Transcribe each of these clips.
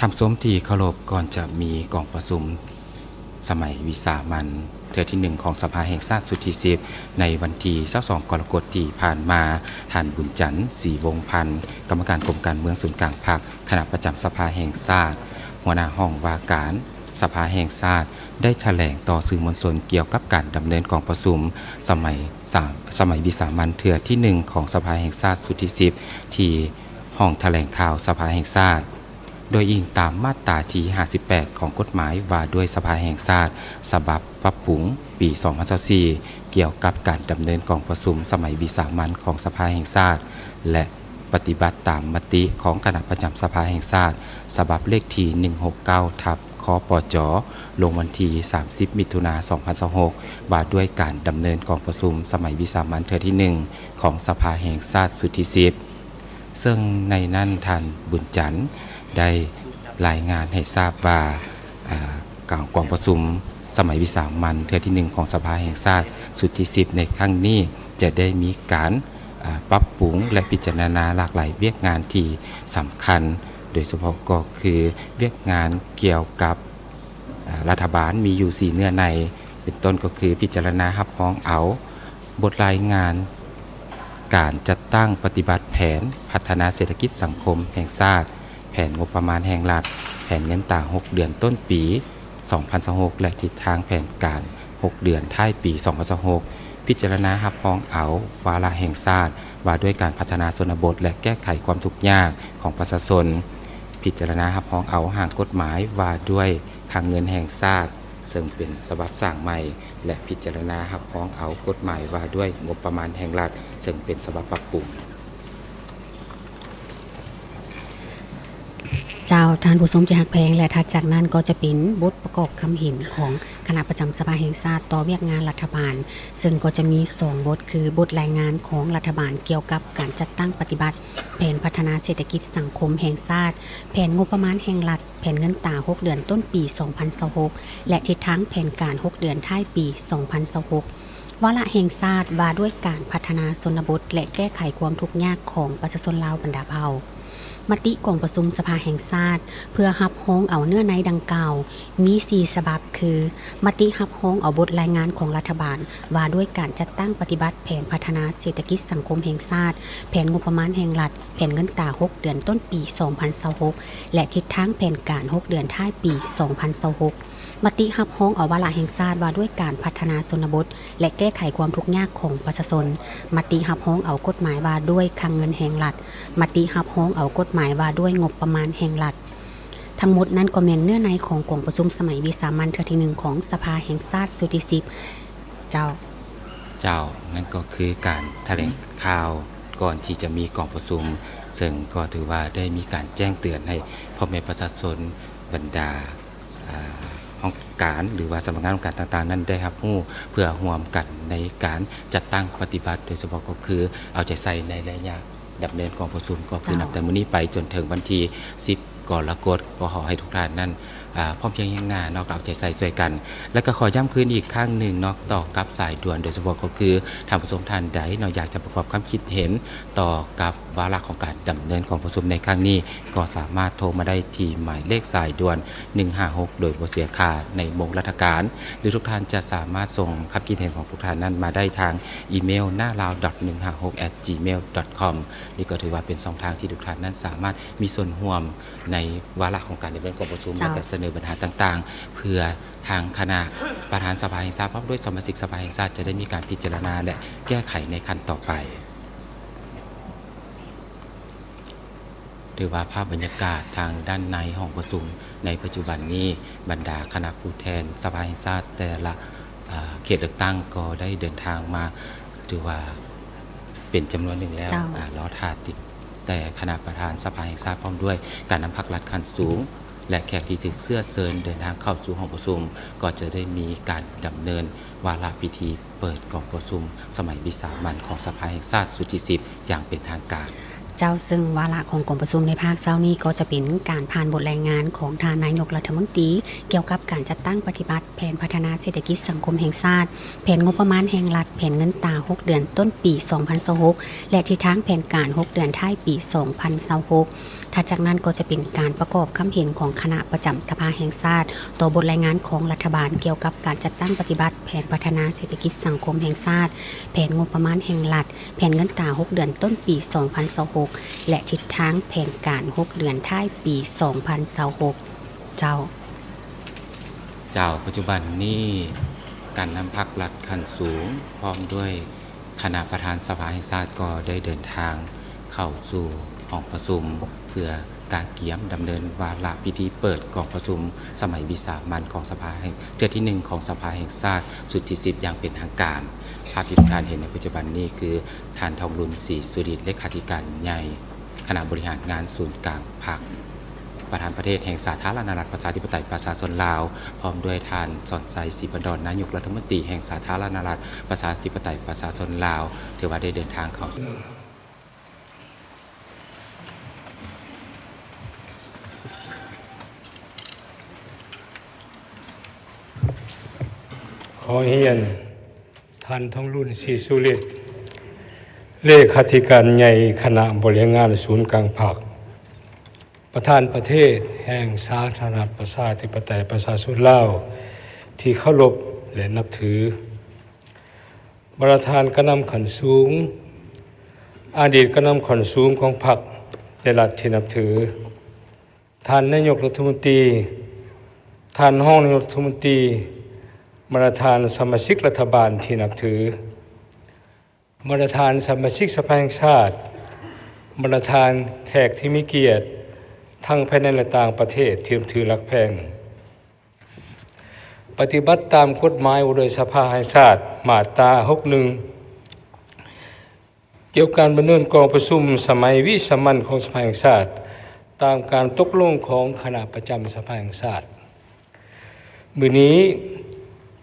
ທ່ານຜູ້ຊົມທີ່ເຄົາລົບ, ກ່ອນຈະມີກອງປະຊຸມສະໄໝວິສາມັນເທື່ອທີໜຶ່ງຂອງສະພາແຫ່ງຊາດຊຸດທີສິບ ໃນວັນທີຊາວສອງກໍລະກົດທີ່ຜ່ານມາ, ທ່ານ ບຸນຈັນ ສີວົງພັນ ກຳມະການກົມການເມືອງສູນກາງພັກ, ຄະນະປະຈຳສະພາແຫ່ງຊາດ, ຫົວໜ້າຫ້ອງວ່າການສະພາແຫ່ງຊາດ ໄດ້ຖະແຫຼງຕໍ່ສື່ມວນຊົນກ່ຽວກັບການດຳເນີນກອງປະຊຸມສະໄໝສາມ ສະໄໝວິສາມັນເທື່ອທີໜຶ່ງຂອງສະພາແຫ່ງຊາດຊຸດທີສິບ ທີ່ຫ້ອງຖະແຫຼງຂ່າວສະພາແຫ່ງຊາດ. ໂດຍອີງຕາມມາດຕາທີຫ້າສິບແປດຂອງກົດໝາຍວ່າດ້ວຍສະພາແຫ່ງຊາດ ສະບັບປັບປຸງປີສອງພັນຊາວສີ່ ກ່ຽວກັບການດຳເນີນກອງປະຊຸມສະໄໝວິສາມັນຂອງສະພາແຫ່ງຊາດ ແລະ ປະຕິບັດຕາມມະຕິຂອງຄະນະປະຈຳສະພາແຫ່ງຊາດ ສະບັບເລກທີໜຶ່ງຫົກເກົ້າ ທັບ ຄປຈ ລົງວັນທີສາມສິບ ມິຖຸນາ ສອງພັນຊາວຫົກ ວ່າດ້ວຍການດຳເນີນກອງປະຊຸມສະໄໝວິສາມັນເທື່ອທີໜຶ່ງຂອງສະພາແຫ່ງຊາດຊຸດທີສິບ ເຊິ່ງໃນນັ້ນທ່ານ ບຸນຈັນ ໄດ້ລາຍງານໃຫ້ຊາບວ່າ ອາ ການ ກອງປະຊຸມສະໄໝວິສາມັນເທື່ອທີໜຶ່ງຂອງສະພາແຫ່ງຊາດຊຸດທີສິບ ໃນຄັ້ງນີ້ ຈະໄດ້ມີການ ອາ ປັບປຸງ ແລະ ພິຈາລະນາຫຼາກຫຼາຍວຽກງານທີ່ສຳຄັນ, ໂດຍສະເພາະກໍຄືວຽກງານກ່ຽວກັບ ອາ ລັດຖະບານມີຢູ່ສີ່ເນື້ອໃນ, ເປັນຕົ້ນກໍຄືພິຈາລະນາຮັບຮອງເອົາ ບົດລາຍງານການຈັດຕັ້ງປະຕິບັດແຜນພັດທະນາເສດຖະກິດສັງຄົມແຫ່ງຊາດ, ແຜນງົບປະມານແຫ່ງລັດ, ແຜນເງິນຕາຫົກເດືອນຕົ້ນປີສອງພັນຊາວຫົກ ແລະ ທິດທາງແຜນການຫົກເດືອນທ້າຍປີສອງພັນຊາວຫົກ, ພິຈາລະນາຮັບຮອງເອົາວາລະແຫ່ງຊາດວ່າດ້ວຍການພັດທະນາຊົນນະບົດ ແລະ ແກ້ໄຂຄວາມທຸກຍາກຂອງປະຊາຊົນ, ພິຈາລະນາຮັບຮອງເອົາຮ່າງກົດໝາຍວ່າດ້ວຍຄັງເງິນແຫ່ງຊາດ ເຊິ່ງເປັນສະບັບສ້າງໃໝ່ ແລະ ພິຈາລະນາຮັບຮອງເອົາກົດໝາຍວ່າດ້ວຍງົບປະມານແຫ່ງລັດ ເຊິ່ງເປັນສະບັບປັບປຸງ. ເຈົ້າ, ທ່ານຜູ້ຊົມທີ່ຮັກແພງ, ແລະ ຖັດຈາກນັ້ນກໍຈະເປັນບົດປະກອບຄຳເຫັນຂອງຄະນະປະຈຳສະພາແຫ່ງຊາດຕໍ່ວຽກງານລັດຖະບານ, ເຊິ່ງກໍຈະມີສອງບົດ ຄື ບົດລາຍງານຂອງລັດຖະບານກ່ຽວກັບການຈັດຕັ້ງປະຕິບັດແຜນພັດທະນາເສດຖະກິດສັງຄົມແຫ່ງຊາດ, ແຜນງົບປະມານແຫ່ງລັດ, ແຜນເງິນຕາຫົກເດືອນຕົ້ນປີສອງພັນຊາວຫົກ ແລະ ທິດທາງແຜນການຫົກເດືອນທ້າຍປີສອງພັນຊາວຫົກ, ວາລະແຫ່ງຊາດວ່າດ້ວຍການພັດທະນາຊົນນະບົດ ແລະ ແກ້ໄຂຄວາມທຸກຍາກຂອງປະຊາຊົນລາວບັນດາເຜົ່າ. ມະຕິກອງປະຊຸມສະພາແຫ່ງຊາດເພື່ອຮັບຮອງເອົາເນື້ອໃນດັ່ງກ່າວ ມີສີ່ສະບັບ ຄື ມະຕິຮັບຮອງເອົາບົດລາຍງານຂອງລັດຖະບານວ່າດ້ວຍການຈັດຕັ້ງປະຕິບັດແຜນພັດທະນາເສດຖະກິດສັງຄົມແຫ່ງຊາດ, ແຜນງົບປະມານແຫ່ງລັດ, ແຜນເງິນຕາຫົກເດືອນຕົ້ນປີສອງພັນຊາວຫົກ ແລະ ທິດທາງແຜນການຫົກເດືອນທ້າຍປີສອງພັນຊາວຫົກ, ມະຕິຮັບຮອງເອົາວາລະແຫ່ງຊາດວ່າດ້ວຍການພັດທະນາຊົນນະບົດ ແລະ ແກ້ໄຂຄວາມທຸກຍາກຂອງປະຊາຊົນ, ມະຕິຮັບຮອງເອົາກົດໝາຍວ່າດ້ວຍຄັງເງິນແຫ່ງລັດ, ມະຕິຮັບຮອງເອົາກົດໝາຍວ່າດ້ວຍງົບປະມານແຫ່ງລັດ. ທັງໝົດນັ້ນກໍແມ່ນເນື້ອໃນຂອງກອງປະຊຸມສະໄໝວິສາມັນເທື່ອທີໜຶ່ງຂອງສະພາແຫ່ງຊາດຊຸດທີສິບ ເຈົ້າ. ເຈົ້າ, ນັ້ນກໍຄືການຖະແຫຼງຂ່າວກ່ອນທີ່ຈະມີກອງປະຊຸມ, ເຊິ່ງກໍຖືວ່າໄດ້ມີການແຈ້ງເຕືອນໃຫ້ພໍ່ແມ່ປະຊາຊົນ, ບັນດາ ອາ ຫ້ອງການ ຫຼືວ່າສຳນັກງານອົງການຕ່າງໆນັ້ນໄດ້ຮັບຮູ້ ເພື່ອຮ່ວມກັນໃນການຈັດຕັ້ງປະຕິບັດ, ໂດຍສະເພາະກໍຄືເອົາໃຈໃສ່ໃນໄລຍະດຳເນີນກອງປະຊຸມ ກໍຄື ເຈົ້າ ນັບແຕ່ມື້ນີ້ໄປຈົນເຖິງວັນທີສິບ ກໍລະກົດ, ກໍຂໍໃຫ້ທຸກທ່ານນັ້ນ ອາ ພ້ອມພຽງຮຽງໜ້າເນາະ, ເອົາໃຈໃສ່ຊ່ວຍກັນ. ແລະ ກໍຂໍຢ້ຳຄືນອີກຄັ້ງໜຶ່ງເນາະ, ຕໍ່ກັບສາຍດ່ວນ, ໂດຍສະເພາະກໍຄືທ່ານຜູ້ຊົມທ່ານໃດເນາະ ຢາກຈະປະກອບຄຳຄິດເຫັນຕໍ່ກັບວາລະຂອງການດຳເນີນກອງປະຊຸມໃນຄັ້ງນີ້, ກໍສາມາດໂທມາໄດ້ທີ່ໝາຍເລກສາຍດ່ວນ ໜຶ່ງຫ້າຫົກ ໂດຍບໍ່ເສຍຄ່າໃນໂມງລັດຖະການ, ຫຼື ທຸກທ່ານຈະສາມາດສົ່ງຄຳຄິດເຫັນຂອງທຸກທ່ານນັ້ນມາໄດ້ທາງອີເມວ ນາລາວ ໜຶ່ງຫ້າຫົກ ແອັດ ຈີເມວ ດອດຄອມ. ນີ້ກໍຖືວ່າເປັນຊ່ອງທາງທີ່ທຸກທ່ານນັ້ນສາມາດມີສ່ວນຮ່ວມໃນວາລະຂອງການດຳເນີນກອງປະຊຸມ ເຈົ້າ ແລະ ການສະເໜີບັນຫາຕ່າງໆ ເພື່ອທາງຄະນະປະທານສະພາແຫ່ງຊາດ ພ້ອມດ້ວຍສະມາຊິກສະພາແຫ່ງຊາດ ຈະໄດ້ມີການພິຈາລະນາ ແລະ ແກ້ໄຂໃນຂັ້ນຕໍ່ໄປ. ຖືວ່າພາບບັນຍາກາດທາງດ້ານໃນຫ້ອງປະຊຸມໃນປັດຈຸບັນນີ້, ບັນດາຄະນະຜູ້ແທນສະພາແຫ່ງຊາດແຕ່ລະ ເຂດເລືອກຕັ້ງກໍໄດ້ເດີນທາງມາ ຖືວ່າເປັນຈຳນວນໜຶ່ງແລ້ວ, ເຈົ້າ ອາ ລໍຖ້າຕິດແຕ່ຄະນະປະທານສະພາແຫ່ງຊາດ ພ້ອມດ້ວຍການນຳພັກລັດຂັ້ນສູງ ແລະ ແຂກທີ່ຖືກເຊື້ອເຊີນເດີນທາງເຂົ້າສູ່ຫ້ອງປະຊຸມ, ກໍຈະໄດ້ມີການດຳເນີນວາລະພິທີເປີດກອງປະຊຸມສະໄໝວິສາມັນຂອງສະພາແຫ່ງຊາດຊຸດທີສິບ ຢ່າງເປັນທາງການ. ເຈົ້າ, ເຊິ່ງວາລະຂອງກອງປະຊຸມໃນພາກເຊົ້ານີ້ກໍຈະເປັນການຜ່ານບົດລາຍງານຂອງທ່ານນາຍົກລັດຖະມົນຕີ ກ່ຽວກັບການຈັດຕັ້ງປະຕິບັດແຜນພັດທະນາເສດຖະກິດສັງຄົມແຫ່ງຊາດ, ແຜນງົບປະມານແຫ່ງລັດ, ແຜນເງິນຕາຫົກເດືອນຕົ້ນປີສອງພັນຊາວຫົກ ແລະ ທິດທາງແຜນການຫົກເດືອນທ້າຍປີສອງພັນຊາວຫົກ. ຖັດຈາກນັ້ນກໍຈະເປັນການປະກອບຄຳເຫັນຂອງຄະນະປະຈຳສະພາແຫ່ງຊາດ ຕໍ່ບົດລາຍງານຂອງລັດຖະບານກ່ຽວກັບການຈັດຕັ້ງປະຕິບັດແຜນພັດທະນາເສດຖະກິດສັງຄົມແຫ່ງຊາດ, ແຜນງົບປະມານແຫ່ງລັດ, ແຜນເງິນຕາຫົກເດືອນຕົ້ນປີສອງພັນຊາວຫົກ ແລະ ທິດທາງແຜນການຫົກເດືອນທ້າຍປີສອງພັນຊາວຫົກ. ເຈົ້າ. ເຈົ້າ, ປັດຈຸບັນນີ້ການນຳພັກລັດຂັ້ນສູງ ພ້ອມດ້ວຍຄະນະປະທານສະພາແຫ່ງຊາດ ກໍໄດ້ເດີນທາງເຂົ້າສູ່ຫ້ອງປະຊຸມ ເພື່ອກະກຽມດຳເນີນວາລະພິທີເປີດກອງປະຊຸມສະໄໝວິສາມັນຂອງສະພາແຫ່ງ ເທື່ອທີໜຶ່ງຂອງສະພາແຫ່ງຊາດຊຸດທີສິບຢ່າງເປັນທາງການ. ພາບທີ່ທຸກທ່ານເຫັນໃນປັດຈຸບັນນີ້ຄື ທ່ານ ທອງລຸນ ສີສຸລິດ ເລຂາທິການໃຫຍ່ຄະນະບໍລິຫານງານສູນກາງພັກ, ປະທານປະເທດແຫ່ງສາທາລະນະລັດປະຊາທິປະໄຕປະຊາຊົນລາວ, ພ້ອມດ້ວຍທ່ານ ສອນໄຊ ສີພັນດອນ ນາຍົກລັດຖະມົນຕີແຫ່ງສາທາລະນະລັດປະຊາທິປະໄຕປະຊາຊົນລາວ ຖືວ່າໄດ້ເດີນທາງເຂົ້າ ຂໍຮຽນ ທ່ານ ທອງລຸນ ສີສຸລິດ ເລຂາທິການໃຫຍ່ຄະນະບໍລິຫານງານສູນກາງພັກ, ປະທານປະເທດແຫ່ງສາທາລະນະລັດປະຊາທິປະໄຕປະຊາຊົນລາວ ທີ່ເຄົາລົບ ແລະ ນັບຖື. ບັນດາທ່ານການນຳຂັ້ນສູງ, ອະດີດການນຳຂັ້ນສູງຂອງພັກ ແລະ ລັດທີ່ນັບຖື, ທ່ານນາຍົກລັດຖະມົນຕີ, ທ່ານຮອງນາຍົກລັດຖະມົນຕີ, ບັນດາທ່ານສະມາຊິກລັດຖະບານທີ່ນັບຖື, ບັນດາທ່ານສະມາຊິກສະພາແຫ່ງຊາດ, ບັນດາທ່ານແຂກທີ່ມີກຽດ ທັງພາຍໃນ ແລະ ຕ່າງປະເທດທີ່ນັບຖືຮັກແພງ. ປະຕິບັດຕາມກົດໝາຍວ່າດ້ວຍສະພາແຫ່ງຊາດ ມາດຕາຫົກໜຶ່ງ ກ່ຽວກັບການດຳເນີນກອງປະຊຸມສະໄໝວິສາມັນຂອງສະພາແຫ່ງຊາດ ຕາມການຕົກລົງຂອງຄະນະປະຈຳສະພາແຫ່ງຊາດ. ມື້ນີ້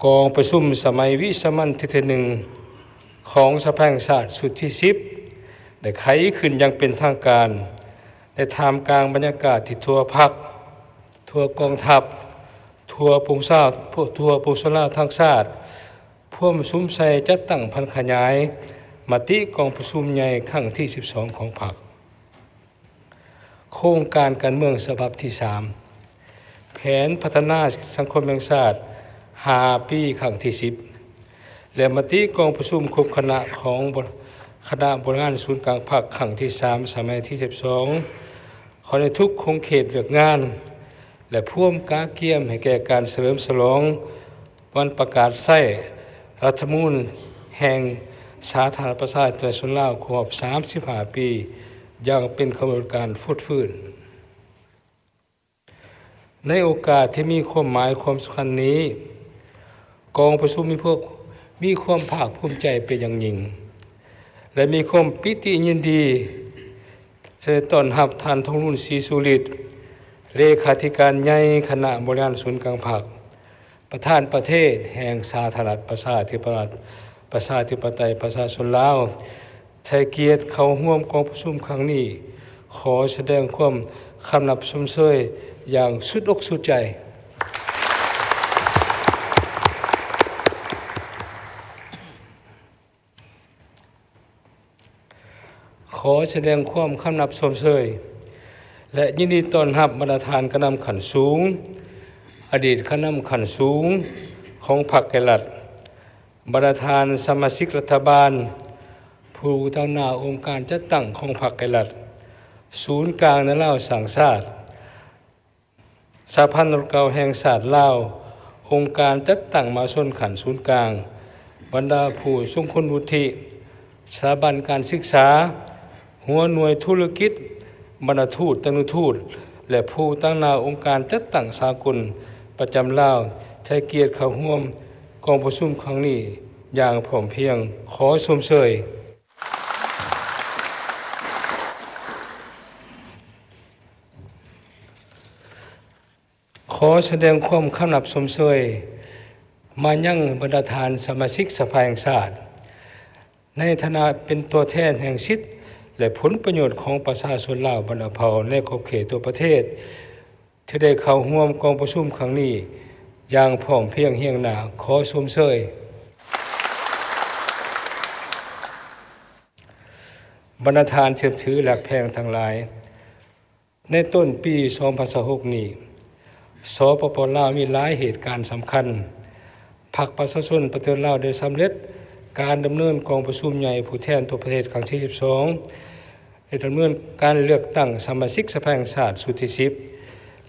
ກອງປະຊຸມສະໄໝວິສາມັນເທື່ອທີໜຶ່ງຂອງສະພາແຫ່ງຊາດຊຸດທີສິບ ໄດ້ໄຂຂຶ້ນຢ່າງເປັນທາງການ ໃນທ່າມກາງບັນຍາກາດທີ່ທົ່ວພັກ, ທົ່ວກອງທັບ, ທົ່ວປວງຊາວ, ທົ່ວປວງຊົນລາວທັງຊາດ ພວມສຸມໃສ່ຈັດຕັ້ງຜັນຂະຫຍາຍມະຕິກອງປະຊຸມໃຫຍ່ຄັ້ງທີສິບສອງຂອງພັກ, ໂຄງການການເມືອງສະບັບທີສາມ, ແຜນພັດທະນາສັງຄົມແຫ່ງຊາດຫ້າປີຄັ້ງທີສິບ ແລະ ມະຕິກອງປະຊຸມຄົບຄະນະຂອງ ຄະນະບໍລິຫານສູນກາງພັກຄັ້ງທີສາມ ສະໄໝທີສິບສອງ ເຂົ້າໃນທຸກຂົງເຂດວຽກງານ ແລະ ພວມກະກຽມໃຫ້ແກ່ການສະເຫຼີມສະຫຼອງວັນປະກາດໃຊ້ລັດຖະມະນູນແຫ່ງສາທາລະນະລັດປະຊາທິປະໄຕປະຊາຊົນລາວຄົບຮອບສາມສິບຫ້າປີ ຢ່າງເປັນຂະບວນການຟົດຟື້ນ. ໃນໂອກາດທີ່ມີຄວາມໝາຍຄວາມສຳຄັນນີ້, ກອງປະຊຸມມີພວກ ມີຄວາມພາກພູມໃຈເປັນຢ່າງຍິ່ງ ແລະ ມີຄວາມປີຕິຍິນດີທີ່ໄດ້ຕ້ອນຮັບທ່ານ ທອງລຸນ ສີສຸລິດ ເລຂາທິການໃຫຍ່ຄະນະບໍລິຫານສູນກາງພັກ, ປະທານປະເທດແຫ່ງສາທາລະນະລັດປະຊາທິປະໄຕ ປະຊາທິປະໄຕປະຊາຊົນລາວ ໃຫ້ກຽດເຂົ້າຮ່ວມກອງປະຊຸມຄັ້ງນີ້, ຂໍສະແດງຄວາມຄຳນັບຊົມເຊີຍຢ່າງສຸດອົກສຸດໃຈ. ຂໍສະແດງຄວາມຄຳນັບຊົມເຊີຍ ແລະ ຍິນດີຕ້ອນຮັບບັນດາທ່ານການນຳຂັ້ນສູງ, ອະດີດການນຳຂັ້ນສູງຂອງພັກ ແລະ ລັດ, ບັນດາທ່ານສະມາຊິກລັດຖະບານ, ຜູ້ຕາງໜ້າອົງການຈັດຕັ້ງຂອງພັກ ແລະ ລັດ, ສູນກາງໃນລາວສ້າງຊາດ, ສະຫະພັນນັກຂ່າວແຫ່ງຊາດລາວ, ອົງການຈັດຕັ້ງມະຫາຊົນຂັ້ນສູນກາງ, ບັນດາຜູ້ຊົງຄຸນວຸດທິ, ສະຖາບັນການສຶກສາ, ຫົວໜ່ວຍທຸລະກິດ, ບັນດາທູດ, ຕະນຸທູດ ແລະ ຜູ້ຕາງໜ້າອົງການຈັດຕັ້ງສາກົນປະຈຳລາວ ໃຫ້ກຽດເຂົ້າຮ່ວມກອງປະຊຸມຄັ້ງນີ້ຢ່າງພ້ອມພຽງ. ຂໍຊົມເຊີຍ. ຂໍສະແດງຄວາມຄຳນັບຊົມເຊີຍມາຍັງບັນດາທ່ານສະມາຊິກສະພາແຫ່ງຊາດ ໃນຖານະເປັນຕົວແທນແຫ່ງສິດ ແລະ ຜົນປະໂຫຍດຂອງປະຊາຊົນລາວບັນດາເຜົ່າໃນຂອບເຂດທົ່ວປະເທດ ທີ່ໄດ້ເຂົ້າຮ່ວມກອງປະຊຸມຄັ້ງນີ້ຢ່າງພ້ອມພຽງຮຽງໜ້າ. ຂໍຊົມເຊີຍ. ບັນດາທ່ານທີ່ນັບຖື ແລະ ແພງທັງຫຼາຍ, ໃນຕົ້ນປີສອງພັນຊາວຫົກນີ້, ສປປ ລາວ ມີຫຼາຍເຫດການສຳຄັນ. ພັກປະຊາຊົນປະຕິວັດລາວໄດ້ສຳເລັດການດຳເນີນກອງປະຊຸມໃຫຍ່ຜູ້ແທນທົ່ວປະເທດຄັ້ງທີສິບສອງ ແລະ ດຳເນີນການເລືອກຕັ້ງສະມາຊິກສະພາແຫ່ງຊາດຊຸດທີສິບ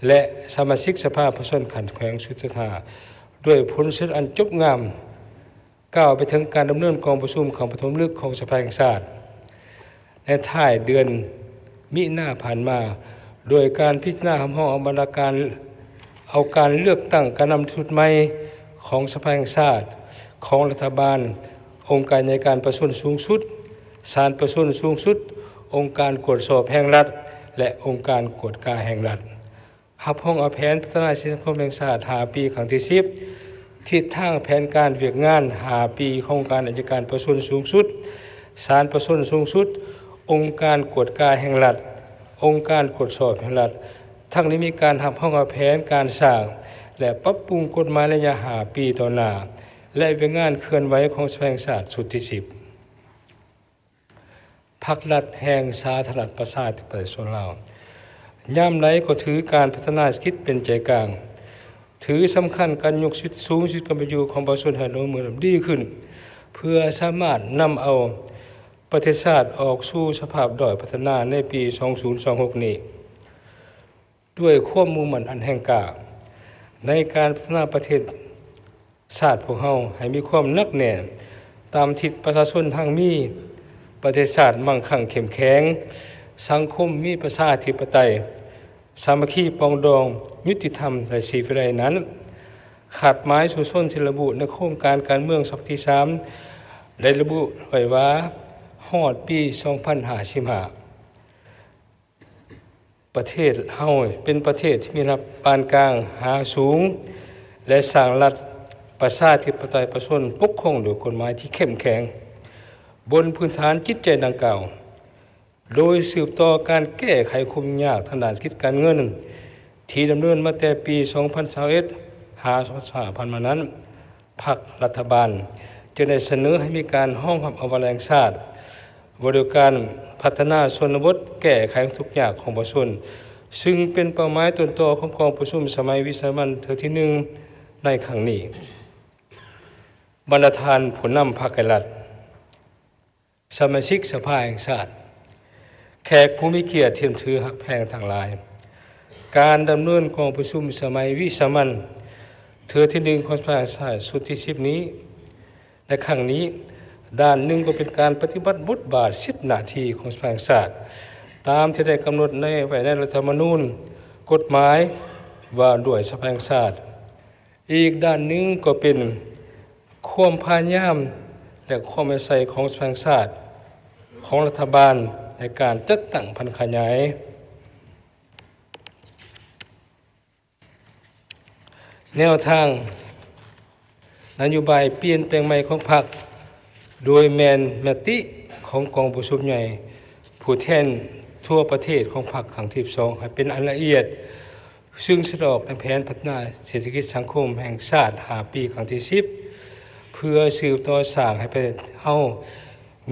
ແລະ ສະມາຊິກສະພາປະຊາຊົນຂັ້ນແຂວງຊຸດທີຫ້າ ດ້ວຍຜົນສຳເລັດອັນຈົບງາມ. ກ່າວໄປເຖິງການດຳເນີນກອງປະຊຸມຄັ້ງປະຖົມລະລຶກຂອງສະພາແຫ່ງຊາດ ໃນທ້າຍເດືອນມິນາຜ່ານມາ, ໂດຍການພິຈາລະນາຮັບຮອງເອົາບັນດາການ ເອົາການເລືອກຕັ້ງການນຳຊຸດໃໝ່ຂອງສະພາແຫ່ງຊາດ, ຂອງລັດຖະບານ, ອົງການໃຫຍ່ການປະຊາຊົນສູງສຸດ, ສານປະຊາຊົນສູງສຸດ, ອົງການກວດສອບແຫ່ງລັດ ແລະ ອົງການກວດກາແຫ່ງລັດ. ຮັບຮອງເອົາແຜນພັດທະນາເສດຖະກິດສັງຄົມແຫ່ງຊາດຫ້າປີຄັ້ງທີສິບ, ທິດທາງແຜນການວຽກງານຫ້າປີຂອງອົງການໄອຍະການປະຊາຊົນສູງສຸດ, ສານປະຊາຊົນສູງສຸດ, ອົງການກວດກາແຫ່ງລັດ, ອົງການກວດສອບແຫ່ງລັດ, ທັງໄດ້ມີການຮັບຮອງເອົາແຜນການສ້າງ ແລະ ປັບປຸງກົດໝາຍໄລຍະຫ້າປີຕໍ່ໜ້າ ແລະ ວຽກງານເຄື່ອນໄຫວຂອງສະພາແຫ່ງຊາດຊຸດທີສິບ. ພັກລັດແຫ່ງສາທາລະນະລັດປະຊາທິປະໄຕປະຊາຊົນລາວ ຍາມໃດກໍຖືການພັດທະນາເສດຖະກິດເປັນໃຈກາງ, ຖືສຳຄັນການຍົກສິດສູງ ສິດຄວາມເປັນຢູ່ຂອງປະຊາຊົນໃຫ້ດຳເນີນດີຂຶ້ນ ເພື່ອສາມາດນຳເອົາປະເທດຊາດອອກສູ່ສະພາບດ້ອຍພັດທະນາໃນປີສອງພັນຊາວຫົກນີ້. ດ້ວຍຄວາມມຸ່ງໝັ້ນອັນແຮງກ້າ ໃນການພັດທະນາປະເທດຊາດພວກເຮົາໃຫ້ມີຄວາມໜັກແໜ້ນຕາມທິດປະຊາຊົນຮັ່ງມີ, ປະເທດຊາດມັ່ງຄັ່ງເຂັ້ມແຂງ, ສັງຄົມມີປະຊາທິປະໄຕ, ສາມັກຄີປອງດອງ, ຍຸຕິທຳ ແລະ ສີວິໄລນັ້ນ, ຄາດໝາຍສູ້ຊົນທີ່ລະບຸໃນໂຄງການການເມືອງສະບັບທີສາມ ໄດ້ລະບຸໄວ້ວ່າ ຮອດປີສອງພັນຫ້າສິບຫ້າ ປະເທດເຮົາເປັນປະເທດທີ່ມີລະດັບປານກາງຫາສູງ ແລະ ສ້າງລັດປະຊາທິປະໄຕປະຊາຊົນປົກຄອງໂດຍກົດໝາຍທີ່ເຂັ້ມແຂງ. ບົນພື້ນຖານຈິດໃຈດັ່ງກ່າວ, ໂດຍສືບຕໍ່ການແກ້ໄຂຄວາມຫຍຸ້ງຍາກທາງດ້ານເສດຖະກິດການເງິນ ທີ່ດຳເນີນມາແຕ່ປີສອງພັນຊາວເອັດ ຫາ ສອງພັນຊາວຫ້າ ຜ່ານມານັ້ນ, ພັກລັດຖະບານຈຶ່ງໄດ້ສະເໜີໃຫ້ມີການຮອງຮັບເອົາວາລະແຫ່ງຊາດ ວ່າດ້ວຍການພັດທະນາຊົນນະບົດ ແກ້ໄຂຄວາມທຸກຍາກຂອງປະຊາຊົນ, ຊຶ່ງເປັນເປົ້າໝາຍຕົ້ນຕໍຂອງກອງປະຊຸມສະໄໝວິສາມັນເທື່ອທີໜຶ່ງໃນຄັ້ງນີ້. ບັນດາທ່ານຜູ້ນຳພັກ ແລະ ລັດ, ສະມາຊິກສະພາແຫ່ງຊາດ, ແຂກຜູ້ມີກຽດທີ່ນັບຖືຮັກແພງທັງຫຼາຍ, ການດຳເນີນກອງປະຊຸມສະໄໝວິສາມັນເທື່ອທີໜຶ່ງຂອງສະພາແຫ່ງຊາດຊຸດທີສິບນີ້ ໃນຄັ້ງນີ້, ດ້ານໜຶ່ງກໍເປັນການປະຕິບັດບົດບາດສິດໜ້າທີ່ຂອງສະພາແຫ່ງຊາດ ຕາມທີ່ໄດ້ກຳນົດໃນ ໄວ້ໃນລັດຖະທຳມະນູນ, ກົດໝາຍວ່າດ້ວຍສະພາແຫ່ງຊາດ. ອີກດ້ານໜຶ່ງກໍເປັນຄວາມພະຍາຍາມ ແລະ ຄວາມເອົາໃສ່ຂອງສະພາແຫ່ງຊາດ, ຂອງລັດຖະບານໃນການຈັດຕັ້ງຜັນຂະຫຍາຍແນວທາງນະໂຍບາຍປ່ຽນແປງໃໝ່ຂອງພັກ, ໂດຍແມ່ນມະຕິຂອງກອງປະຊຸມໃຫຍ່ຜູ້ແທນທົ່ວປະເທດຂອງພັກຄັ້ງທີສິບສອງ ໃຫ້ເປັນອັນລະອຽດ, ຊຶ່ງສະແດງອອກໃນແຜນພັດທະນາເສດຖະກິດສັງຄົມແຫ່ງຊາດຫ້າປີຄັ້ງທີສິບ ເພື່ອສືບຕໍ່ສ້າງໃຫ້ປະເທດເຮົາ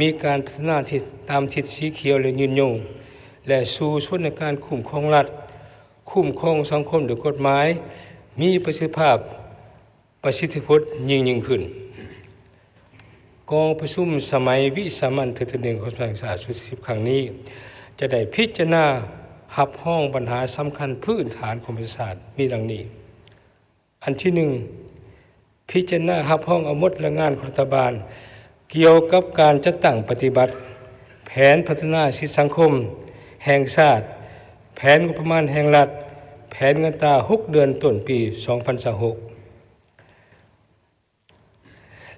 ມີການພັດທະນາທີ່ຕາມທິດສີຂຽວ ແລະ ຍືນຍົງ ແລະ ສູ້ຊົນໃນການຄຸ້ມຄອງລັດ, ຄຸ້ມຄອງສັງຄົມດ້ວຍກົດໝາຍ, ມີປະສິດທິພາບ, ປະສິດທິຜົນຍິ່ງໆຂຶ້ນ. ກອງປະຊຸມສະໄໝວິສາມັນເທື່ອທີໜຶ່ງຂອງສະພາແຫ່ງຊາດຊຸດທີສິບຄັ້ງນີ້ ຈະໄດ້ພິຈາລະນາຮັບຮອງບັນຫາສຳຄັນພື້ນຖານຂອງປະເທດຊາດມີດັ່ງນີ້. ອັນທີໜຶ່ງ, ພິຈາລະນາຮັບຮອງເອົາບົດລາຍງານຂອງລັດຖະບານກ່ຽວກັບການຈັດຕັ້ງປະຕິບັດແຜນພັດທະນາເສດຖະກິດສັງຄົມແຫ່ງຊາດ, ແຜນງົບປະມານແຫ່ງລັດ, ແຜນເງິນຕາຫົກເດືອນຕົ້ນປີສອງພັນຊາວຫົກ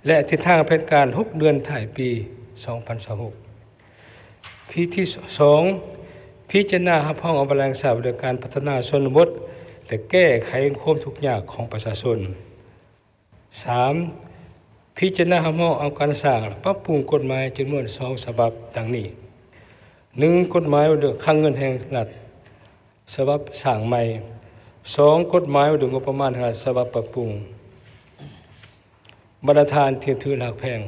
ແລະ ທິດທາງແຜນການຫົກເດືອນທ້າຍປີສອງພັນຊາວຫົກ. ພິທີສອງ, ພິຈາລະນາຮັບຮອງເອົາວາລະແຫ່ງຊາດວ່າດ້ວຍການພັດທະນາຊົນນະບົດ ແລະ ແກ້ໄຂຄວາມທຸກຍາກຂອງປະຊາຊົນ. ສາມ, ພິຈາລະນາຮັບຮອງເອົາການສ້າງ ແລະ ປັບປຸງກົດໝາຍຈຳນວນສອງສະບັບ ດັ່ງນີ້. ໜຶ່ງ, ກົດໝາຍວ່າດ້ວຍຄັງເງິນແຫ່ງລັດ ສະບັບສ້າງໃໝ່. ສອງ, ກົດໝາຍວ່າດ້ວຍງົບປະມານແຫ່ງລັດ ສະບັບປັບປຸງ. ບັນດາທ່ານທີ່ຖືກຮັກແພງ,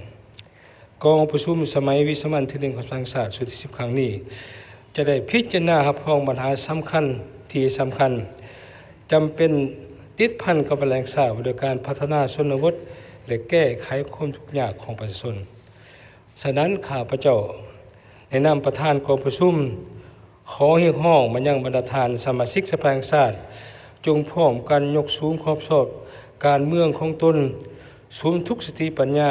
ກອງປະຊຸມສະໄໝວິສາມັນທີໜຶ່ງຂອງສະພາແຫ່ງຊາດຊຸດທີສິບຄັ້ງນີ້ ຈະໄດ້ພິຈາລະນາຮັບຮອງບັນຫາສຳຄັນທີ່ສຳຄັນ, ຈຳເປັນຕິດພັນກັບບັນຫາແຫ່ງຊາດ ວ່າດ້ວຍການພັດທະນາຊົນນະບົດ ແລະ ແກ້ໄຂຄວາມທຸກຍາກຂອງປະຊາຊົນ. ສະນັ້ນ, ຂ້າພະເຈົ້າໃນນາມປະທານກອງປະຊຸມ ຂໍຮຽກຮ້ອງມາຍັງບັນດາທ່ານສະມາຊິກສະພາແຫ່ງຊາດ ຈົ່ງພ້ອມກັນຍົກສູງຄວາມຊອບການເມືອງຂອງຕົນ, ສຸມທຸກສະຕິປັນຍາ,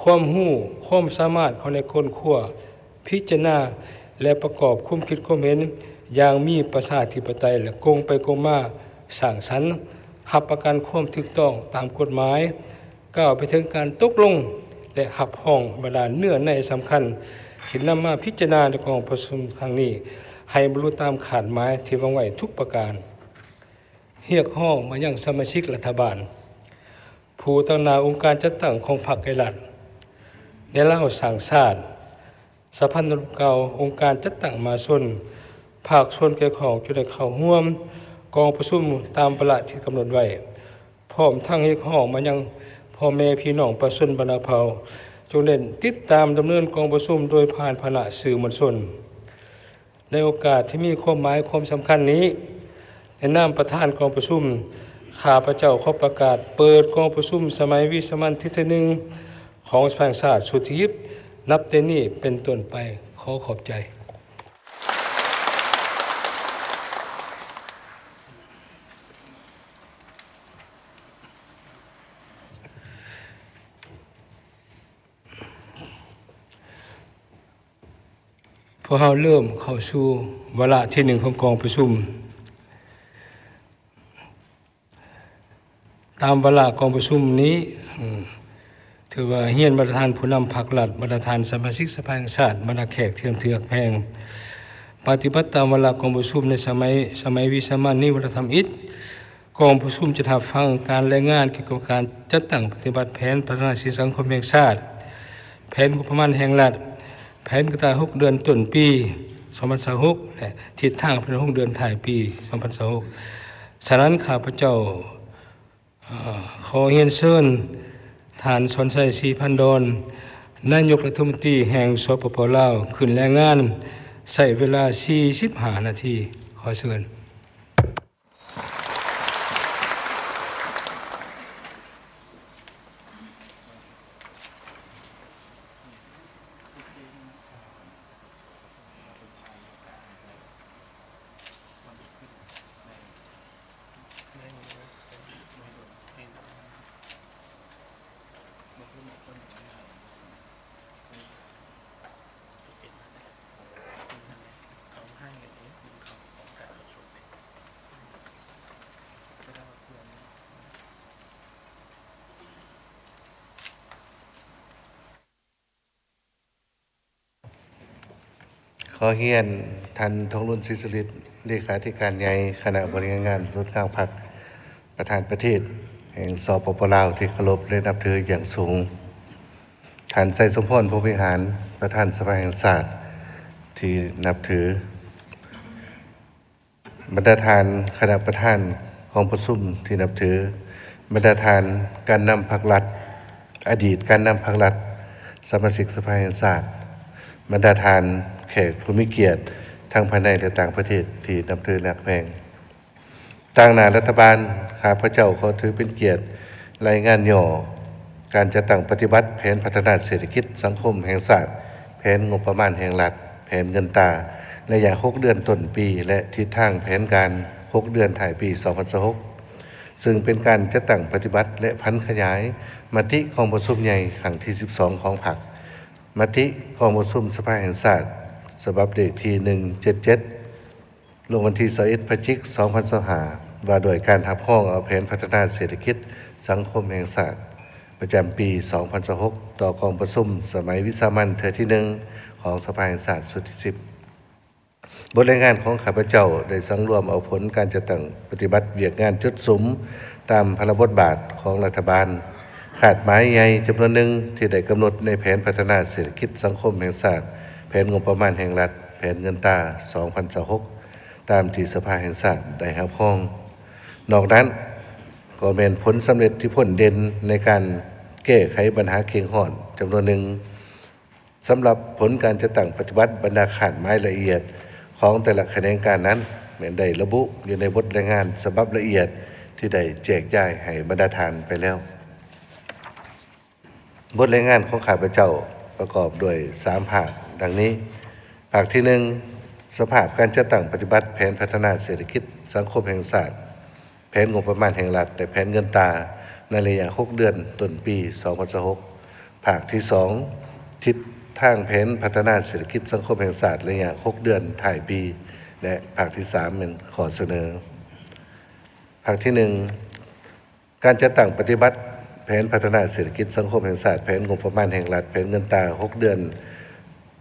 ຄວາມຮູ້, ຄວາມສາມາດເຂົ້າໃນຄົ້ນຄວ້າ, ພິຈາລະນາ ແລະ ປະກອບຄວາມຄິດຄວາມເຫັນຢ່າງມີປະຊາທິປະໄຕ ແລະ ກົງໄປກົງມາ, ສ້າງສັນ, ຮັບປະກັນຄວາມຖືກຕ້ອງຕາມກົດໝາຍ, ກ້າວໄປເຖິງການຕົກລົງ ແລະ ຮັບຮອງບັນດາເນື້ອໃນສຳຄັນ ທີ່ນຳມາພິຈາລະນາໃນກອງປະຊຸມຄັ້ງນີ້ ໃຫ້ບັນລຸຕາມຄາດໝາຍທີ່ວາງໄວ້ທຸກປະການ. ຮຽກຮ້ອງມາຍັງສະມາຊິກລັດຖະບານ, ຜູ້ຕາງໜ້າອົງການຈັດຕັ້ງຂອງພັກ ແລະ ລັດ, ແນວລາວສ້າງຊາດ, ສະພານັກລົບເກົ່າ, ອົງການຈັດຕັ້ງມະຫາຊົນ, ພາກສ່ວນກ່ຽວຂ້ອງ ຈະໄດ້ເຂົ້າຮ່ວມກອງປະຊຸມຕາມວາລະທີ່ກຳນົດໄວ້, ພ້ອມທັງຮຽກຮ້ອງມາຍັງພໍ່ແມ່ພີ່ນ້ອງປະຊາຊົນບັນດາເຜົ່າ ຈົ່ງເລັ່ງຕິດຕາມດຳເນີນກອງປະຊຸມໂດຍຜ່ານພານະສື່ມວນຊົນ. ໃນໂອກາດທີ່ມີຄວາມໝາຍຄວາມສຳຄັນນີ້, ໃນນາມປະທານກອງປະຊຸມ, ຂ້າພະເຈົ້າຂໍປະກາດເປີດກອງປະຊຸມສະໄໝວິສາມັນທີໜຶ່ງຂອງສະພາແຫ່ງຊາດຊຸດທີສິບ ນັບແຕ່ນີ້ເປັນຕົ້ນໄປ. ຂໍຂອບໃຈ. ພວກເຮົາເລີ່ມເຂົ້າສູ່ວາລະທີໜຶ່ງຂອງກອງປະຊຸມ. ຕາມວາລະກອງປະຊຸມນີ້, ຖືວ່າຮຽນບັນດາທ່ານຜູ້ນຳພັກລັດ, ບັນດາທ່ານສະມາຊິກສະພາແຫ່ງຊາດ, ບັນດາແຂກທີ່ຖືກຮັກແພງ, ປະຕິບັດຕາມວາລະກອງປະຊຸມໃນສະໄໝ, ສະໄໝວິສາມັນນິວາລະທຳອິດ. ກອງປະຊຸມຈະຮັບຟັງການລາຍງານກ່ຽວກັບການຈັດຕັ້ງປະຕິບັດແຜນພັດທະນາເສດຖະກິດສັງຄົມແຫ່ງຊາດ, ແຜນງົບປະມານແຫ່ງລັດ, ແຜນການລະຍະຫົກເດືອນຕົ້ນປີສອງພັນຊາວຫົກ ແລະ ທິດທາງແຜນຫົກເດືອນທ້າຍປີສອງພັນຊາວຫົກ. ສະນັ້ນ, ຂ້າພະເຈົ້າ ເອີ ຂໍຮຽນເຊີນທ່ານ ສອນໄຊ ສີພັນດອນ, ນາຍົກລັດຖະມົນຕີແຫ່ງ ສປປ ລາວ ຂຶ້ນລາຍງານ, ໃຊ້ເວລາສີ່ສິບຫ້ານາທີ. ຂໍເຊີນ. ຂໍຮຽນທ່ານ ທອງລຸນ ສີສຸລິດ ເລຂາທິການໃຫຍ່ຄະນະບໍລິຫານງານສູນກາງພັກ, ປະທານປະເທດແຫ່ງ ສປປ ລາວ ທີ່ເຄົາລົບ ແລະ ນັບຖືຢ່າງສູງ, ທ່ານ ໄຊສົມພອນ ພົມວິຫານ ປະທານສະພາແຫ່ງຊາດທີ່ນັບຖື, ບັນດາທ່ານຄະນະປະທານກອງປະຊຸມທີ່ນັບຖື, ບັນດາທ່ານການນຳພັກລັດ, ອະດີດການນຳພັກລັດ, ສະມາຊິກສະພາແຫ່ງຊາດ, ບັນດາທ່ານແຂກຜູ້ມີກຽດທັງພາຍໃນ ແລະ ຕ່າງປະເທດທີ່ນັບຖືຮັກແພງ. ຕາງໜ້າລັດຖະບານ, ຂ້າພະເຈົ້າຂໍຖືເປັນກຽດລາຍງານຫຍໍ້ການຈັດຕັ້ງປະຕິບັດແຜນພັດທະນາເສດຖະກິດສັງຄົມແຫ່ງຊາດ, ແຜນງົບປະມານແຫ່ງລັດ, ແຜນເງິນຕາ ໄລຍະຫົກເດືອນຕົ້ນປີ ແລະ ທິດທາງແຜນການຫົກເດືອນທ້າຍປີສອງພັນຊາວຫົກ ຊຶ່ງເປັນການຈັດຕັ້ງປະຕິບັດ ແລະ ຜັນຂະຫຍາຍມະຕິກອງປະຊຸມໃຫຍ່ຄັ້ງທີສິບສອງຂອງພັກ, ມະຕິກອງປະຊຸມສະພາແຫ່ງຊາດ ສະບັບເລກທີໜຶ່ງເຈັດເຈັດ ລົງວັນທີຊາວເອັດ ພະຈິກ ສອງພັນຊາວຫ້າ ວ່າດ້ວຍການຮັບຮອງເອົາແຜນພັດທະນາເສດຖະກິດສັງຄົມແຫ່ງຊາດ ປະຈຳປີສອງພັນຊາວຫົກ ຕໍ່ກອງປະຊຸມສະໄໝວິສາມັນເທື່ອທີໜຶ່ງຂອງສະພາແຫ່ງຊາດຊຸດທີສິບ. ບົດລາຍງານຂອງຂ້າພະເຈົ້າໄດ້ສັງລວມເອົາຜົນການຈັດຕັ້ງປະຕິບັດວຽກງານຈຸດສຸມຕາມພາລະບົດບາດຂອງລັດຖະບານ, ຄາດໝາຍໃຫຍ່ຈຳນວນໜຶ່ງທີ່ໄດ້ກຳນົດໃນແຜນພັດທະນາເສດຖະກິດສັງຄົມແຫ່ງຊາດ, ແຜນງົບປະມານແຫ່ງລັດ, ແຜນເງິນຕາສອງພັນຊາວຫົກ ຕາມທີ່ສະພາແຫ່ງຊາດໄດ້ຮັບຮອງ. ນອກນັ້ນກໍແມ່ນຜົນສຳເລັດທີ່ພົ້ນເດັ່ນໃນການແກ້ໄຂບັນຫາເຄັ່ງຮ້ອນຈຳນວນໜຶ່ງ. ສຳລັບຜົນການຈັດຕັ້ງປະຕິບັດບັນດາຄາດໝາຍລະອຽດຂອງແຕ່ລະຂະແໜງການນັ້ນ ແມ່ນໄດ້ລະບຸຢູ່ໃນບົດລາຍງານສະບັບລະອຽດທີ່ໄດ້ແຈກຢາຍໃຫ້ບັນດາທ່ານໄປແລ້ວ. ບົດລາຍງານຂອງຂ້າພະເຈົ້າປະກອບດ້ວຍສາມພາກດັ່ງນີ້. ພາກທີໜຶ່ງ ສະພາບການຈັດຕັ້ງປະຕິບັດແຜນພັດທະນາເສດຖະກິດສັງຄົມແຫ່ງຊາດ, ແຜນງົບປະມານແຫ່ງລັດ ແລະ ແຜນເງິນຕາໃນໄລຍະຫົກເດືອນຕົ້ນປີສອງພັນຊາວຫົກ. ພາກທີສອງ ທິດທາງແຜນພັດທະນາເສດຖະກິດສັງຄົມແຫ່ງຊາດໄລຍະຫົກເດືອນທ້າຍປີ ແລະ ພາກທີສາມ ແມ່ນຂໍ້ສະເໜີ. ພາກທີໜຶ່ງ ການຈັດຕັ້ງປະຕິບັດແຜນພັດທະນາເສດຖະກິດສັງຄົມແຫ່ງຊາດ, ແຜນງົບປະມານແຫ່ງລັດ, ແຜນເງິນຕາຫົກເດືອນ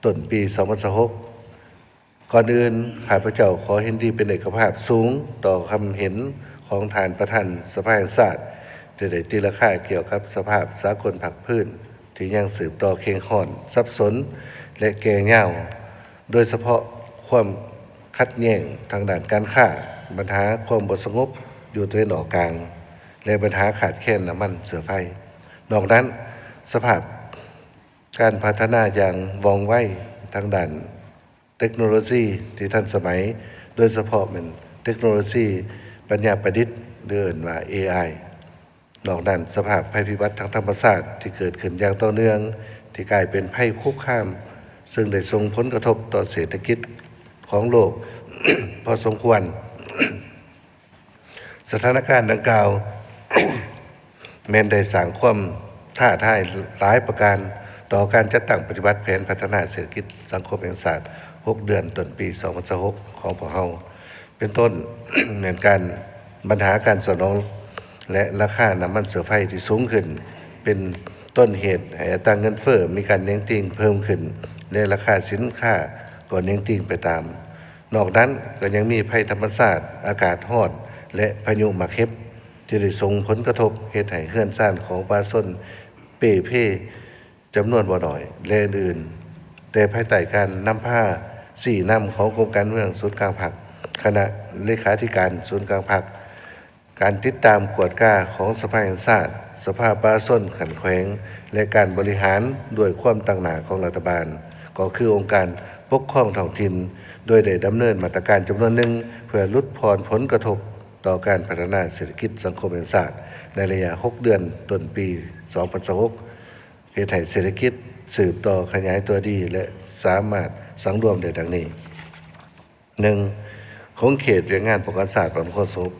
ຕົ້ນປີສອງພັນຊາວຫົກ. ກ່ອນອື່ນ, ຂ້າພະເຈົ້າຂໍເຫັນດີເປັນເອກະພາບສູງຕໍ່ຄຳເຫັນຂອງທ່ານປະທານສະພາແຫ່ງຊາດ ທີ່ໄດ້ຕີລາຄາກ່ຽວກັບສະພາບສາກົນພາກພື້ນ ທີ່ຍັງສືບຕໍ່ເຄັ່ງຮ້ອນ, ສັບສົນ ແລະ ແກ່ຍາວ, ໂດຍສະເພາະຄວາມຂັດແຍ່ງທາງດ້ານການຄ້າ, ບັນຫາຄວາມບໍ່ສະຫງົບຢູ່ຕາເວັນອອກກາງ ແລະ ບັນຫາຂາດແຄນນ້ຳມັນເຊື້ອໄຟ. ນອກນັ້ນ, ສະພາບການພັດທະນາຢ່າງວ່ອງໄວທາງດ້ານເຕັກໂນໂລຊີທີ່ທັນສະໄໝ, ໂດຍສະເພາະແມ່ນເຕັກໂນໂລຊີປັນຍາປະດິດ ຫຼື ເອີ້ນວ່າ ເອໄອ. ນອກນັ້ນ, ສະພາບໄພພິບັດທາງທຳມະຊາດທີ່ເກີດຂຶ້ນຢ່າງຕໍ່ເນື່ອງ ທີ່ກາຍເປັນໄພຄຸກຄາມ, ເຊິ່ງໄດ້ສົ່ງຜົນກະທົບຕໍ່ເສດຖະກິດຂອງໂລກພໍສົມຄວນ. ສະຖານະການດັ່ງກ່າວ ແມ່ນໄດ້ສ້າງຄວາມທ້າທາຍຫຼາຍປະການຕໍ່ການຈັດຕັ້ງປະຕິບັດແຜນພັດທະນາເສດຖະກິດສັງຄົມແຫ່ງຊາດຫົກເດືອນຕົ້ນປີສອງພັນຊາວຫົກຂອງພວກເຮົາ. ເປັນຕົ້ນ ແມ່ນການ ບັນຫາການສະໜອງ ແລະ ລາຄານ້ຳມັນເຊື້ອໄຟທີ່ສູງຂຶ້ນ ເປັນຕົ້ນເຫດໃຫ້ອັດຕາເງິນເຟີ້ມີການເໜັງຕີງເພີ່ມຂຶ້ນ ແລະ ລາຄາສິນຄ້າກໍເໜັງຕີງໄປຕາມ. ນອກນັ້ນກໍຍັງມີໄພທຳມະຊາດ, ອາກາດຮ້ອນ ແລະ ພາຍຸໝາກເຫັບ ທີ່ໄດ້ສົ່ງຜົນກະທົບເຮັດໃຫ້ເຮືອນຊານຂອງປະຊາຊົນເປ່ເພ ຈຳນວນບໍ່ໜ້ອຍ ແລະ ອື່ນໆ, ແຕ່ພາຍໃຕ້ການນຳພາຊີ້ນຳຂອງກົມການເມືອງສູນກາງພັກ, ຄະນະເລຂາທິການສູນກາງພັກ, ການຕິດຕາມກວດກາຂອງສະພາແຫ່ງຊາດ, ສະພາປະຊາຊົນຂັ້ນແຂວງ ແລະ ການບໍລິຫານດ້ວຍຄວາມຕັ້ງໜ້າຂອງລັດຖະບານ, ກໍຄືອົງການປົກຄອງທ້ອງຖິ່ນ, ໂດຍໄດ້ດຳເນີນມາດຕະການຈຳນວນໜຶ່ງ ເພື່ອຫຼຸດຜ່ອນຜົນກະທົບຕໍ່ການພັດທະນາເສດຖະກິດສັງຄົມແຫ່ງຊາດ ໃນໄລຍະຫົກເດືອນຕົ້ນປີສອງພັນຊາວຫົກ ເຮັດໃຫ້ເສດຖະກິດສືບຕໍ່ຂະຫຍາຍຕົວດີ ແລະ ສາມາດສັງລວມໄດ້ດັ່ງນີ້. ໜຶ່ງ, ຂົງເຂດວຽກງານປ້ອງກັນຊາດ ປ້ອງກັນຄວາມສະຫງົບ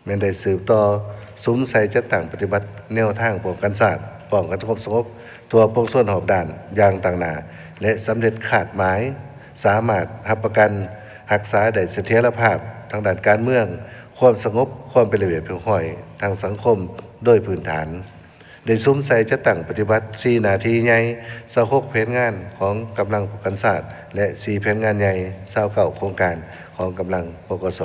ແມ່ນໄດ້ສືບຕໍ່ສຸມໃສ່ຈັດຕັ້ງປະຕິບັດແນວທາງປ້ອງກັນຊາດ ປ້ອງກັນຄວາມສະຫງົບທົ່ວປວງຊົນຮອບດ້ານຢ່າງຕັ້ງໜ້າ ແລະ ສຳເລັດຄາດໝາຍ, ສາມາດຮັບປະກັນຮັກສາໄດ້ສະຖຽນລະພາບທາງດ້ານການເມືອງ, ຄວາມສະຫງົບ, ຄວາມເປັນລະບຽບຮຽບຮ້ອຍທາງສັງຄົມໂດຍພື້ນຖານ. ໄດ້ສຸມໃສ່ຈັດຕັ້ງປະຕິບັດສີ່ໜ້າທີ່ໃຫຍ່, ຊາວຫົກແຜນງານຂອງກຳລັງປ້ອງກັນຊາດ ແລະ ສີ່ແຜນງານໃຫຍ່, ຊາວເກົ້າໂຄງການຂອງກຳລັງ ປກສ.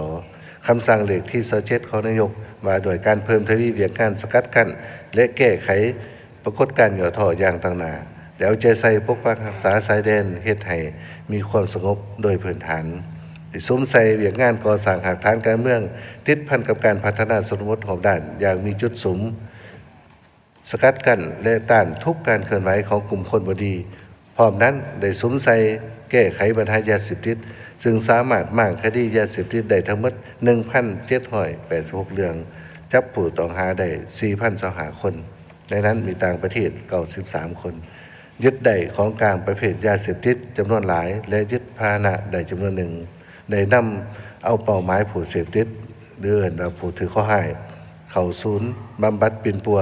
ຄຳສັ່ງເລກທີຊາວເຈັດຂອງນາຍົກ ວ່າດ້ວຍການເພີ່ມທະວີວຽກງານສະກັດກັ້ນ ແລະ ແກ້ໄຂປາກົດການຫຍໍ້ທໍ້ຢ່າງຕັ້ງໜ້າ ແລະ ເອົາໃຈໃສ່ປົກປັກຮັກສາຊາຍແດນ ເຮັດໃຫ້ມີຄວາມສະຫງົບໂດຍພື້ນຖານ. ໄດ້ສຸມໃສ່ວຽກງານກໍ່ສ້າງຮາກຖານການເມືອງ ຕິດພັນກັບການພັດທະນາຊົນນະບົດຮອບດ້ານຢ່າງມີຈຸດສຸມ, ສະກັດກັ້ນ ແລະ ຕ້ານທຸກການເຄື່ອນໄຫວຂອງກຸ່ມຄົນບໍ່ດີ. ພ້ອມນັ້ນ ໄດ້ສຸມໃສ່ແກ້ໄຂບັນຫາຢາເສບຕິດ, ເຊິ່ງສາມາດມ້າງຄະດີຢາເສບຕິດໄດ້ທັງໝົດໜຶ່ງພັນເຈັດຮ້ອຍແປດສິບຫົກເລື່ອງ, ຈັບຜູ້ຕ້ອງຫາໄດ້ສີ່ພັນຊາວຫ້າຄົນ, ໃນນັ້ນມີຕ່າງປະເທດເກົ້າສິບສາມຄົນ, ຍຶດໄດ້ຂອງກາງປະເພດຢາເສບຕິດຈຳນວນຫຼາຍ ແລະ ຍຶດພາຫະນະໄດ້ຈຳນວນໜຶ່ງ, ໄດ້ນຳເອົາເປົ້າໝາຍຜູ້ເສບຕິດ ຫຼື ເອີ້ນວ່າຜູ້ຖືກເຄາະຮ້າຍ ເຂົ້າສູນບຳບັດປິ່ນປົວ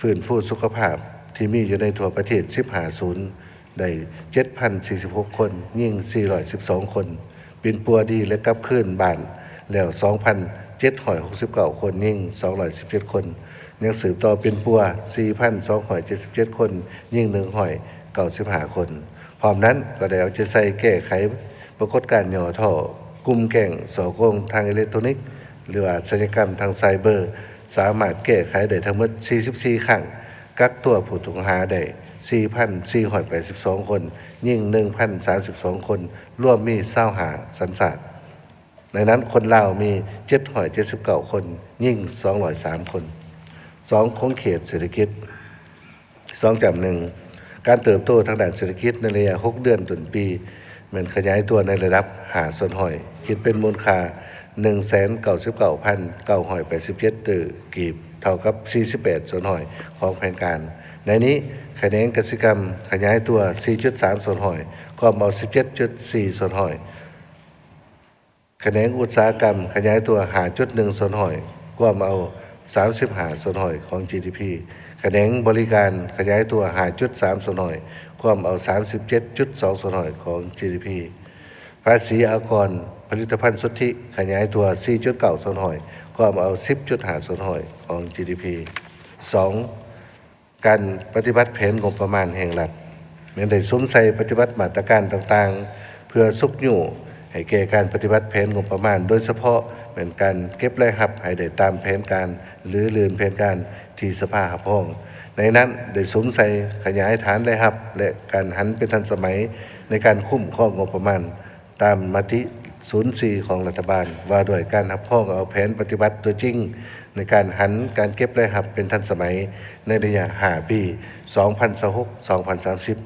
ຟື້ນຟູສຸຂະພາບທີ່ມີຢູ່ໃນທົ່ວປະເທດສິບຫ້າສູນ ໄດ້ເຈັດພັນສີ່ສິບຫົກຄົນ, ຍິງສີ່ຮ້ອຍສິບສອງຄົນ, ປິ່ນປົວດີ ແລະ ກັບຄືນບ້ານແລ້ວສອງພັນເຈັດຮ້ອຍຫົກສິບເກົ້າຄົນ, ຍິງສອງຮ້ອຍສິບເຈັດຄົນ, ຍັງສືບຕໍ່ປິ່ນປົວສີ່ພັນສອງຮ້ອຍເຈັດສິບເຈັດຄົນ, ຍິງໜຶ່ງຮ້ອຍເກົ້າສິບຫ້າຄົນ. ພ້ອມນັ້ນກໍໄດ້ເອົາໃຈໃສ່ແກ້ໄຂປາກົດການຫຍໍ້ທໍ້, ກຸ່ມແກ້ງສໍ້ໂກງທາງເອເລັກໂທຣນິກ ຫຼືວ່າອາຊຍາກຳທາງໄຊເບີ ສາມາດແກ້ໄຂໄດ້ທັງໝົດສີ່ສິບສີ່ຄັ້ງ, ກັກຕົວຜູ້ຕ້ອງຫາໄດ້ ສີ່ພັນສີ່ຮ້ອຍແປດສິບສອງຄົນ, ຍິງໜຶ່ງພັນສາມສິບສອງຄົນ, ລວມມີຊາວຫ້າສັນຊາດ. ໃນນັ້ນຄົນລາວມີເຈັດຮ້ອຍເຈັດສິບເກົ້າຄົນ, ຍິງສອງຮ້ອຍສາມຄົນ. ສອງ ຂົງເຂດເສດຖະກິດ. ສອງຈ້ຳໜຶ່ງ ການເຕີບໂຕທາງດ້ານເສດຖະກິດໃນໄລຍະຫົກເດືອນຕົ້ນປີ ແມ່ນຂະຫຍາຍຕົວໃນລະດັບຫ້າສ່ວນຮ້ອຍ, ຄິດເປັນມູນຄ່າໜຶ່ງແສນເກົ້າສິບເກົ້າພັນເກົ້າຮ້ອຍແປດສິບເຈັດຕື້ກີບ, ເທົ່າກັບສີ່ສິບແປດສ່ວນຮ້ອຍຂອງແຜນການ. ໃນນີ້ ຂະແໜງກະສິກຳຂະຫຍາຍຕົວສີ່ຈຸດສາມສ່ວນຮ້ອຍ, ກວມເອົາສິບເຈັດຈຸດສີ່ສ່ວນຮ້ອຍ. ຂະແໜງອຸດສາຫະກຳຂະຫຍາຍຕົວຫ້າຈຸດໜຶ່ງສ່ວນຮ້ອຍ, ກວມເອົາສາມສິບຫ້າສ່ວນຮ້ອຍຂອງຈີດີພີ. ຂະແໜງບໍລິການຂະຫຍາຍຕົວຫ້າຈຸດສາມສ່ວນຮ້ອຍ, ກວມເອົາສາມສິບເຈັດຈຸດສອງສ່ວນຮ້ອຍຂອງຈີດີພີ. ພາສີອາກອນຜະລິດຕະພັນສຸດທິຂະຫຍາຍຕົວສີ່ຈຸດເກົ້າສ່ວນຮ້ອຍ, ກວມເອົາສິບຈຸດຫ້າສ່ວນຮ້ອຍຂອງຈີດີພີ. ສອງ ການປະຕິບັດແຜນງົບປະມານແຫ່ງລັດ ແມ່ນໄດ້ສຸມໃສ່ປະຕິບັດມາດຕະການຕ່າງໆ ເພື່ອຊຸກຍູ້ໃຫ້ແກ່ການປະຕິບັດແຜນງົບປະມານ, ໂດຍສະເພາະແມ່ນການເກັບລາຍຮັບໃຫ້ໄດ້ຕາມແຜນການ ຫຼື ລື່ນແຜນການທີ່ສະພາຮັບຮອງ. ໃນນັ້ນໄດ້ສຸມໃສ່ຂະຫຍາຍຖານລາຍຮັບ ແລະ ການຫັນເປັນທັນສະໄໝໃນການຄຸ້ມຄອງງົບປະມານ ຕາມມະຕິສູນສີ່ຂອງລັດຖະບານ ວ່າດ້ວຍການຮັບຮອງເອົາແຜນປະຕິບັດຕົວຈິງ ໃນການຫັນການເກັບລາຍຮັບເປັນທັນສະໄໝໃນໄລຍະຫ້າປີ ສອງພັນຊາວຫົກ ສອງພັນສາມສິບ.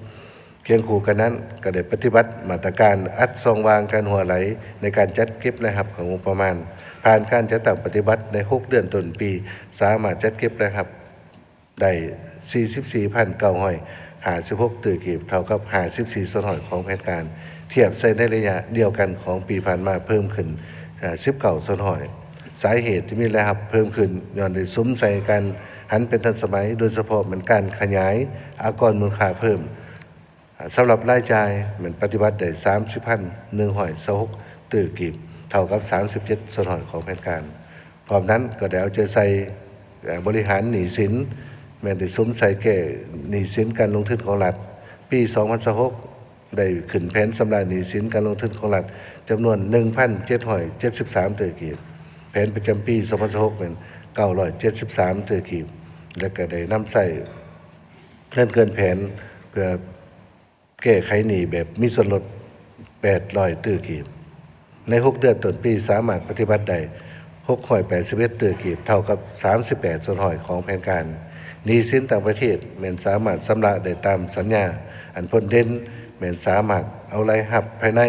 ຄຽງຄູ່ກັນນັ້ນ ກໍໄດ້ປະຕິບັດມາດຕະການອັດຊ່ອງວ່າງການຮົ່ວໄຫຼໃນການຈັດເກັບລາຍຮັບຂອງງົບປະມານ. ຜ່ານການຈັດຕັ້ງປະຕິບັດໃນຫົກເດືອນຕົ້ນປີ ສາມາດຈັດເກັບລາຍຮັບ ໄດ້ສີ່ສິບສີ່ພັນເກົ້າຮ້ອຍຫ້າສິບຫົກຕື້ກີບ, ເທົ່າກັບຫ້າສິບສີ່ສ່ວນຮ້ອຍຂອງແຜນການ, ທຽບໃສ່ໃນໄລຍະດຽວກັນຂອງປີຜ່ານມາເພີ່ມຂຶ້ນ ເອີ່ ສິບເກົ້າສ່ວນຮ້ອຍ. ສາເຫດທີ່ມີລາຍຮັບເພີ່ມຂຶ້ນ ຍ້ອນໄດ້ສຸມໃສ່ການຫັນເປັນທັນສະໄໝ, ໂດຍສະເພາະແມ່ນການຂະຫຍາຍອາກອນມູນຄ່າເພີ່ມ. ສຳລັບລາຍຈ່າຍແມ່ນປະຕິບັດໄດ້ສາມສິບພັນໜຶ່ງຮ້ອຍຊາວຫົກຕື້ກີບ, ເທົ່າກັບສາມສິບເຈັດສ່ວນຮ້ອຍຂອງແຜນການ. ພ້ອມນັ້ນກໍໄດ້ເອົາໃຈໃສ່ ເອີ່ ບໍລິຫານໜີ້ສິນ, ແມ່ນໄດ້ສຸມໃສ່ແກ້ໜີ້ສິນການລົງທຶນຂອງລັດ. ປີສອງພັນຊາວຫົກ ໄດ້ຂຶ້ນແຜນຊຳລະໜີ້ສິນການລົງທຶນຂອງລັດ ຈຳນວນໜຶ່ງພັນເຈັດຮ້ອຍເຈັດສິບສາມຕື້ກີບ. ແຜນປະຈຳປີສອງພັນຊາວຫົກ ແມ່ນເກົ້າຮ້ອຍເຈັດສິບສາມຕື້ກີບ ແລະ ກໍໄດ້ນຳໃຊ້ເງິນເກີນແຜນ ເພື່ອ ແກ້ໄຂໜີ້ແບບມີສ່ວນລົດແປດຮ້ອຍຕື້ກີບ. ໃນຫົກເດືອນຕົ້ນປີ ສາມາດປະຕິບັດໄດ້ຫົກຮ້ອຍແປດສິບເອັດຕື້ກີບ, ເທົ່າກັບສາມສິບແປດສ່ວນຮ້ອຍຂອງແຜນການ. ໜີ້ສິນຕ່າງປະເທດແມ່ນສາມາດຊຳລະໄດ້ຕາມສັນຍາ, ອັນພົ້ນເດັ່ນແມ່ນສາມາດເອົາລາຍຮັບພາຍໃນ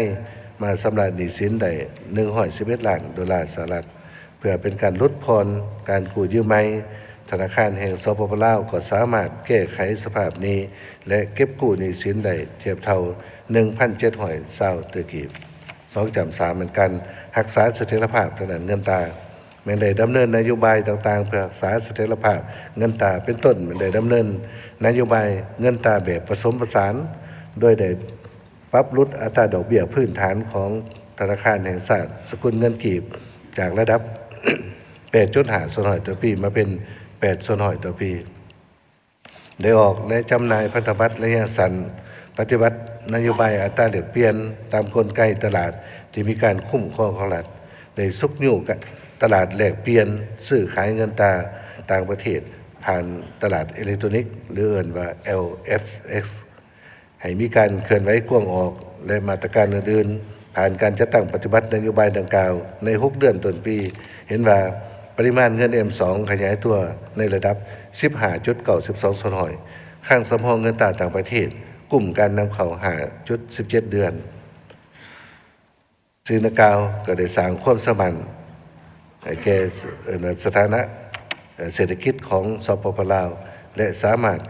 ມາຊຳລະໜີ້ສິນໄດ້ໜຶ່ງຮ້ອຍສິບເອັດລ້ານໂດລາສະຫະລັດ. ເພື່ອເປັນການຫຼຸດຜ່ອນການກູ້ຢືມໃໝ່, ທະນາຄານແຫ່ງ ສປປ ລາວ ກໍສາມາດແກ້ໄຂສະພາບໜີ້ ແລະ ເກັບກູ້ໜີ້ສິນໄດ້ທຽບເທົ່າໜຶ່ງພັນເຈັດຮ້ອຍຊາວຕື້ກີບ. ສອງຈ້ຳສາມ ແມ່ນການຮັກສາສະຖຽນລະພາບທາງດ້ານເງິນຕາ, ແມ່ນໄດ້ດຳເນີນນະໂຍບາຍຕ່າງໆ ເພື່ອຮັກສາສະຖຽນລະພາບເງິນຕາ, ເປັນຕົ້ນ ແມ່ນໄດ້ດຳເນີນນະໂຍບາຍເງິນຕາແບບປະສົມປະສານ, ໂດຍໄດ້ ປັບຫຼຸດອັດຕາດອກເບ້ຍພື້ນຖານຂອງທະນາຄານແຫ່ງຊາດສະກຸນເງິນກີບ ຈາກລະດັບແປດຈຸດຫ້າສ່ວນຮ້ອຍຕໍ່ປີ ມາເປັນແປດສ່ວນຮ້ອຍຕໍ່ປີ. ໄດ້ອອກ ແລະ ຈຳໜ່າຍພັນທະບັດໄລຍະສັ້ນ, ປະຕິບັດນະໂຍບາຍອັດຕາແລກປ່ຽນຕາມກົນໄກຕະຫຼາດທີ່ມີການຄຸ້ມຄອງຂອງລັດ, ໄດ້ຊຸກຍູ້ຕະຫຼາດແລກປ່ຽນຊື້ຂາຍເງິນຕາຕ່າງປະເທດ ຜ່ານຕະຫຼາດເອເລັກໂຕນິກ ຫຼື ເອີ້ນວ່າ ແອລເອັຟເອັກ ໃຫ້ມີການເຄື່ອນໄຫວກວ້າງອອກ ແລະ ມາດຕະການອື່ນໆ. ຜ່ານການຈັດຕັ້ງປະຕິບັດນະໂຍບາຍດັ່ງກ່າວໃນຫົກເດືອນຕົ້ນປີ, ເຫັນວ່າປະລິມານເງິນ ເອັມສອງ ຂະຫຍາຍຕົວໃນລະດັບສິບຫ້າຈຸດເກົ້າສິບສອງສ່ວນຮ້ອຍ, ຄັງສຳຮອງເງິນຕາຕ່າງປະເທດ ກຸ້ມການນຳເຂົ້າຫ້າຈຸດສິບເຈັດເດືອນ. ສິ່ງດັ່ງກ່າວກໍໄດ້ສ້າງຄວາມເຊື່ອໝັ້ນໃຫ້ແກ່ ເອີ້ນວ່າ ສະຖານະ ເອີ່ ເສດຖະກິດຂອງ ສປປ ລາວ ແລະ ສາມາດ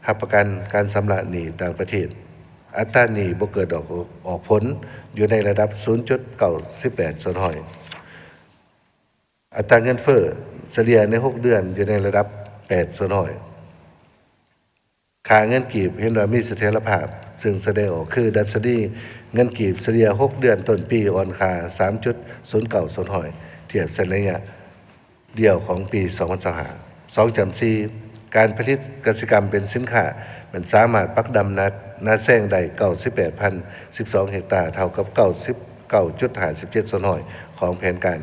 ຮັບປະກັນການຊຳລະໜີ້ຕ່າງປະເທດ. ອັດຕາໜີ້ບໍ່ເກີດອອກ ອອກຜົນ ຢູ່ໃນລະດັບສູນຈຸດເກົ້າສິບແປດສ່ວນຮ້ອຍ. ອັດຕາເງິນເຟີ້ສະເລ່ຍໃນຫົກເດືອນຢູ່ໃນລະດັບແປດສ່ວນຮ້ອຍ. ຄ່າເງິນກີບເຫັນວ່າມີສະຖຽນລະພາບ, ເຊິ່ງສະແດງອອກຄື ດັດຊະນີເງິນກີບສະເລ່ຍຫົກເດືອນຕົ້ນປີອ່ອນຄ່າສາມຈຸດສູນເກົ້າສ່ວນຮ້ອຍ ທຽບໃສ່ໄລຍະດຽວຂອງປີສອງພັນຊາວຫ້າ. ສອງຈ້ຳສີ່ ການຜະລິດກະສິກຳເປັນສິນຄ້າ ແມ່ນສາມາດປັກດຳນາ ນາແຊງໄດ້ເກົ້າສິບແປດພັນສິບສອງເຮັກຕາ, ເທົ່າກັບເກົ້າສິບເກົ້າຈຸດຫ້າສິບເຈັດສ່ວນຮ້ອຍຂອງແຜນການ.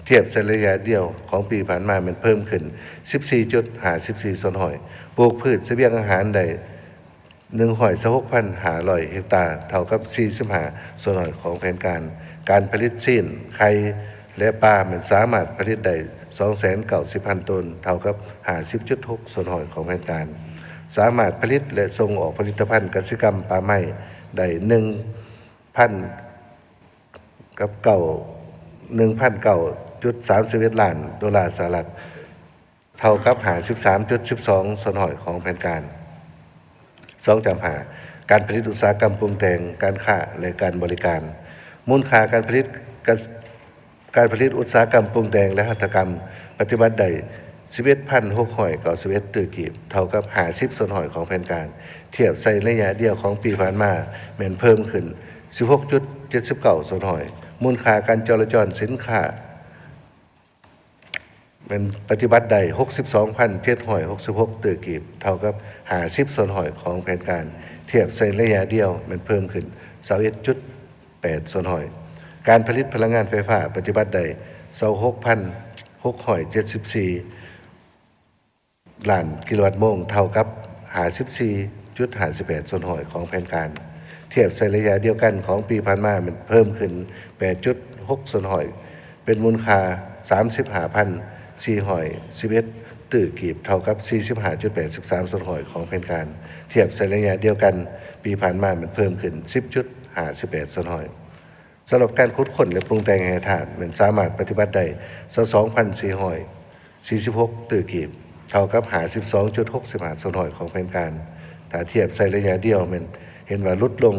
ທຽບໃສ່ໄລຍະດຽວຂອງປີຜ່ານມາແມ່ນເພີ່ມຂຶ້ນສິບສີ່ຈຸດຫ້າສິບສີ່ສ່ວນຮ້ອຍ. ປູກພືດສະບຽງອາຫານໄດ້ ໜຶ່ງຮ້ອຍຊາວຫົກພັນຫ້າຮ້ອຍເຮັກຕາ, ເທົ່າກັບສີ່ສິບຫ້າສ່ວນຮ້ອຍຂອງແຜນການ. ການຜະລິດຊີ້ນ, ໄຂ່ ແລະ ປາ ແມ່ນສາມາດຜະລິດໄດ້ສອງແສນເກົ້າສິບພັນໂຕນ, ເທົ່າກັບຫ້າສິບຈຸດຫົກສ່ວນຮ້ອຍຂອງແຜນການ. ສາມາດຜະລິດ ແລະ ສົ່ງອອກຜະລິດຕະພັນກະສິກຳປ່າໄມ້ໄດ້ໜຶ່ງພັນ ກັບເກົ້າ ໜຶ່ງພັນເກົ້າຈຸດສາມສິບເອັດລ້ານໂດລາສະຫະລັດ, ເທົ່າກັບຫ້າສິບສາມຈຸດສິບສອງສ່ວນຮ້ອຍຂອງແຜນການ. ສອງຈຳຫ້າ ການຜະລິດອຸດສາຫະກຳປຸງແຕ່ງ, ການຄ້າ ແລະ ການບໍລິການ. ມູນຄ່າການຜະລິດ ການ ການຜະລິດອຸດສາຫະກຳປຸງແຕ່ງ ແລະ ຫັດຖະກຳ ປະຕິບັດໄດ້ສິບເອັດພັນຫົກຮ້ອຍເກົ້າສິບເອັດຕື້ກີບ, ເທົ່າກັບຫ້າສິບສ່ວນຮ້ອຍຂອງແຜນການ. ທຽບໃສ່ໄລຍະດຽວຂອງປີຜ່ານມາ ແມ່ນເພີ່ມຂຶ້ນສິບຫົກຈຸດເຈັດສິບເກົ້າສ່ວນຮ້ອຍ. ມູນຄ່າການຈໍລະຈອນສິນຄ້າ ແມ່ນປະຕິບັດໄດ້ຫົກສິບສອງພັນເຈັດຮ້ອຍຫົກສິບຫົກຕື້ກີບ, ເທົ່າກັບຫ້າສິບສ່ວນຮ້ອຍຂອງແຜນການ. ທຽບໃສ່ໄລຍະດຽວ ແມ່ນເພີ່ມຂຶ້ນຊາວເອັດຈຸດແປດສ່ວນຮ້ອຍ. ການຜະລິດພະລັງງານໄຟຟ້າ ປະຕິບັດໄດ້ຊາວຫົກພັນຫົກຮ້ອຍເຈັດສິບສີ່ ລ້ານກິໂລວັດໂມງ, ເທົ່າກັບຫ້າສິບສີ່ຈຸດຫ້າສິບແປດສ່ວນຮ້ອຍຂອງແຜນການ. ທຽບໃສ່ໄລຍະດຽວກັນຂອງປີຜ່ານມາ ແມ່ນເພີ່ມຂຶ້ນແປດຈຸດຫົກສ່ວນຮ້ອຍ, ເປັນມູນຄ່າສາມສິບຫ້າພັນສີ່ຮ້ອຍສິບເອັດຕື້ກີບ, ເທົ່າກັບສີ່ສິບຫ້າຈຸດແປດສິບສາມສ່ວນຮ້ອຍຂອງແຜນການ. ທຽບໃສ່ໄລຍະດຽວກັນປີຜ່ານມາ ແມ່ນເພີ່ມຂຶ້ນສິບຈຸດຫ້າສິບແປດສ່ວນຮ້ອຍ. ສຳລັບການຂຸດຄົ້ນ ແລະ ປຸງແຕ່ງແຮ່ທາດ ແມ່ນສາມາດປະຕິບັດໄດ້ຊາວສອງພັນສີ່ຮ້ອຍສີ່ສິບຫົກຕື້ກີບ, ເທົ່າກັບຫ້າສິບສອງຈຸດຫົກສິບຫ້າສ່ວນຮ້ອຍຂອງແຜນການ. ຖ້າທຽບໃສ່ໄລຍະດຽວ ແມ່ນເຫັນວ່າຫຼຸດລົງ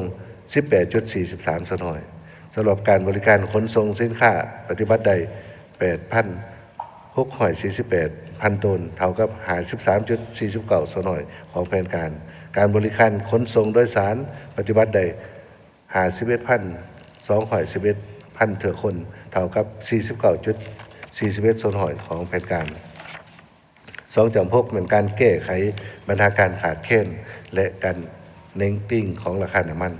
ສິບແປດຈຸດສີ່ສິບສາມສ່ວນຮ້ອຍ. ສຳລັບການບໍລິການຂົນສົ່ງສິນຄ້າ ປະຕິບັດໄດ້ແປດພັນຫົກຮ້ອຍສີ່ສິບແປດພັນໂຕນ, ເທົ່າກັບຫ້າສິບສາມຈຸດສີ່ສິບເກົ້າສ່ວນຮ້ອຍຂອງແຜນການ. ການບໍລິການຂົນສົ່ງໂດຍສານ ປະຕິບັດໄດ້ ຫ້າສິບເອັດພັນສອງຮ້ອຍສິບເອັດພັນເທື່ອຄົນ, ເທົ່າກັບສີ່ສິບເກົ້າຈຸດສີ່ສິບເອັດສ່ວນຮ້ອຍຂອງແຜນການ. ສອງຈຳຫົກ ແມ່ນການແກ້ໄຂບັນຫາການຂາດແຄນ ແລະ ການເໜັງຕີງຂອງລາຄານ້ຳມັນ.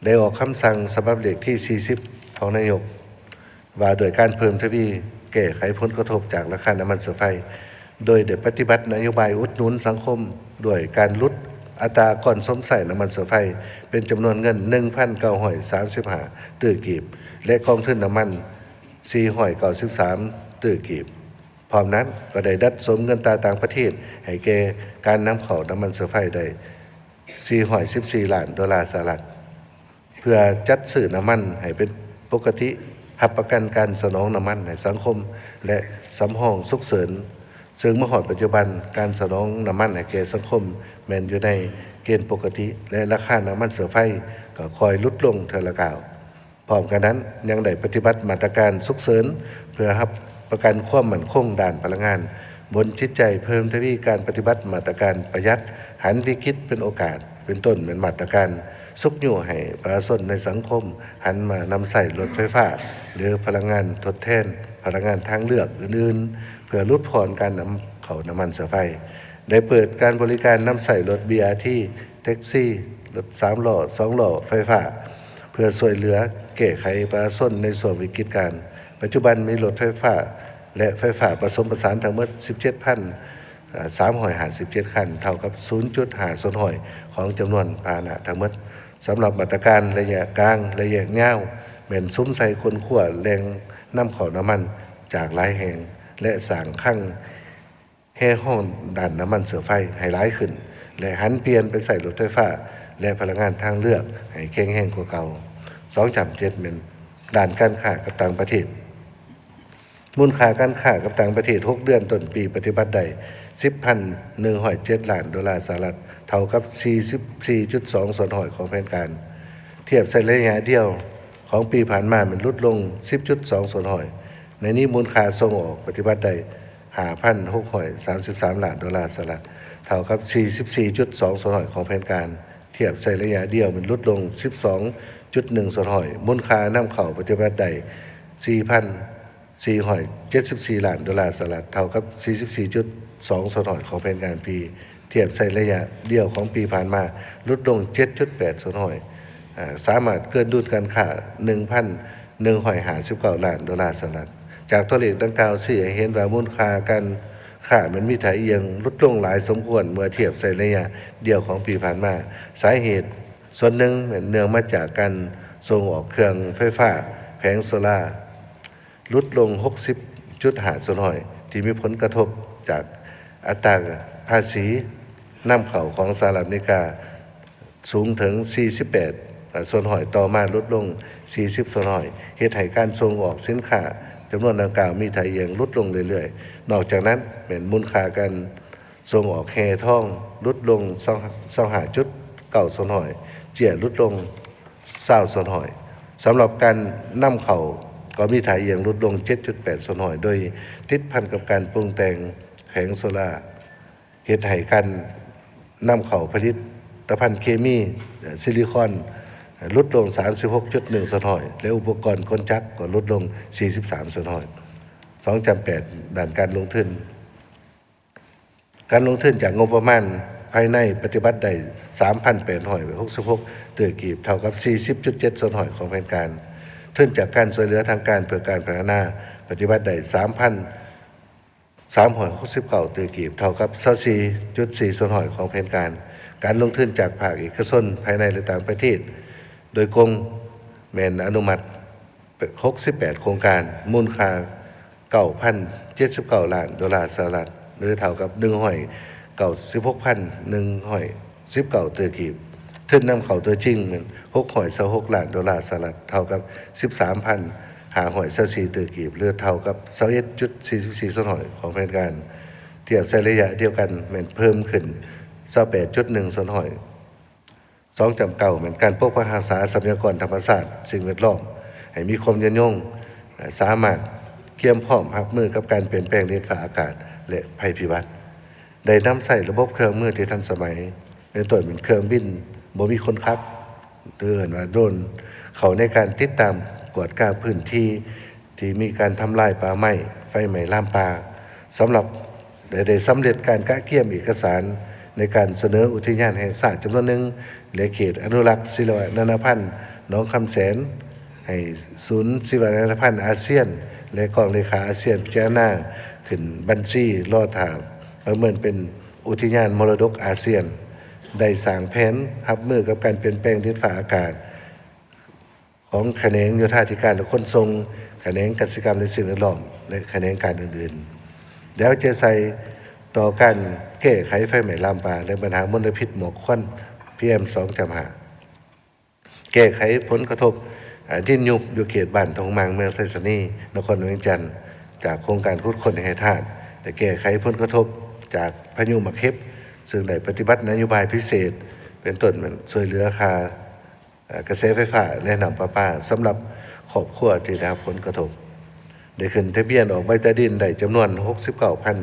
ໄດ້ອອກຄຳສັ່ງສະບັບເລກທີສີ່ສິບຂອງນາຍົກ ວ່າດ້ວຍການເພີ່ມທະວີແກ້ໄຂຜົນກະທົບຈາກລາຄານ້ຳມັນເຊື້ອໄຟ, ໂດຍໄດ້ປະຕິບັດນະໂຍບາຍອຸດໜູນສັງຄົມ ດ້ວຍການຫຼຸດອັດຕາກ່ອນຊົມໃຊ້ນ້ຳມັນເຊື້ອໄຟ ເປັນຈຳນວນເງິນໜຶ່ງພັນເກົ້າຮ້ອຍສາມສິບຫ້າຕື້ກີບ ແລະ ກອງທຶນນ້ຳມັນສີ່ຮ້ອຍເກົ້າສິບສາມຕື້ກີບ. ພ້ອມນັ້ນກໍໄດ້ດັດສົມເງິນຕາຕ່າງປະເທດໃຫ້ແກ່ການນຳເຂົ້ານ້ຳມັນເຊື້ອໄຟໄດ້ສີ່ຮ້ອຍສິບສີ່ລ້ານໂດລາສະຫະລັດ. ເພື່ອຈັດຊື້ນ້ຳມັນໃຫ້ເປັນປົກກະຕິ, ຮັບປະກັນການສະໜອງນ້ຳມັນໃຫ້ສັງຄົມ ແລະ ສຳຮອງສຸກເສີນ, ເຊິ່ງມາຮອດປັດຈຸບັນ ການສະໜອງນ້ຳມັນໃຫ້ແກ່ສັງຄົມແມ່ນຢູ່ໃນເກນປົກກະຕິ ແລະ ລາຄານ້ຳມັນເຊື້ອໄຟກໍຄ່ອຍຫຼຸດລົງເທື່ອລະກ້າວ. ພ້ອມກັນນັ້ນ ຍັງໄດ້ປະຕິບັດມາດຕະການສຸກເສີນ ເພື່ອຮັບປະກັນຄວາມໝັ້ນຄົງດ້ານພະລັງງານ, ບົນຈິດໃຈເພີ່ມທະວີການປະຕິບັດມາດຕະການປະຢັດ, ຫັນວິກິດເປັນໂອກາດ, ເປັນຕົ້ນແມ່ນມາດຕະການຊຸກຍູ້ໃຫ້ປະຊາຊົນໃນສັງຄົມຫັນມານຳໃຊ້ລົດໄຟຟ້າ ຫຼື ພະລັງງານທົດແທນ, ພະລັງງານທາງເລືອກອື່ນໆ ເພື່ອຫຼຸດຜ່ອນການນຳເຂົ້ານ້ຳມັນເຊື້ອໄຟ. ໄດ້ເປີດການບໍລິການນຳໃຊ້ລົດ ບີ ອາ ທີ ແທັກຊີ, ລົດສາມລໍ້, ສອງລໍ້ໄຟຟ້າ ເພື່ອຊ່ວຍເຫຼືອແກ້ໄຂປະຊາຊົນໃນຊ່ວງວິກິດການ. ປັດຈຸບັນມີລົດໄຟຟ້າ ແລະ ໄຟຟ້າປະສົມປະສານທັງໝົດສິບເຈັດພັນສາມຮ້ອຍຫ້າສິບເຈັດຄັນ, ເທົ່າກັບສູນຈຸດຫ້າສ່ວນຮ້ອຍຂອງຈຳນວນພາຫະນະທັງໝົດ. ສຳລັບມາດຕະການໄລຍະກາງ ແລະ ໄລຍະຍາວ ແມ່ນສຸມໃສ່ຄົ້ນຄວ້າແຫຼ່ງນຳເຂົ້ານ້ຳມັນຈາກຫຼາຍແຫ່ງ ແລະ ສ້າງຄັງ ແຮ່ຮອງດ້ານນ້ຳມັນເຊື້ອໄຟໃຫ້ຫຼາຍຂຶ້ນ ແລະ ຫັນປ່ຽນໄປໃຊ້ລົດໄຟຟ້າ ແລະ ພະລັງງານທາງເລືອກໃຫ້ແຂງແຮງກວ່າເກົ່າ. ສອງຈຳເຈັດ ແມ່ນດ້ານການຄ້າກັບຕ່າງປະເທດ. ມູນຄ່າການຄ້າກັບຕ່າງປະເທດຫົກເດືອນຕົ້ນປີປະຕິບັດໄດ້ສິບພັນໜຶ່ງຮ້ອຍເຈັດລ້ານໂດລາສະຫະລັດ, ເທົ່າກັບສີ່ສິບສີ່ຈຸດສອງສ່ວນຮ້ອຍຂອງແຜນການ. ທຽບໃສ່ໄລຍະດຽວຂອງປີຜ່ານມາແມ່ນຫຼຸດລົງສິບຈຸດສອງສ່ວນຮ້ອຍ. ໃນນີ້ມູນຄ່າສົ່ງອອກປະຕິບັດໄດ້ ຫ້າພັນຫົກຮ້ອຍສາມສິບສາມລ້ານໂດລາສະຫະລັດ, ເທົ່າກັບສີ່ສິບສີ່ຈຸດສອງສ່ວນຮ້ອຍຂອງແຜນການ. ທຽບໃສ່ໄລຍະດຽວແມ່ນຫຼຸດລົງສິບສອງຈຸດໜຶ່ງສ່ວນຮ້ອຍ. ມູນຄ່ານຳເຂົ້າປະຕິບັດໄດ້ສີ່ພັນສີ່ຮ້ອຍເຈັດສິບສີ່ລ້ານໂດລາສະຫະລັດ, ເທົ່າກັບສີ່ສິບສີ່ຈຸດສອງສ່ວນຮ້ອຍຂອງແຜນການປີ. ທຽບໃສ່ໄລຍະດຽວຂອງປີຜ່ານມາ ຫຼຸດລົງເຈັດຈຸດແປດສ່ວນຮ້ອຍ, ສາມາດເກີນດຸນການຄ້າໜຶ່ງພັນໜຶ່ງຮ້ອຍຫ້າສິບເກົ້າລ້ານໂດລາສະຫະລັດ. ຈາກຕົວເລກດັ່ງກ່າວຊີ້ໃຫ້ເຫັນວ່າມູນຄ່າການ ຄ້າແມ່ນມີທ່າອ່ຽງຫຼຸດລົງຫຼາຍສົມຄວນເມື່ອທຽບໃສ່ໄລຍະດຽວຂອງປີຜ່ານມາ. ສາເຫດສ່ວນໜຶ່ງແມ່ນເນື່ອງມາຈາກການສົ່ງອອກເຄື່ອງໄຟຟ້າແຜງໂຊລາ ຫຼຸດລົງ ຫົກສິບຈຸດຫ້າສ່ວນຮ້ອຍ ທີ່ມີຜົນກະທົບຈາກອັດຕາພາສີນຳເຂົ້າຂອງສະຫະລັດອາເມລິກາສູງເຖິງ ສີ່ສິບແປດສ່ວນຮ້ອຍ ຕໍ່ມາຫຼຸດລົງ ສີ່ສິບສ່ວນຮ້ອຍ ເຮັດໃຫ້ການສົ່ງອອກສິນຄ້າຈຳນວນດັ່ງກ່າວມີທ່າອ່ຽງຫຼຸດລົງເລື້ອຍໆ. ນອກຈາກນັ້ນ ແມ່ນມູນຄ່າການສົ່ງອອກແຮ່ທອງຫຼຸດລົງ ຊາວຫ້າຈຸດເກົ້າສ່ວນຮ້ອຍ ເຈ້ຍຫຼຸດລົງ ຊາວສ່ວນຮ້ອຍ. ສຳລັບການນຳເຂົ້າກໍມີທ່າອ່ຽງຫຼຸດລົງ ເຈັດຈຸດແປດສ່ວນຮ້ອຍ ໂດຍຕິດພັນກັບການປຸງແຕ່ງແຜງໂຊລາ ເຮັດໃຫ້ການນຳເຂົ້າຜະລິດຕະພັນເຄມີ ເອ່ອ ຊິລິຄອນ ເອ່ອ ຫຼຸດລົງ ສາມສິບຫົກຈຸດໜຶ່ງສ່ວນຮ້ອຍ ແລະ ອຸປະກອນກົນຈັກກໍຫຼຸດລົງ ສີ່ສິບສາມສ່ວນຮ້ອຍ. ສອງຈຳແປດ ດ້ານການລົງທຶນ. ການລົງທຶນຈາກງົບປະມານພາຍໃນປະຕິບັດໄດ້ ສາມພັນແປດຮ້ອຍຫົກສິບຫົກຕື້ກີບ ເທົ່າກັບ ສີ່ສິບຈຸດເຈັດສ່ວນຮ້ອຍຂອງແຜນການ. ທຶນຈາກການຊ່ວຍເຫຼືອທາງການເພື່ອການພັດທະນາ ປະຕິບັດໄດ້ ສາມພັນສາມຮ້ອຍຫົກສິບເກົ້າຕື້ກີບ ເທົ່າກັບ ຊາວສີ່ຈຸດສີ່ສ່ວນຮ້ອຍຂອງແຜນການ. ການລົງທຶນຈາກພາກເອກະຊົນພາຍໃນ ແລະ ຕ່າງປະເທດໂດຍກົງ ແມ່ນອະນຸມັດ ຫົກສິບແປດໂຄງການ ມູນຄ່າ ເກົ້າພັນເຈັດສິບເກົ້າລ້ານໂດລາສະຫະລັດ ຫຼື ເທົ່າກັບ ໜຶ່ງຮ້ອຍເກົ້າສິບຫົກພັນໜຶ່ງຮ້ອຍສິບເກົ້າຕື້ກີບ. ທຶນນຳເຂົ້າຕົວຈິງແມ່ນ ຫົກຮ້ອຍຊາວຫົກລ້ານໂດລາສະຫະລັດ ເທົ່າກັບ ສິບສາມພັນຫ້າຮ້ອຍຊາວສີ່ຕື້ກີບ ຫຼື ເທົ່າກັບ ຊາວເອັດຈຸດສີ່ສິບສີ່ສ່ວນຮ້ອຍຂອງແຜນການ. ທຽບໃສ່ໄລຍະດຽວກັນແມ່ນເພີ່ມຂຶ້ນ ຊາວແປດຈຸດໜຶ່ງສ່ວນຮ້ອຍ. ສອງຈຳເກົ້າ ແມ່ນການປົກປັກຮັກສາຊັບພະຍາກອນທຳມະຊາດ, ສິ່ງແວດລ້ອມ ໃຫ້ມີຄວາມຍືນຍົງ, ສາມາດກຽມພ້ອມຮັບມືກັບການປ່ຽນແປງດິນຟ້າອາກາດ ແລະ ໄພພິບັດ, ໄດ້ນຳໃຊ້ລະບົບເຄື່ອງມືທີ່ທັນສະໄໝ ເປັນຕົ້ນແມ່ນເຄື່ອງບິນບໍ່ມີຄົນຂັບ ຫຼື ເອີ້ນວ່າໂດຣນ ເຂົ້າໃນການຕິດຕາມກວດກາພື້ນທີ່ ທີ່ມີການທຳລາຍປ່າໄມ້, ໄຟໄໝ້ລາມປ່າ. ສຳລັບ ແລະ ໄດ້ສຳເລັດການກະກຽມເອກະສານໃນການສະເໜີອຸທິຍານແຫ່ງຊາດຈຳນວນໜຶ່ງ ແລະ ເຂດອະນຸລັກຊີວະນານາພັນໜອງຄຳແສນ ໃຫ້ສູນຊີວະນານາພັນອາຊຽນ ແລະ ກອງເລຂາອາຊຽນ ພິຈາລະນາຂຶ້ນບັນຊີລໍຖ້າປະເມີນເປັນອຸທິຍານມໍລະດົກອາຊຽນ, ໄດ້ສ້າງແຜນຮັບມືກັບການປ່ຽນແປງດິນຟ້າອາກາດ ຂອງຂະແໜງໂຍທາທິການ ແລະ ຂົນສົ່ງ, ຂະແໜງກະສິກຳ ແລະ ສິ່ງແວດລ້ອມ ແລະ ຂະແໜງການອື່ນໆ ແລ້ວຈະໃສ່ຕໍ່ການແກ້ໄຂໄຟໄໝ້ລາມປ່າ ແລະ ບັນຫາມົນລະພິດໝອກຄວັນ ພີເອັມ ສອງຈຳຫ້າ, ແກ້ໄຂຜົນກະທົບ ອາ ດິນຍຸບຢູ່ເຂດບ້ານທົ່ງມັງ ເມືອງໄຊສະນີ ນະຄອນຫຼວງວຽງຈັນ ຈາກໂຄງການຂຸດຄົ້ນແຮ່ທາດ ແລະ ແກ້ໄຂຜົນກະທົບຈາກພາຍຸໝາກເຫັບ ເຊິ່ງໄດ້ປະຕິບັດນະໂຍບາຍພິເສດ ເປັນຕົ້ນແມ່ນຊ່ວຍເຫຼືອຄ່າ ເອ່ອ ກະແສໄຟຟ້າ ແລະ ນ້ຳປະປາ ສຳລັບຄອບຄົວທີ່ໄດ້ຮັບຜົນກະທົບ. ໄດ້ຂຶ້ນທະບຽນອອກໃບຕາດິນໄດ້ຈຳນວນ ຫົກສິບເກົ້າພັນ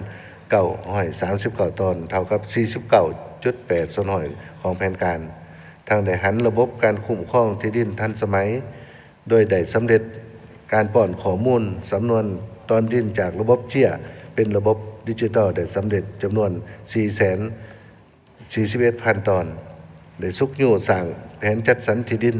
ເກົ້າຮ້ອຍສາມສິບເກົ້າຕອນ ເທົ່າກັບ ສີ່ສິບເກົ້າຈຸດແປດສ່ວນຮ້ອຍຂອງແຜນການ, ທັງໄດ້ຫັນລະບົບການຄຸ້ມຄອງທີ່ດິນທັນສະໄໝ ໂດຍໄດ້ສຳເລັດການປ້ອນຂໍ້ມູນສຳນວນຕອນດິນຈາກລະບົບເຈ້ຍ ເປັນລະບົບດິຈິຕອນໄດ້ສຳເລັດຈຳນວນ ສີ່ແສນ ສີ່ສິບເອັດພັນຕອນ, ໄດ້ຊຸກຍູ້ສ້າງແຜນຈັດສັນທີ່ດິນ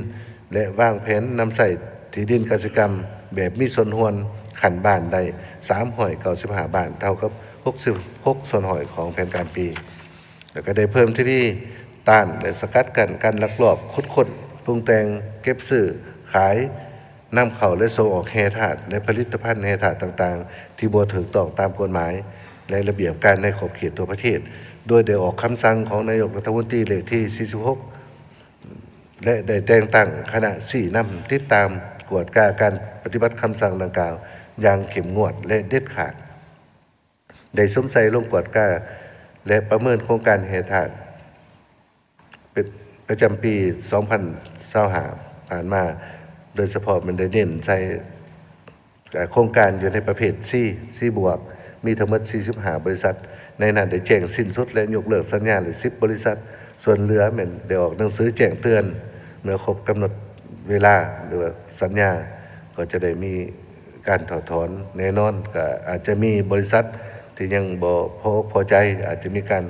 ແລະ ວາງແຜນນຳໃຊ້ທີ່ດິນກະສິກຳແບບມີສ່ວນຮ່ວມຂັ້ນບ້ານໄດ້ ສາມຮ້ອຍເກົ້າສິບຫ້າບ້ານ ເທົ່າກັບ ຫົກສິບຫົກສ່ວນຮ້ອຍຂອງແຜນການປີ, ແລ້ວກໍໄດ້ເພີ່ມທະວີຕ້ານ ແລະ ສະກັດກັ້ນການລັກລອບຂຸດຄົ້ນ, ປຸງແຕ່ງ, ເກັບຊື້, ຂາຍ, ນຳເຂົ້າ ແລະ ສົ່ງອອກແຮ່ທາດ ແລະ ຜະລິດຕະພັນແຮ່ທາດຕ່າງໆ ທີ່ບໍ່ຖືກຕ້ອງຕາມກົດໝາຍ ແລະ ລະບຽບການໃນຂອບເຂດທົ່ວປະເທດ, ໂດຍໄດ້ອອກຄຳສັ່ງຂອງນາຍົກລັດຖະມົນຕີເລກທີ ສີ່ສິບຫົກ ແລະ ໄດ້ແຕ່ງຕັ້ງຄະນະຊີ້ນຳ, ຕິດຕາມ, ກວດກາການປະຕິບັດຄຳສັ່ງດັ່ງກ່າວຢ່າງເຂັ້ມງວດ ແລະ ເດັດຂາດ. ໄດ້ສຸມໃສ່ລົງກວດກາ ແລະ ປະເມີນໂຄງການແຮ່ທາດ ເປັນປະຈຳປີສອງພັນຊາວຫ້າຜ່ານມາ, ໂດຍສະເພາະແມ່ນໄດ້ເນັ້ນໃສ່ ເອ່ອ ໂຄງການຢູ່ໃນປະເພດ C, C ບວກ ມີທັງໝົດ ສີ່ສິບຫ້າ ບໍລິສັດ, ໃນນັ້ນໄດ້ແຈ້ງສິ້ນສຸດ ແລະ ຍົກເລີກສັນຍາໄດ້ ສິບ ບໍລິສັດ, ສ່ວນເຫຼືອແມ່ນໄດ້ອອກໜັງສືແຈ້ງເຕືອນເມື່ອຄົບກຳນົດເວລາ ຫຼືວ່າສັນຍາ ກໍຈະໄດ້ມີ ການຖອດຖອນແນ່ນອນ, ກໍອາດຈະມີບໍລິສັດທີ່ຍັງບໍ່ພໍອົກພໍໃຈ ອາດຈະມີການ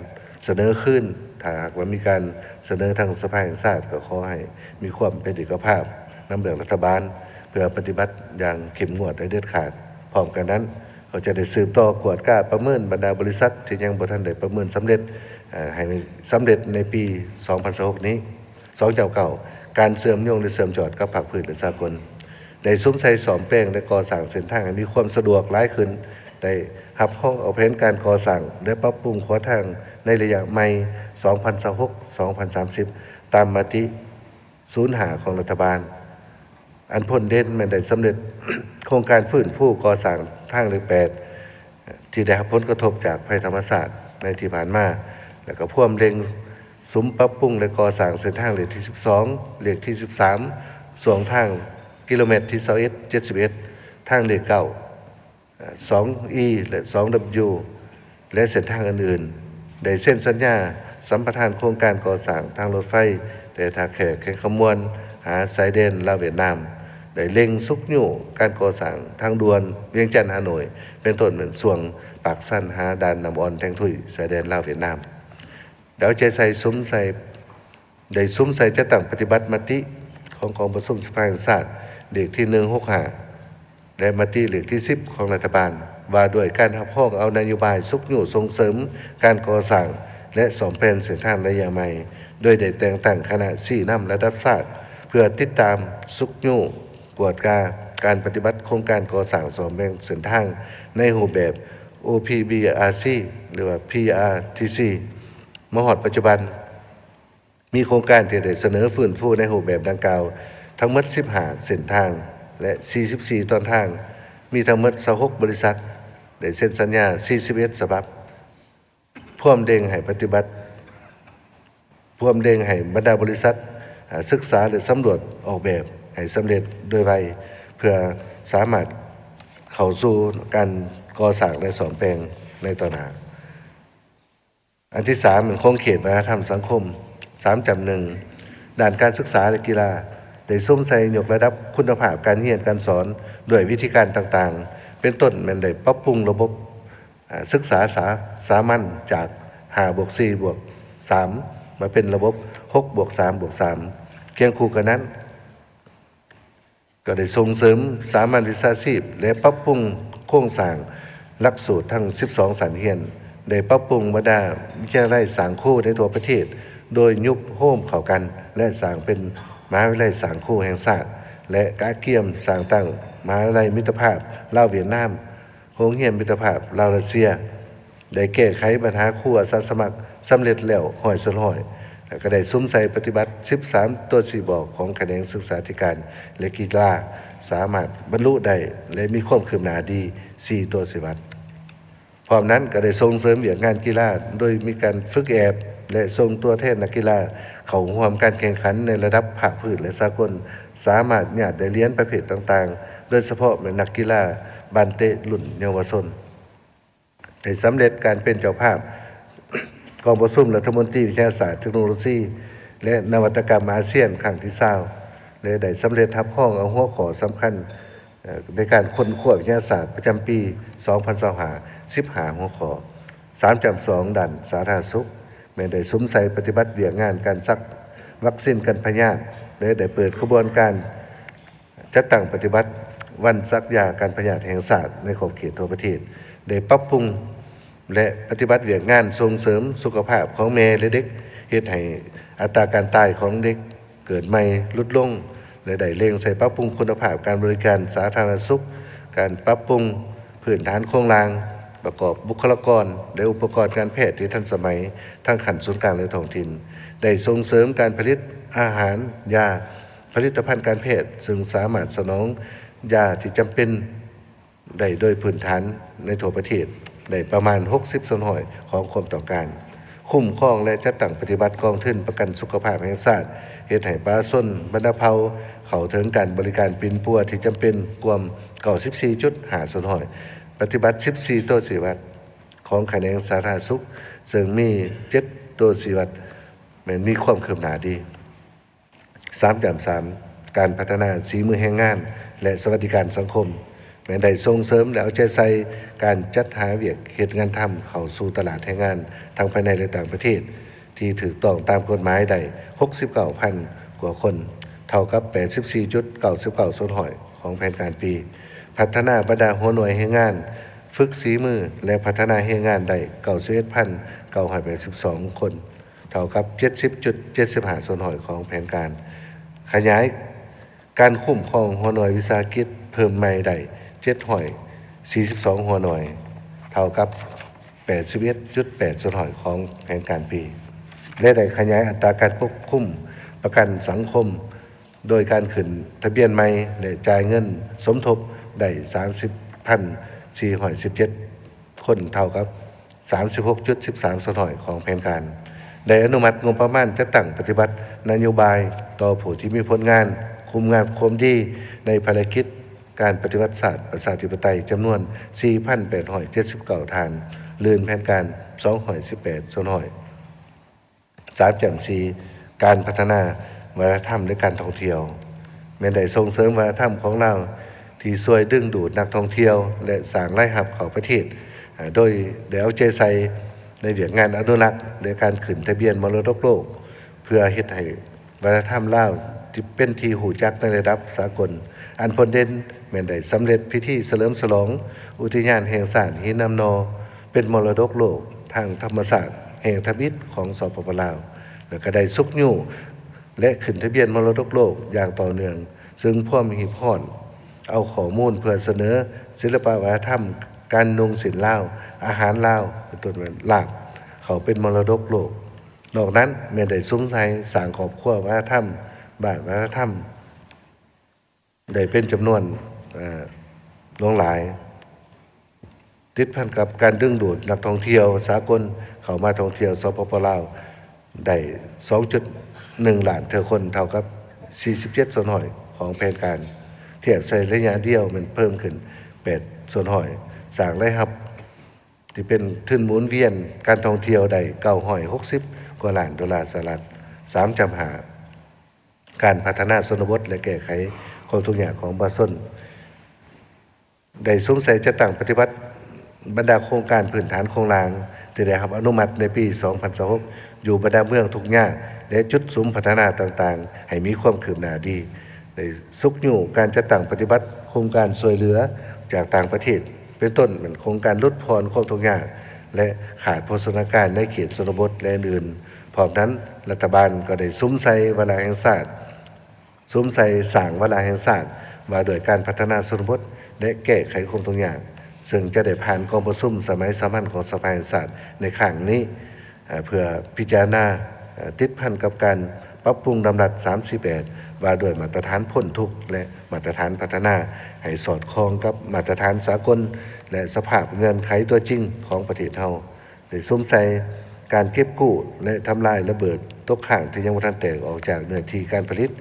ສະເໜີຄືນ. ຖ້າຫາກວ່າມີການສະເໜີທາງສະພາແຫ່ງຊາດ, ກໍຂໍໃຫ້ມີຄວາມເປັນເອກະພາບນຳເລື່ອງລັດຖະບານ ເພື່ອປະຕິບັດຢ່າງເຂັ້ມງວດ ແລະ ເດັດຂາດ. ພ້ອມກັນນັ້ນ, ກໍຈະໄດ້ສືບຕໍ່ກວດກາປະເມີນບັນດາບໍລິສັດທີ່ຍັງບໍ່ທັນໄດ້ປະເມີນສຳເລັດ ເອີ່ ໃຫ້ສຳເລັດໃນປີສອງພັນຊາວຫົກນີ້. ສອງເຈົ້າເກົ່າ ການເຊື່ອມໂຍງ ແລະ ເຊື່ອມຈອດກັບພາກພື້ນ ແລະ ສາກົນ, ໄດ້ສຸມໃສ່ສ້ອມແປງ ແລະ ກໍ່ສ້າງເສັ້ນທາງໃຫ້ມີຄວາມສະດວກຫຼາຍຂຶ້ນ, ໄດ້ຮັບຮອງເອົາແຜນການກໍ່ສ້າງ ແລະ ປັບປຸງຂົວທາງໃນໄລຍະໃໝ່ ສອງພັນຊາວຫົກ ສອງພັນສາມສິບ ຕາມມະຕິ ສູນຫ້າ ຂອງລັດຖະບານ. ອັນພົ້ນເດັ່ນແມ່ນໄດ້ສຳເລັດໂຄງການຟື້ນຟູກໍ່ສ້າງທາງເລກແປດ ທີ່ໄດ້ຮັບຜົນກະທົບຈາກໄພທຳມະຊາດໃນທີ່ຜ່ານມາ, ແລ້ວກໍພວມເລັ່ງສຸມປັບປຸງ ແລະ ກໍ່ສ້າງເສັ້ນທາງເລກທີສິບສອງ, ເລກທີສິບສາມ ຊ່ວງທາງກິໂລແມັດທີຊາວເອັດ ເຈັດສິບເອັດ, ທາງເລກເກົ້າ ສອງອີ ແລະ ສອງດັບເບິນຢູ ແລະ ເສັ້ນທາງອື່ນໆ, ໄດ້ເຊັນສັນຍາສຳປະທານໂຄງການກໍ່ສ້າງທາງລົດໄຟ ແຕ່ທ່າແຂກແຂວງຄຳມ່ວນ ຫາຊາຍແດນລາວຫວຽດນາມ, ໄດ້ເລັ່ງຊຸກຍູ້ການກໍ່ສ້າງທາງດ່ວນວຽງຈັນ-ຫາໂໜຍ ເປັນຕົ້ນແມ່ນຊ່ວງປາກຊັນຫາດ່ານນ້ຳອ່ອນແທງທຸຍ ຊາຍແດນລາວຫວຽດນາມ. ແລ້ວເອົາໃຈໃສ່ສຸມໃສ່ ໄດ້ສຸມໃສ່ຈັດຕັ້ງປະຕິບັດມະຕິຂອງກອງປະຊຸມສະພາແຫ່ງຊາດເລກທີໜຶ່ງຫົກຫ້າ ແລະ ມະຕິເລກທີສິບຂອງລັດຖະບານ ວ່າດ້ວຍການຮັບຮອງເອົານະໂຍບາຍຊຸກຍູ້ສົ່ງເສີມການກໍ່ສ້າງ ແລະ ສ້ອມແປງເສັ້ນທາງໄລຍະໃໝ່, ໂດຍໄດ້ແຕ່ງຕັ້ງຄະນະຊີ້ນຳລະດັບຊາດ ເພື່ອຕິດຕາມ, ຊຸກຍູ້, ກວດກາການປະຕິບັດໂຄງການກໍ່ສ້າງສ້ອມແປງເສັ້ນທາງໃນຮູບແບບ ໂອ ພີ ບີ ອາ ຊີ ຫຼືວ່າ ພີ ອາ ທີ ຊີ ມາຮອດປັດຈຸບັນ. ມີໂຄງການທີ່ໄດ້ສະເໜີຟື້ນຟູໃນຮູບແບບດັ່ງກ່າວທັງໝົດສິບຫ້າເສັ້ນທາງ ແລະ ສີ່ສິບສີ່ຕອນທາງ, ມີທັງໝົດຊາວຫົກບໍລິສັດ, ໄດ້ເຊັນສັນຍາສີ່ສິບເອັດສະບັບ, ພວມເລັ່ງໃຫ້ປະຕິບັດ, ພວມເລັ່ງໃຫ້ບັນດາບໍລິສັດ ອາ ສຶກສາ ແລະ ສຳຫຼວດອອກແບບໃຫ້ສຳເລັດໂດຍໄວ ເພື່ອສາມາດເຂົ້າສູ່ການກໍ່ສ້າງ ແລະ ສ້ອມແປງໃນຕໍ່ໜ້າ. ອັນທີສາມ ແມ່ນຂົງເຂດວັດທະນະທຳສັງຄົມ ສາມຈ້ຳໜຶ່ງ ດ້ານການສຶກສາ ແລະ ກິລາ ໄດ້ສຸມໃສ່ຍົກລະດັບຄຸນນະພາບການຮຽນການສອນດ້ວຍວິທີການຕ່າງໆ ເປັນຕົ້ນແມ່ນໄດ້ປັບປຸງລະບົບ ອາ ສຶກສາສາ ສາມັນຈາກຫ້າບວກສີ່ບວກສາມ ມາເປັນລະບົບຫົກບວກສາມບວກສາມ. ຄຽງຄູ່ກັນນັ້ນ ກໍໄດ້ສົ່ງເສີມສາມັນວິຊາຊີບ ແລະ ປັບປຸງໂຄງສ້າງຫຼັກສູດທັງສິບສອງຊັ້ນຮຽນ, ໄດ້ປັບປຸງບັນດາວິທະຍາໄລສ້າງຄູໃນທົ່ວປະເທດ ໂດຍຍຸບໂຮມເຂົ້າກັນ ແລະ ສ້າງເປັນມະຫາວິທະຍາໄລສ້າງຄູແຫ່ງຊາດ ແລະ ກະກຽມສ້າງຕັ້ງມະຫາວິທະຍາໄລມິດຕະພາບລາວຫວຽດນາມ, ໂຮງຮຽນມິດຕະພາບລາວ-ຣັດເຊຍ, ໄດ້ແກ້ໄຂບັນຫາຄູອາສາສະໝັກສຳເລັດແລ້ວຮ້ອຍສ່ວນຮ້ອຍ ແລະ ກໍໄດ້ສຸມໃສ່ປະຕິບັດສິບສາມຕົວຊີ້ບອກຂອງຂະແໜງສຶກສາທິການ ແລະ ກິລາ ສາມາດບັນລຸໄດ້ ແລະ ມີຄວາມຄືບໜ້າດີສີ່ຕົວຊີ້ວັດ. ພ້ອມນັ້ນກໍໄດ້ສົ່ງເສີມວຽກງານກິລາ ໂດຍມີການຝຶກແອບ ແລະ ສົ່ງຕົວແທນນັກກິລາເຂົ້າຮ່ວມການແຂ່ງຂັນໃນລະດັບພາກພື້ນ ແລະ ສາກົນ, ສາມາດຍາດໄດ້ຫຼຽນປະເພດຕ່າງໆ ໂດຍສະເພາະແມ່ນນັກກິລາບານເຕະລຸ້ນເຍົາວະຊົນ. ໄດ້ສຳເລັດການເປັນເຈົ້າພາບກອງປະຊຸມລັດຖະມົນຕີວິທະຍາສາດ, ເທັກໂນໂລຊີ ແລະ ນະວັດຕະກຳອາຊຽນຄັ້ງທີຊາວ ແລະ ໄດ້ສຳເລັດຮັບຮອງເອົາຫົວຂໍ້ສຳຄັນ ເອີ່ ໃນການຄົ້ນຄວ້າວິທະຍາສາດປະຈຳປີສອງພັນຊາວຫ້າ ສິບຫ້າຫົວຂໍ້. ສາມຈ້ຳສອງ ດ້ານສາທາລະນະສຸກ ແມ່ນໄດ້ສຸມໃສ່ປະຕິບັດວຽກງານການສັກວັກຊີນກັນພະຍາດ ແລະ ໄດ້ເປີດຂະບວນການ ຈັດຕັ້ງປະຕິບັດວັນສັກຢາກັນພະຍາດແຫ່ງຊາດໃນຂອບເຂດທົ່ວປະເທດ, ໄດ້ປັບປຸງ ແລະ ປະຕິບັດວຽກງານສົ່ງເສີມສຸຂະພາບຂອງແມ່ ແລະ ເດັກ, ເຮັດໃຫ້ອັດຕາການຕາຍຂອງເດັກເກີດໃໝ່ຫຼຸດລົງ ແລະ ໄດ້ເລັ່ງໃສ່ປັບປຸງຄຸນນະພາບການບໍລິການສາທາລະນະສຸກ, ການປັບປຸງພື້ນຖານໂຄງລ່າງ, ປະກອບບຸກຄະລາກອນ ແລະ ອຸປະກອນການແພດທີ່ທັນສະໄໝ ທັງຂັ້ນສູນກາງ ແລະ ທ້ອງຖິ່ນ, ໄດ້ສົ່ງເສີມການຜະລິດອາຫານ, ຢາ, ຜະລິດຕະພັນການແພດ ເຊິ່ງສາມາດສະໜອງຢາທີ່ຈຳເປັນໄດ້ໂດຍພື້ນຖານໃນທົ່ວປະເທດໄດ້ປະມານຫົກສິບສ່ວນຮ້ອຍຂອງຄວາມຕ້ອງການ, ຄຸ້ມຄອງ ແລະ ຈັດຕັ້ງປະຕິບັດກອງທຶນປະກັນສຸຂະພາບແຫ່ງຊາດ, ເຮັດໃຫ້ປະຊາຊົນບັນດາເຜົ່າເຂົ້າເຖິງການບໍລິການປິ່ນປົວທີ່ຈຳເປັນກວມເກົ້າສິບສີ່ຈຸດຫ້າສ່ວນຮ້ອຍ, ປະຕິບັດສິບສີ່ຕົວຊີ້ວັດຂອງຂະແໜງສາທາລະນະສຸກ, ເຊິ່ງມີເຈັດຕົວຊີ້ວັດແມ່ນມີຄວາມຄືບໜ້າດີ. ສາມຈ້ຳສາມ ການພັດທະນາສີມືແຮງງານ ແລະ ສະຫວັດດີການສັງຄົມ ແມ່ນໄດ້ສົ່ງເສີມ ແລະ ເອົາໃຈໃສ່ການຈັດຫາວຽກເຮັດງານທຳເຂົ້າສູ່ຕະຫຼາດແຮງງານ ທັງພາຍໃນ ແລະ ຕ່າງປະເທດ ທີ່ຖືກຕ້ອງຕາມກົດໝາຍໄດ້ຫົກສິບເກົ້າພັນກວ່າຄົນ, ເທົ່າກັບແປດສິບສີ່ຈຸດເກົ້າສິບເກົ້າສ່ວນຮ້ອຍຂອງແຜນການປີ. ພັດທະນາບັນດາຫົວໜ່ວຍແຮງງານ ຝຶກສີມື ແລະ ພັດທະນາແຮງງານໄດ້ ເກົ້າສິບເອັດພັນເກົ້າຮ້ອຍແປດສິບສອງຄົນ ເທົ່າກັບ ເຈັດສິບຈຸດເຈັດສິບຫ້າສ່ວນຮ້ອຍຂອງແຜນການ. ຂະຫຍາຍການຄຸ້ມຄອງຫົວໜ່ວຍວິສາຫະກິດເພີ່ມໃໝ່ໄດ້ ເຈັດຮ້ອຍສີ່ສິບສອງຫົວໜ່ວຍ ເທົ່າກັບ ແປດສິບເອັດຈຸດແປດສ່ວນຮ້ອຍຂອງແຜນການປີ ແລະ ໄດ້ຂະຫຍາຍອັດຕາການປົກຄຸມປະກັນສັງຄົມ ໂດຍການຂຶ້ນທະບຽນໃໝ່ ແລະ ຈ່າຍເງິນສົມທົບໄດ້ ສາມສິບພັນສີ່ຮ້ອຍສິບເຈັດຄົນ ເທົ່າກັບ ສາມສິບຫົກຈຸດສິບສາມສ່ວນຮ້ອຍຂອງແຜນການ. ໄດ້ອະນຸມັດງົບປະມານຈັດຕັ້ງປະຕິບັດນະໂຍບາຍຕໍ່ຜູ້ທີ່ມີຜົນງານຄຸນງາມຄວາມດີໃນພາລະກິດການປະຕິວັດຊາດປະຊາທິປະໄຕ ຈຳນວນ ສີ່ພັນແປດຮ້ອຍເຈັດສິບເກົ້າທ່ານ, ລື່ນແຜນການ ສອງຮ້ອຍສິບແປດສ່ວນຮ້ອຍ. ສາມຈັ່ງສີ່ ການພັດທະນາວັດທະນະທຳ ແລະ ການທ່ອງທ່ຽວ ແມ່ນໄດ້ສົ່ງເສີມວັດທະນະທຳຂອງລາວ ທີ່ຊ່ວຍດຶງດູດນັກທ່ອງທ່ຽວ ແລະ ສ້າງລາຍຮັບເຂົ້າປະເທດ, ໂດຍໄດ້ເອົາໃຈໃສ່ໃນວຽກງານອະນຸລັກ ແລະ ການຂຶ້ນທະບຽນມໍລະດົກໂລກ ເພື່ອເຮັດໃຫ້ວັດທະນະທຳລາວທີ່ເປັນທີ່ຮູ້ຈັກໃນລະດັບສາກົນ. ອັນພົ້ນເດັ່ນແມ່ນໄດ້ສຳເລັດພິທີສະເຫຼີມສະຫຼອງອຸທິຍານແຫ່ງຊາດຫີນນາມນໍ ເປັນມໍລະດົກໂລກທາງທຳມະຊາດແຫ່ງທຳອິດຂອງ ສປປ ລາວ ແລະ ກໍໄດ້ຊຸກຍູ້ ແລະ ຂຶ້ນທະບຽນມໍລະດົກໂລກຢ່າງຕໍ່ເນື່ອງ, ເຊິ່ງພວມຮີບຮ້ອນເອົາຂໍ້ມູນເພື່ອສະເໜີສິລະປະວັດທະນະທຳ, ການນຸ່ງສິ້ນລາວ, ອາຫານລາວ ເປັນຕົ້ນແມ່ນລາບ ເຂົ້າເປັນມໍລະດົກໂລກ. ນອກນັ້ນແມ່ນໄດ້ສຸມໃສ່ສ້າງຄອບຄົວວັດທະນະທຳ, ບ້ານວັດທະນະທຳ ໄດ້ເປັນຈຳນວນ ເອີ ຫຼວງຫຼາຍ, ຕິດພັນກັບການດຶງດູດນັກທ່ອງທ່ຽວສາກົນເຂົ້າມາທ່ອງທ່ຽວ ສປປ ລາວ ໄດ້ ສອງຈຸດໜຶ່ງລ້ານເທື່ອຄົນ, ເທົ່າກັບ ສີ່ສິບເຈັດສ່ວນຮ້ອຍຂອງແຜນການ, ທຽບໃສ່ໄລຍະດຽວແມ່ນເພີ່ມຂຶ້ນ ແປດສ່ວນຮ້ອຍ, ສ້າງລາຍຮັບທີ່ເປັນທຶນໝູນວຽນການທ່ອງທ່ຽວໄດ້ ເກົ້າຮ້ອຍຫົກສິບກວ່າລ້ານໂດລາສະຫະລັດ. ສາມຈ້ຳຫ້າ ການພັດທະນາຊົນນະບົດ ແລະ ແກ້ໄຂຄວາມທຸກຍາກຂອງປະຊາຊົນ ໄດ້ສຸມໃສ່ຈັດຕັ້ງປະຕິບັດບັນດາໂຄງການພື້ນຖານໂຄງລ່າງທີ່ໄດ້ຮັບອະນຸມັດໃນປີສອງພັນຊາວຫົກ ຢູ່ບັນດາເມືອງທຸກຍາກ ແລະ ຈຸດສຸມພັດທະນາຕ່າງໆ ໃຫ້ມີຄວາມຄືບໜ້າດີ, ໄດ້ຊຸກຍູ້ການຈັດຕັ້ງປະຕິບັດໂຄງການຊ່ວຍເຫຼືອຈາກຕ່າງປະເທດ ເປັນຕົ້ນແມ່ນໂຄງການຫຼຸດຜ່ອນຄວາມທຸກຍາກ ແລະ ຂາດໂພຊະນາການໃນເຂດຊົນນະບົດ ແລະ ອື່ນໆ. ພ້ອມນັ້ນ, ລັດຖະບານກໍໄດ້ສຸມໃສ່ວາລະແຫ່ງຊາດ, ສຸມໃສ່ສ້າງວາລະແຫ່ງຊາດວ່າດ້ວຍການພັດທະນາຊົນນະບົດ ແລະ ແກ້ໄຂຄວາມທຸກຍາກ, ເຊິ່ງຈະໄດ້ຜ່ານກອງປະຊຸມສະໄໝສາມັນຂອງສະພາແຫ່ງຊາດໃນຄັ້ງນີ້, ເພື່ອພິຈາລະນາ ຕິດພັນກັບການປັບປຸງດຳລັດສາມສີ່ແປດ ວ່າດ້ວຍມາດຕະຖານພົ້ນທຸກ ແລະ ມາດຕະຖານພັດທະນາ ໃຫ້ສອດຄ່ອງກັບມາດຕະຖານສາກົນ ແລະ ສະພາບເງື່ອນໄຂຕົວຈິງຂອງປະເທດເຮົາ. ໄດ້ສຸມໃສ່ການເກັບກູ້ ແລະ ທຳລາຍລະເບີດຕົກຄ້າງທີ່ຍັງບໍ່ທັນແຕກອອກຈາກເນື້ອທີ່ການຜະລິດ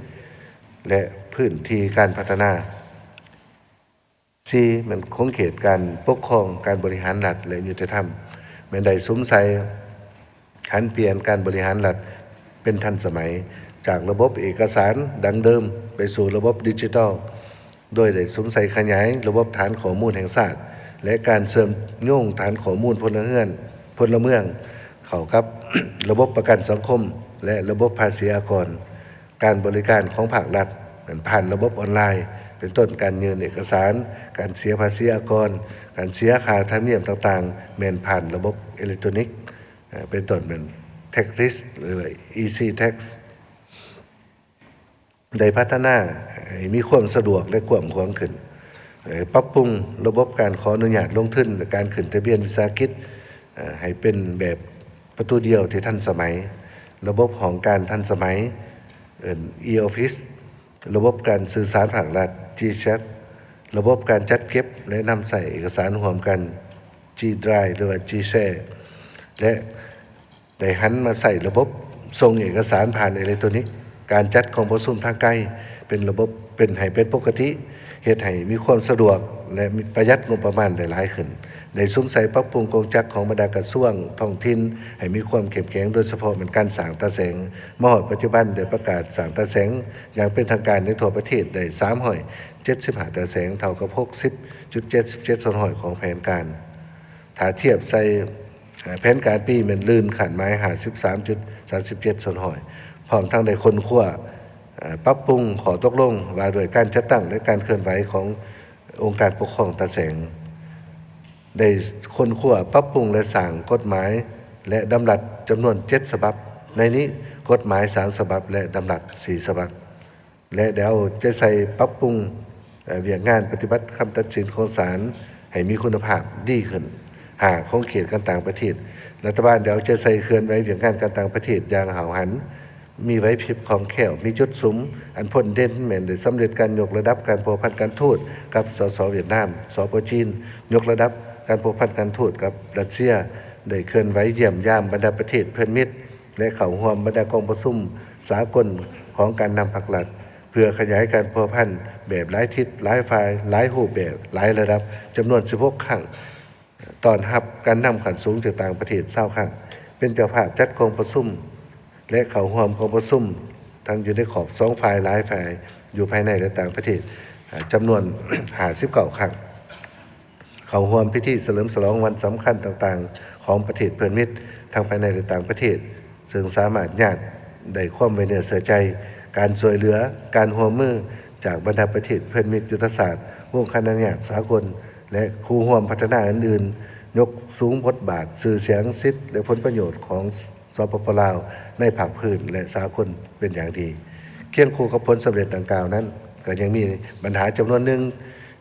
ແລະ ພື້ນທີ່ການພັດທະນາ. ສີ່ ແມ່ນຂົງເຂດການປົກຄອງ, ການບໍລິຫານລັດ ແລະ ຍຸດຕິທຳ, ແມ່ນໄດ້ສຸມໃສ່ຫັນປ່ຽນການບໍລິຫານລັດເປັນທັນສະໄໝ, ຈາກລະບົບເອກະສານດັ້ງເດີມໄປສູ່ລະບົບດິຈິຕອລ, ໂດຍໄດ້ສຸມໃສ່ຂະຫຍາຍລະບົບຖານຂໍ້ມູນແຫ່ງຊາດ ແລະ ການເຊື່ອມໂຍງຖານຂໍ້ມູນພົນລະເຮືອນ, ພົນລະເມືອງ ເຂົ້າກັບລະບົບປະກັນສັງຄົມ ແລະ ລະບົບພາສີອາກອນ, ການບໍລິການຂອງພາກລັດ ແມ່ນຜ່ານລະບົບອອນລາຍ, ເປັນຕົ້ນການຍື່ນເອກະສານ, ການເສຍພາສີອາກອນ, ການເສຍຄ່າທຳນຽມຕ່າງໆ ແມ່ນຜ່ານລະບົບເອເລັກໂຕຣນິກ, ເປັນຕົ້ນແມ່ນ tax receipt ຫຼືວ່າ easy tax. ໄດ້ພັດທະນາໃຫ້ມີຄວາມສະດວກ ແລະ ກວ້າງຂວາງຂຶ້ນ, ປັບປຸງລະບົບການຂໍອະນຸຍາດລົງທຶນ ແລະ ການຂຶ້ນທະບຽນວິສາຫະກິດ ໃຫ້ເປັນແບບປະຕູດຽວທີ່ທັນສະໄໝ, ລະບົບຫ້ອງການທັນສະໄໝ ເອີ້ນ e-office, ລະບົບການສື່ສານພາກລັດ GSAT, ລະບົບການຈັດເກັບ ແລະ ນຳໃຊ້ເອກະສານຮ່ວມກັນ G-Drive ຫຼືວ່າ G-Share ແລະ ໄດ້ຫັນມາໃຊ້ລະບົບສົ່ງເອກະສານຜ່ານເອເລັກໂຕຣນິກ, ການຈັດກອງປະຊຸມທາງໄກເປັນລະບົບ ເປັນໃຫ້ເປັນປົກກະຕິ, ເຮັດໃຫ້ມີຄວາມສະດວກ ແລະ ປະຢັດງົບປະມານໄດ້ຫຼາຍຂຶ້ນ. ໄດ້ສຸມໃສ່ປັບປຸງກົງຈັກຂອງບັນດາກະຊວງທ້ອງຖິ່ນໃຫ້ມີຄວາມເຂັ້ມແຂງ, ໂດຍສະເພາະແມ່ນການສ້າງຕາແສງ. ມາຮອດປັດຈຸບັນໄດ້ປະກາດສ້າງຕາແສງຢ່າງເປັນທາງການໃນທົ່ວປະເທດໄດ້ສາມຮ້ອຍເຈັດສິບຫ້າຕາແສງ, ເທົ່າກັບຫົກສິບຈຸດເຈັດສິບເຈັດສ່ວນຮ້ອຍຂອງແຜນການ. ຖ້າທຽບໃສ່ ເອີ ແຜນການປີແມ່ນລື່ນຄາດໝາຍຫ້າສິບສາມຈຸດສາມສິບເຈັດສ່ວນຮ້ອຍ, ພ້ອມທັງໄດ້ຄົ້ນຄວ້າ ເອີ ປັບປຸງຂໍ້ຕົກລົງວ່າດ້ວຍການຈັດຕັ້ງ ແລະ ການເຄື່ອນໄຫວຂອງອົງການປົກຄອງຕາແສງ. ໄດ້ຄົ້ນຄວ້າ, ປັບປຸງ ແລະ ສ້າງກົດໝາຍ ແລະ ດຳລັດຈຳນວນເຈັດສະບັບ, ໃນນີ້ກົດໝາຍສາມສະບັບ ແລະ ດຳລັດສີ່ສະບັບ ແລະ ໄດ້ເອົາໃຈໃສ່ປັບປຸງ ເອີ່ ວຽກງານປະຕິບັດຄຳຕັດສິນຂອງສານໃຫ້ມີຄຸນນະພາບດີຂຶ້ນ. ຫ້າ, ຂົງເຂດການຕ່າງປະເທດ. ລັດຖະບານໄດ້ເອົາໃຈໃສ່ເຄື່ອນໄຫວວຽກງານການຕ່າງປະເທດຢ່າງຫ້າວຫັນ, ມີໄຫວພິບຄ່ອງແຄ້ວ, ມີຈຸດສຸມ. ອັນພົ້ນເດັ່ນແມ່ນໄດ້ສຳເລັດການຍົກລະດັບການພົວພັນການທູດກັບ ສສ ຫວຽດນາມ, ສປ ຈີນ, ຍົກລະດັບການພົວພັນການທູດກັບຣັດເຊຍ, ໄດ້ເຄື່ອນໄຫວຢ້ຽມຢາມບັນດາປະເທດເພື່ອນມິດ ແລະ ເຂົ້າຮ່ວມບັນດາກອງປະຊຸມສາກົນຂອງການນຳພັກລັດ ເພື່ອຂະຫຍາຍການພົວພັນແບບຫຼາຍທິດ, ຫຼາຍຝ່າຍ, ຫຼາຍຮູບແບບ, ຫຼາຍລະດັບ ຈຳນວນສິບຫົກຄັ້ງ, ຕ້ອນຮັບການນຳຂັ້ນສູງຈາກຕ່າງປະເທດຊາວຄັ້ງ, ເປັນເຈົ້າພາບຈັດກອງປະຊຸມ ແລະ ເຂົ້າຮ່ວມກອງປະຊຸມ ທັງຢູ່ໃນຂອບສອງຝ່າຍ, ຫຼາຍຝ່າຍ ຢູ່ພາຍໃນ ແລະ ຕ່າງປະເທດ ຈຳນວນຫ້າສິບເກົ້າຄັ້ງ. ເຂົ້າຮ່ວມພິທີສະເຫຼີມສະຫຼອງວັນສຳຄັນຕ່າງໆຂອງປະເທດເພື່ອນມິດ ທັງພາຍໃນ ແລະ ຕ່າງປະເທດ, ເຊິ່ງສາມາດຍາດໄດ້ຄວາມໄວ້ເນື້ອເຊື່ອໃຈ, ການຊ່ວຍເຫຼືອ, ການຮ່ວມມືຈາກບັນດາປະເທດເພື່ອນມິດຍຸດທະສາດ, ວົງຄະນະຍາດສາກົນ ແລະ ຄູ່ຮ່ວມພັດທະນາອື່ນໆ, ຍົກສູງບົດບາດ, ຊື່ສຽງ, ສິດ ແລະ ຜົນປະໂຫຍດຂອງ ສປປ ລາວ ໃນພາກພື້ນ ແລະ ສາກົນເປັນຢ່າງດີ. ຄຽງຄູ່ກັບຜົນສຳເລັດດັ່ງກ່າວນັ້ນ, ກໍຍັງມີບັນຫາຈຳນວນໜຶ່ງ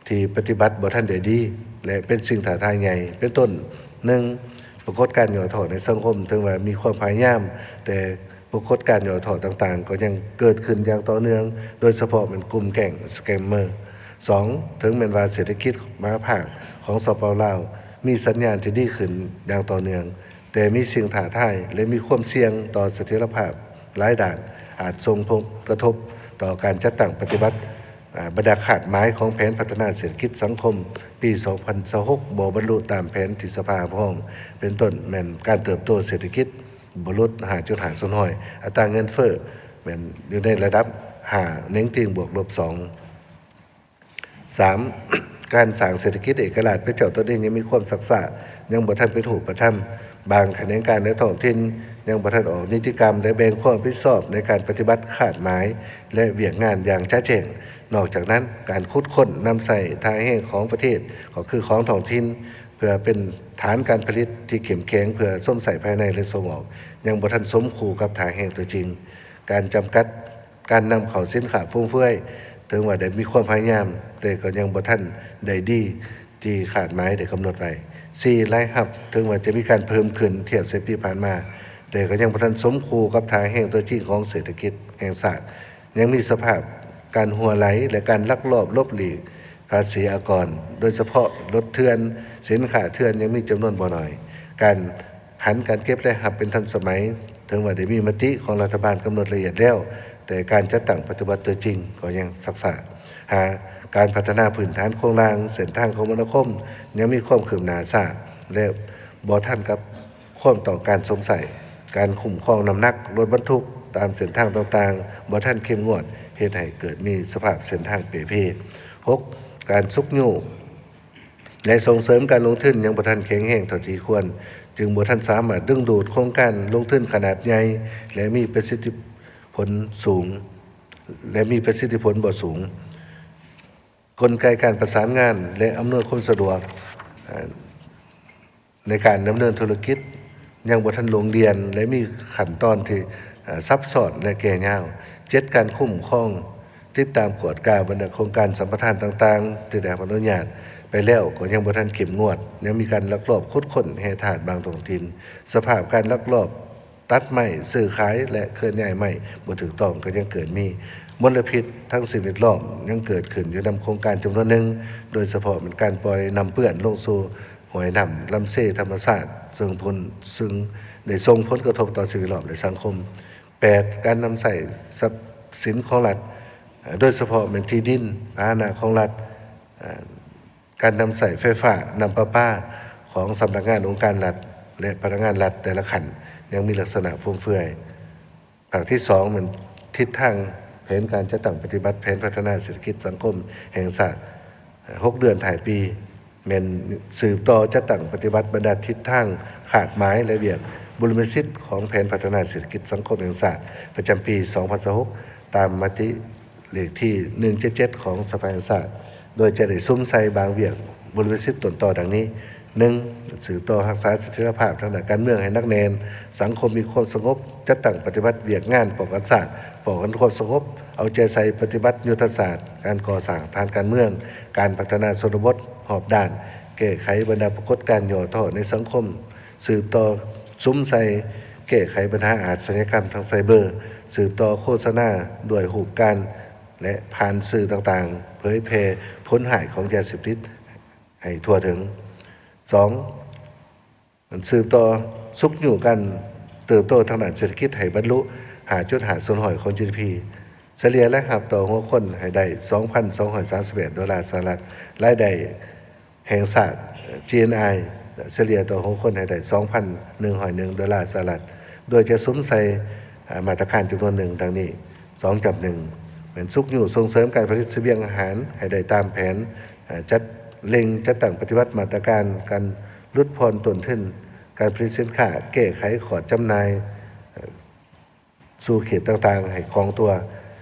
ທີ່ປະຕິບັດບໍ່ທັນໄດ້ດີ ແລະ ເປັນສິ່ງທ້າທາຍໃຫຍ່ ເປັນຕົ້ນ, ໜຶ່ງ ປາກົດການຫຍໍ້ທໍ້ໃນສັງຄົມ, ເຖິງວ່າມີຄວາມພະຍາຍາມ, ແຕ່ປາກົດການຫຍໍ້ທໍ້ຕ່າງໆ ກໍຍັງເກີດຂຶ້ນຢ່າງຕໍ່ເນື່ອງ, ໂດຍສະເພາະແມ່ນກຸ່ມແກ້ງສະແກມເມີ. ສອງ ເຖິງແມ່ນວ່າເສດຖະກິດມະຫາພາກຂອງ ສປປ ລາວ ມີສັນຍານທີ່ດີຂຶ້ນຢ່າງຕໍ່ເນື່ອງ, ແຕ່ມີສິ່ງທ້າທາຍ ແລະ ມີຄວາມສ່ຽງຕໍ່ສະຖຽນລະພາບຫຼາຍດ້ານ, ອາດສົ່ງຜົນກະທົບຕໍ່ການຈັດຕັ້ງປະຕິບັດ ອາ ບັນດາຄາດໝາຍຂອງແຜນພັດທະນາເສດຖະກິດສັງຄົມປີສອງພັນຊາວຫົກ ບໍ່ບັນລຸຕາມແຜນທີ່ສະພາຮັບຮອງ, ເປັນຕົ້ນແມ່ນການເຕີບໂຕເສດຖະກິດບໍ່ຫຼຸດຫ້າຈຸດຫ້າສ່ວນຮ້ອຍ, ອັດຕາເງິນເຟີ້ແມ່ນຢູ່ໃນລະດັບຫ້າ ເໜັງຕີງບວກລົບສອງ. ສາມ ການສ້າງເສດຖະກິດເອກະລາດເປັນເຈົ້າຕົນເອງຍັງມີຄວາມຊັກຊ້າ, ຍັງບໍ່ທັນເປັນຮູບປະທຳ. ບາງຂະແໜງການໃນທ້ອງຖິ່ນຍັງບໍ່ທັນອອກນິຕິກຳ ແລະ ແບ່ງຄວາມຮັບຜິດຊອບໃນການປະຕິບັດຄາດໝາຍ ແລະ ວຽກງານຢ່າງຈະແຈ້ງ. ນອກຈາກນັ້ນ, ການຂຸດຄົ້ນນຳໃຊ້ທ່າແຮງຂອງປະເທດ, ກໍຄືຂອງທ້ອງຖິ່ນ, ເພື່ອເປັນຖານການຜະລິດທີ່ເຂັ້ມແຂງເພື່ອຊົມໃຊ້ພາຍໃນ ແລະ ສົ່ງອອກ, ຍັງບໍ່ທັນສົມຄູ່ກັບທ່າແຮງຕົວຈິງ. ການຈຳກັດ ການນຳເຂົ້າສິນຄ້າຟຸມເຟືອຍ, ເຖິງວ່າໄດ້ມີຄວາມພະຍາຍາມ, ແຕ່ກໍຍັງບໍ່ທັນໄດ້ດີທີ່ຄາດໝາຍໄດ້ກຳນົດໄວ້. ສີ່ ລາຍຮັບ, ເຖິງວ່າຈະມີການເພີ່ມຂຶ້ນທຽບໃສ່ປີຜ່ານມາ, ແຕ່ກໍຍັງບໍ່ທັນສົມຄູ່ກັບທ່າແຮງຕົວຈິງຂອງເສດຖະກິດແຫ່ງຊາດ. ຍັງມີສະພາບການຮົ່ວໄຫຼ ແລະ ການລັກລອບຫຼົບຫຼີກພາສີອາກອນ, ໂດຍສະເພາະລົດເຖື່ອນ, ສິນຄ້າເຖື່ອນຍັງມີຈຳນວນບໍ່ໜ້ອຍ. ການ ຫັນການເກັບລາຍຮັບເປັນທັນສະໄໝ, ເຖິງວ່າໄດ້ມີມະຕິຂອງລັດຖະບານກຳນົດລະອຽດແລ້ວ, ແຕ່ການຈັດຕັ້ງປະຕິບັດຕົວຈິງກໍຍັງຊັກຊ້າ. ຫ້າ ການພັດທະນາພື້ນຖານໂຄງລ່າງເສັ້ນທາງຄົມມະນາຄົມຍັງມີຄວາມຄືບໜ້າຊ້າ ແລະ ບໍ່ທັນກັບຄວາມຕ້ອງການສົງໄສ. ການຄຸ້ມຄອງນ້ຳໜັກລົດບັນທຸກຕາມເສັ້ນທາງຕ່າງໆບໍ່ທັນເຂັ້ມງວດ, ເຮັດໃຫ້ເກີດມີສະພາບເສັ້ນທາງເປ່ເພ. ຫົກ ການຊຸກຍູ້ ແລະ ສົ່ງເສີມການລົງທຶນຍັງບໍ່ທັນແຂງແຮງເທົ່າທີ່ຄວນ, ຈຶ່ງບໍ່ທັນສາມາດດຶງດູດໂຄງການລົງທຶນຂະໜາດໃຫຍ່ ແລະ ມີປະສິດທິຜົນສູງ ແລະ ມີປະສິດທິຜົນບໍ່ສູງ. ກົນໄກການປະສານງານ ແລະ ອຳນວຍຄວາມສະດວກ ເອີ່ ໃນການດຳເນີນທຸລະກິດຍັງບໍ່ທັນໂລ່ງລ່ຽນ ແລະ ມີຂັ້ນຕອນທີ່ ເອີ່ ຊັບຊ້ອນ ແລະ ແກ່ຍາວ. ເຈັດ ການຄຸ້ມຄອງ ຕິດຕາມກວດກາບັນດາໂຄງການສຳປະທານຕ່າງໆ ທີ່ໄດ້ຮັບອະນຸຍາດໄປແລ້ວກໍຍັງບໍ່ທັນເຂັ້ມງວດ, ຍັງມີການລັກລອບຂຸດຄົ້ນແຮ່ທາດບາງທ້ອງຖິ່ນ, ສະພາບການລັກລອບຕັດໄມ້, ຊື້ຂາຍ ແລະ ເຄື່ອນຍ້າຍໄມ້ບໍ່ຖືກຕ້ອງກໍຍັງເກີດມີ, ມົນລະພິດທາງສິ່ງແວດລ້ອມຍັງເກີດຂຶ້ນຢູ່ນຳໂຄງການຈຳນວນໜຶ່ງ, ໂດຍສະເພາະແມ່ນການປ່ອຍນ້ຳເປື້ອນລົງສູ່ຫ້ວຍນ້ຳລຳເຊທຳມະຊາດ, ເຊິ່ງຜົນ ເຊິ່ງໄດ້ສົ່ງຜົນກະທົບຕໍ່ສິ່ງແວດລ້ອມ ແລະ ສັງຄົມ. ແປດ ການນຳໃຊ້ຊັບສິນຂອງລັດ ໂດຍສະເພາະແມ່ນທີ່ດິນ, ພາຫະນະຂອງລັດ, ການນຳໃຊ້ໄຟຟ້າ, ນ້ຳປະປາຂອງສຳນັກງານອົງການລັດ ແລະ ພະນັກງານລັດແຕ່ລະຂັ້ນ ຍັງມີລັກສະນະຟຸມເຟືອຍ. ພາກທີສອງ ແມ່ນທິດທາງແຜນການຈັດຕັ້ງປະຕິບັດແຜນພັດທະນາເສດຖະກິດສັງຄົມແຫ່ງຊາດ ຫົກເດືອນທ້າຍປີ ແມ່ນສືບຕໍ່ຈັດຕັ້ງປະຕິບັດບັນດາທິດທາງຄາດໝາຍ ແລະ ວຽກບຸລິມະສິດຂອງແຜນພັດທະນາເສດຖະກິດສັງຄົມແຫ່ງຊາດ ປະຈຳປີສອງພັນຊາວຫົກ ຕາມມະຕິເລກທີໜຶ່ງເຈັດເຈັດຂອງສະພາແຫ່ງຊາດ, ໂດຍຈະໄດ້ສຸມໃສ່ບາງວຽກບຸລິມະສິດຕົ້ນຕໍດັ່ງນີ້: ໜຶ່ງ, ສືບຕໍ່ຮັກສາສະຖຽນລະພາບທາງດ້ານການເມືອງໃຫ້ໜັກແໜ້ນ, ສັງຄົມມີຄວາມສະຫງົບ, ຈັດຕັ້ງປະຕິບັດວຽກງານປ້ອງກັນຊາດ, ປ້ອງກັນຄວາມສະຫງົບ, ເອົາໃຈໃສ່ປະຕິບັດຍຸດທະສາດການກໍ່ສ້າງຖານການເມືອງ, ການພັດທະນາຊົນນະບົດຮອບດ້ານ, ແກ້ໄຂບັນດາປາກົດການຫຍໍ້ທໍ້ໃນສັງຄົມ, ສືບຕໍ່ສຸມໃສ່ແກ້ໄຂບັນຫາອາດຊະຍາກຳທາງໄຊເບີ, ສືບຕໍ່ໂຄສະນາດ້ວຍຮູບການ ແລະ ຜ່ານສື່ຕ່າງໆ ເຜີຍແຜ່ຜົນຮ້າຍຂອງຢາເສບຕິດໃຫ້ທົ່ວເຖິງ. ສອງ, ມັນສືບຕໍ່ຊຸກຍູ້ການເຕີບໂຕທາງດ້ານເສດຖະກິດໃຫ້ບັນລຸ ຫ້າຈຸດຫ້າສ່ວນຮ້ອຍຂອງ ຈີດີພີ, ສະເລ່ຍລາຍຮັບຕໍ່ຫົວຄົນໃຫ້ໄດ້ ສອງພັນສອງຮ້ອຍສາມສິບແປດໂດລາສະຫະລັດ, ລາຍໄດ້ແຫ່ງຊາດ ຈີເອັນໄອ ສະເລ່ຍຕໍ່ຫົວຄົນໃຫ້ໄດ້ ສອງພັນໜຶ່ງຮ້ອຍໜຶ່ງໂດລາສະຫະລັດ, ໂດຍຈະສຸມໃສ່ ອາ ມາດຕະການຈຳນວນໜຶ່ງດັ່ງນີ້. ສອງຈ້ຳໜຶ່ງ ແມ່ນຊຸກຍູ້ສົ່ງເສີມການຜະລິດສະບຽງອາຫານໃຫ້ໄດ້ຕາມແຜນ, ອາ ຈັດ ເລັ່ງຈັດຕັ້ງປະຕິບັດມາດຕະການການຫຼຸດຜ່ອນຕົ້ນທຶນການຜະລິດສິນຄ້າ, ແກ້ໄຂຂອດຈຳໜ່າຍ ເອີ່ ສູ່ເຂດຕ່າງໆໃຫ້ຄ່ອງຕົວ,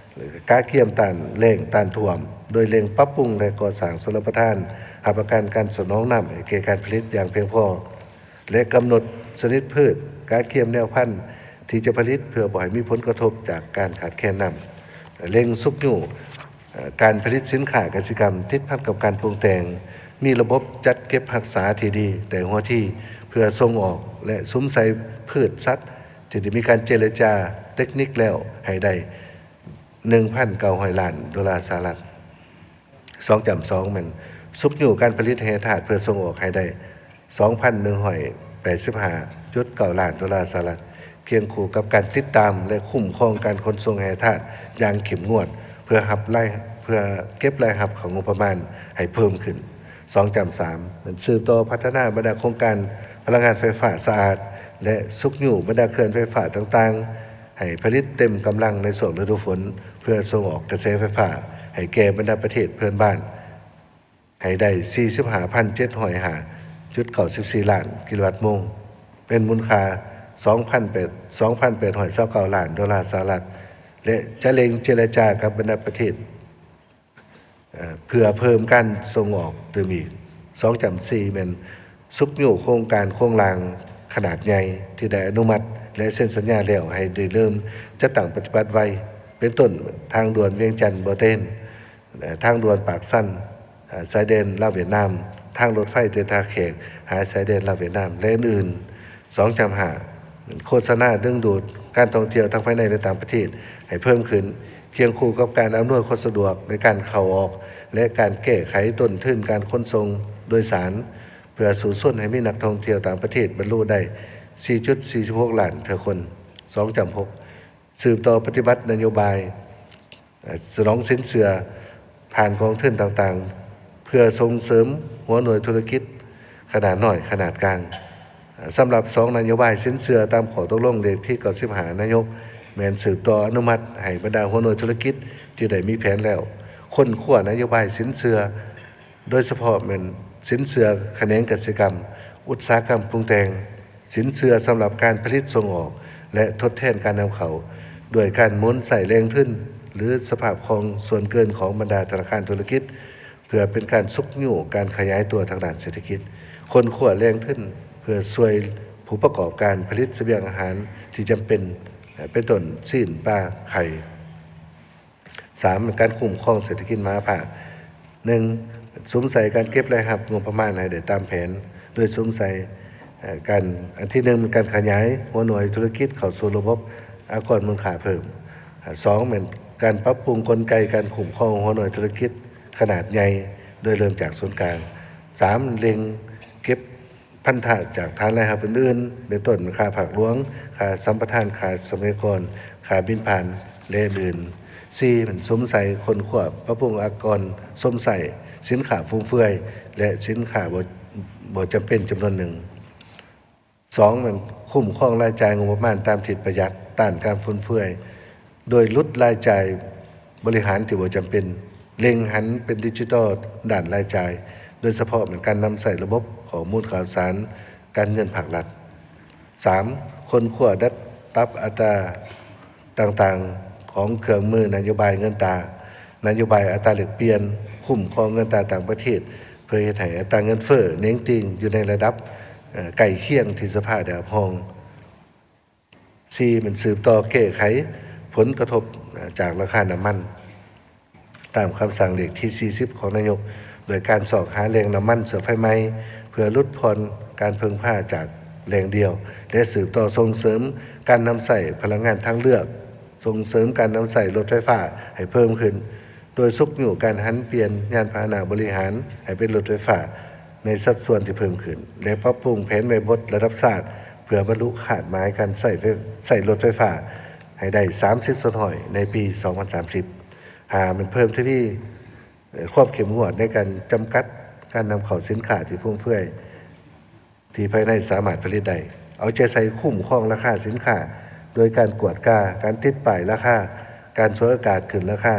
ກະກຽມຕ້ານແລ້ງຕ້ານຖ້ວມ ໂດຍເລັ່ງປັບປຸງ ແລະ ກໍ່ສ້າງຊົນລະປະທານຮັບປະກັນການສະໜອງນ້ຳໃຫ້ແກ່ການຜະລິດຢ່າງພຽງພໍ ແລະ ກຳນົດຊະນິດພືດ, ກະກຽມແນວພັນທີ່ຈະຜະລິດເພື່ອບໍ່ໃຫ້ມີຜົນກະທົບຈາກການຂາດແຄນນ້ຳ. ເລັ່ງຊຸກຍູ້ ເອີ່ ການຜະລິດສິນຄ້າກະສິກຳຕິດພັນກັບການປຸງແຕ່ງ, ມີລະບົບຈັດເກັບຮັກສາທີ່ດີແຕ່ຫົວທີເພື່ອສົ່ງອອກ ແລະ ສຸມໃສ່ພືດສັດທີ່ໄດ້ມີການເຈລະຈາເຕັກນິກແລ້ວໃຫ້ໄດ້ ໜຶ່ງພັນເກົ້າຮ້ອຍລ້ານໂດລາສະຫະລັດ. ສອງຈ້ຳສອງ ແມ່ນຊຸກຍູ້ການຜະລິດແຮ່ທາດເພື່ອສົ່ງອອກໃຫ້ໄດ້ ສອງພັນໜຶ່ງຮ້ອຍແປດສິບຫ້າຈຸດເກົ້າລ້ານໂດລາສະຫະລັດ, ຄຽງຄູ່ກັບການຕິດຕາມ ແລະ ຄຸ້ມຄອງການຂົນສົ່ງແຮ່ທາດຢ່າງເຂັ້ມງວດ ເພື່ອຮັບລາຍ ເພື່ອເກັບລາຍຮັບເຂົ້າງົບປະມານໃຫ້ເພີ່ມຂຶ້ນ. ສອງຈ້ຳສາມ ແມ່ນສືບຕໍ່ພັດທະນາບັນດາໂຄງການພະລັງງານໄຟຟ້າສະອາດ ແລະ ຊຸກຍູ້ບັນດາເຂື່ອນໄຟຟ້າຕ່າງໆ ໃຫ້ຜະລິດເຕັມກຳລັງໃນຊ່ວງລະດູຝົນ ເພື່ອສົ່ງອອກກະແສໄຟຟ້າໃຫ້ແກ່ບັນດາປະເທດເພື່ອນບ້ານ ໃຫ້ໄດ້ ສີ່ສິບຫ້າພັນເຈັດຮ້ອຍຫ້າຈຸດເກົ້າສິບສີ່ລ້ານກິໂລວັດໂມງ, ເປັນມູນຄ່າ ສອງພັນແປດ ສອງພັນແປດຮ້ອຍຊາວເກົ້າລ້ານໂດລາສະຫະລັດ ແລະ ຈະເລັ່ງເຈລະຈາກັບບັນດາປະເທດ ເອີ່ ເພື່ອເພີ່ມການສົ່ງອອກຕື່ມອີກ. ສອງຈ້ຳສີ່ ແມ່ນຊຸກຍູ້ໂຄງການໂຄງລ່າງຂະໜາດໃຫຍ່ທີ່ໄດ້ອະນຸມັດ ແລະ ເຊັນສັນຍາແລ້ວໃຫ້ໄດ້ເລີ່ມຈັດຕັ້ງປະຕິບັດໄວ, ເປັນຕົ້ນ ທາງດ່ວນວຽງຈັນ-ບໍ່ເຕັນ, ເອີ່ ທາງດ່ວນປາກຊັນ ເອີ່ ຊາຍແດນລາວຫວຽດນາມ, ທາງລົດໄຟເຕຕາແຂກຫາຊາຍແດນລາວຫວຽດນາມ ແລະ ອື່ນໆ. ສອງຈ້ຳຫ້າ ໂຄສະນາດຶງດູດການທ່ອງທ່ຽວທັງພາຍໃນ ແລະ ຕ່າງປະເທດໃຫ້ເພີ່ມຂຶ້ນ, ຄຽງຄູ່ກັບການອຳນວຍຄວາມສະດວກໃນການເຂົ້າອອກ ແລະ ການແກ້ໄຂຕົ້ນທຶນການຂົນສົ່ງໂດຍສານ ເພື່ອສູ້ຊົນໃຫ້ມີນັກທ່ອງທ່ຽວຕ່າງປະເທດບັນລຸໄດ້ ສີ່ຈຸດສີ່ສິບຫົກລ້ານເທື່ອຄົນ. ສອງຈ້ຳຫົກ ສືບຕໍ່ປະຕິບັດນະໂຍບາຍ ສະໜອງສິນເຊື່ອຜ່ານກອງທຶນຕ່າງໆ ເພື່ອສົ່ງເສີມຫົວໜ່ວຍທຸລະກິດຂະໜາດນ້ອຍ, ຂະໜາດກາງ. ສຳລັບສອງນະໂຍບາຍສິນເຊື່ອຕາມຂໍ້ຕົກລົງເລກທີເກົ້າສິບຫ້າ ນາຍົກ ແມ່ນສືບຕໍ່ອະນຸມັດໃຫ້ບັນດາຫົວໜ່ວຍທຸລະກິດທີ່ໄດ້ມີແຜນແລ້ວ ຄົ້ນຄວ້ານະໂຍບາຍສິນເຊື່ອ ໂດຍສະເພາະແມ່ນສິນເຊື່ອຂະແໜງກະສິກຳ, ອຸດສາຫະກຳປຸງແຕ່ງ, ສິນເຊື່ອສຳລັບການຜະລິດສົ່ງອອກ ແລະ ທົດແທນການນຳເຂົ້າ ດ້ວຍການໝູນໃຊ້ແຫຼ່ງທຶນ ຫຼື ສະພາບຄ່ອງສ່ວນເກີນຂອງບັນດາທະນາຄານທຸລະກິດ ເພື່ອເປັນການຊຸກຍູ້ການຂະຫຍາຍຕົວທາງດ້ານເສດຖະກິດ, ຄົ້ນຄວ້າແຫຼ່ງທຶນເພື່ອຊ່ວຍຜູ້ປະກອບການຜະລິດສະບຽງອາຫານທີ່ຈຳເປັນ ເປັນຕົ້ນ ຊີ້ນ, ປາ, ໄຂ່. ສາມ ການຄຸ້ມຄອງເສດຖະກິດມະຫາພາກ. ໜຶ່ງ ສຸມໃສ່ການເກັບລາຍຮັບງົບປະມານໃຫ້ໄດ້ຕາມແຜນ ໂດຍສຸມໃສ່ ເອີ່ ການ ອັນທີໜຶ່ງ ແມ່ນການຂະຫຍາຍຫົວໜ່ວຍທຸລະກິດເຂົ້າສູ່ລະບົບອາກອນມູນຄ່າເພີ່ມ. ສອງ ແມ່ນການປັບປຸງກົນໄກການຄຸ້ມຄອງຫົວໜ່ວຍທຸລະກິດຂະໜາດໃຫຍ່ ໂດຍເລີ່ມຈາກສູນກາງ. ສາມ ເລັ່ງເກັບ ພັນທະຈາກຖານລາຍຮັບອື່ນໆ ເປັນຕົ້ນ ຄ່າພາກຫຼວງ, ຄ່າສຳປະທານ, ຄ່າຊັບພະຍາກອນ, ຄ່າບິນຜ່ານ ແລະ ອື່ນໆ. ສີ່ ແມ່ນສຸມໃສ່ຄົ້ນຄວ້າປັບປຸງອາກອນຊົມໃຊ້, ສິນຄ້າຟຸມເຟືອຍ ແລະ ສິນຄ້າບໍ່ ບໍ່ຈຳເປັນຈຳນວນໜຶ່ງ. ສອງ ແມ່ນຄຸ້ມຄອງລາຍຈ່າຍງົບປະມານຕາມທິດປະຢັດ, ຕ້ານການຟຸມເຟືອຍ ໂດຍຫຼຸດລາຍຈ່າຍບໍລິຫານທີ່ບໍ່ຈຳເປັນ, ເລັ່ງຫັນເປັນດິຈິຕອນດ້ານລາຍຈ່າຍ, ໂດຍສະເພາະແມ່ນການນຳໃຊ້ລະບົບຂໍ້ມູນຂ່າວສານການເງິນພາກລັດ. ສາມ ຄົ້ນຄວ້າດັດປັບອັດຕາຕ່າງໆຂອງເຄື່ອງມືນະໂຍບາຍເງິນຕາ, ນະໂຍບາຍອັດຕາແລກປ່ຽນ, ຄຸ້ມຄອງເງິນຕາຕ່າງປະເທດ, ເພື່ອເຮັດໃຫ້ອັດຕາເງິນເຟີ້ເໜັງຕີງຢູ່ໃນລະດັບ ເອີ ໃກ້ຄຽງທີ່ສະພາໄດ້ຮັບຮອງ. ສີ່ແມ່ນສືບຕໍ່ແກ້ໄຂຜົນກະທົບ ເອີ ຈາກລາຄານ້ຳມັນ ຕາມຄຳສັ່ງເລກທີສີ່ສິບຂອງນາຍົກ ໂດຍການຊອກຫາແຫຼ່ງນ້ຳມັນເຊື້ອໄຟໃໝ່ ເພື່ອຫຼຸດຜ່ອນການເພິ່ງພາຈາກແຫຼ່ງດຽວ ແລະ ສືບຕໍ່ສົ່ງເສີມການນຳໃຊ້ພະລັງງານທາງເລືອກ, ສົ່ງເສີມການນຳໃຊ້ລົດໄຟຟ້າໃຫ້ເພີ່ມຂຶ້ນ ໂດຍຊຸກຍູ້ການຫັນປ່ຽນຍານພາຫະນະບໍລິຫານໃຫ້ເປັນລົດໄຟຟ້າໃນສັດສ່ວນທີ່ເພີ່ມຂຶ້ນ ແລະ ປັບປຸງແຜນແມ່ບົດລະດັບຊາດ ເພື່ອບັນລຸຄາດໝາຍການໃຊ້ໄຟ ໃຊ້ລົດໄຟຟ້າໃຫ້ໄດ້ສາມສິບສ່ວນຮ້ອຍໃນປີສອງພັນສາມສິບ. ຫ້າແມ່ນເພີ່ມທະວີ ເອີ ຄວາມເຂັ້ມງວດໃນການຈຳກັດການນຳເຂົ້າສິນຄ້າທີ່ຟຸມເຟືອຍ ທີ່ພາຍໃນສາມາດຜະລິດໄດ້, ເອົາໃຈໃສ່ຄຸ້ມຄອງລາຄາສິນຄ້າ ໂດຍການກວດກາ, ການຕິດປ້າຍລາຄາ, ການສວຍໂອກາດຂຶ້ນລາຄາ,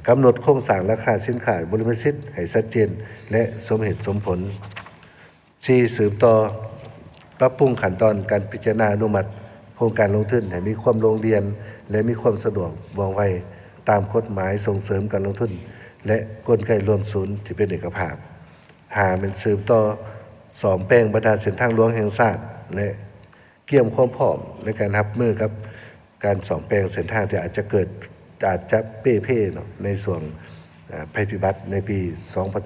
ກຳນົດໂຄງສ້າງລາຄາສິນຄ້າບໍລິມະສິດໃຫ້ຊັດເຈນ ແລະ ສົມເຫດສົມຜົນ. ສີ່ ສືບຕໍ່ປັບປຸງຂັ້ນຕອນການພິຈາລະນາອະນຸມັດໂຄງການລົງທຶນໃຫ້ມີຄວາມໂລ່ງລ່ຽນ ແລະ ມີຄວາມສະດວກວ່ອງໄວ ຕາມກົດໝາຍສົ່ງເສີມການລົງທຶນ ແລະ ກົນໄກລວມສູນທີ່ເປັນເອກະພາບ. ຫ້າແມ່ນສືບຕໍ່ສ້ອມແປງບັນດາເສັ້ນທາງຫຼວງແຫ່ງຊາດ ແລະ ກຽມຄວາມພ້ອມໃນການຮັບມືກັບການສ້ອມແປງເສັ້ນທາງທີ່ອາດຈະເກີດ ອາດຈະເປ່ເພເນາະ ໃນຊ່ວງ ເອີ ໄພພິບັດໃນປີສອງພັນ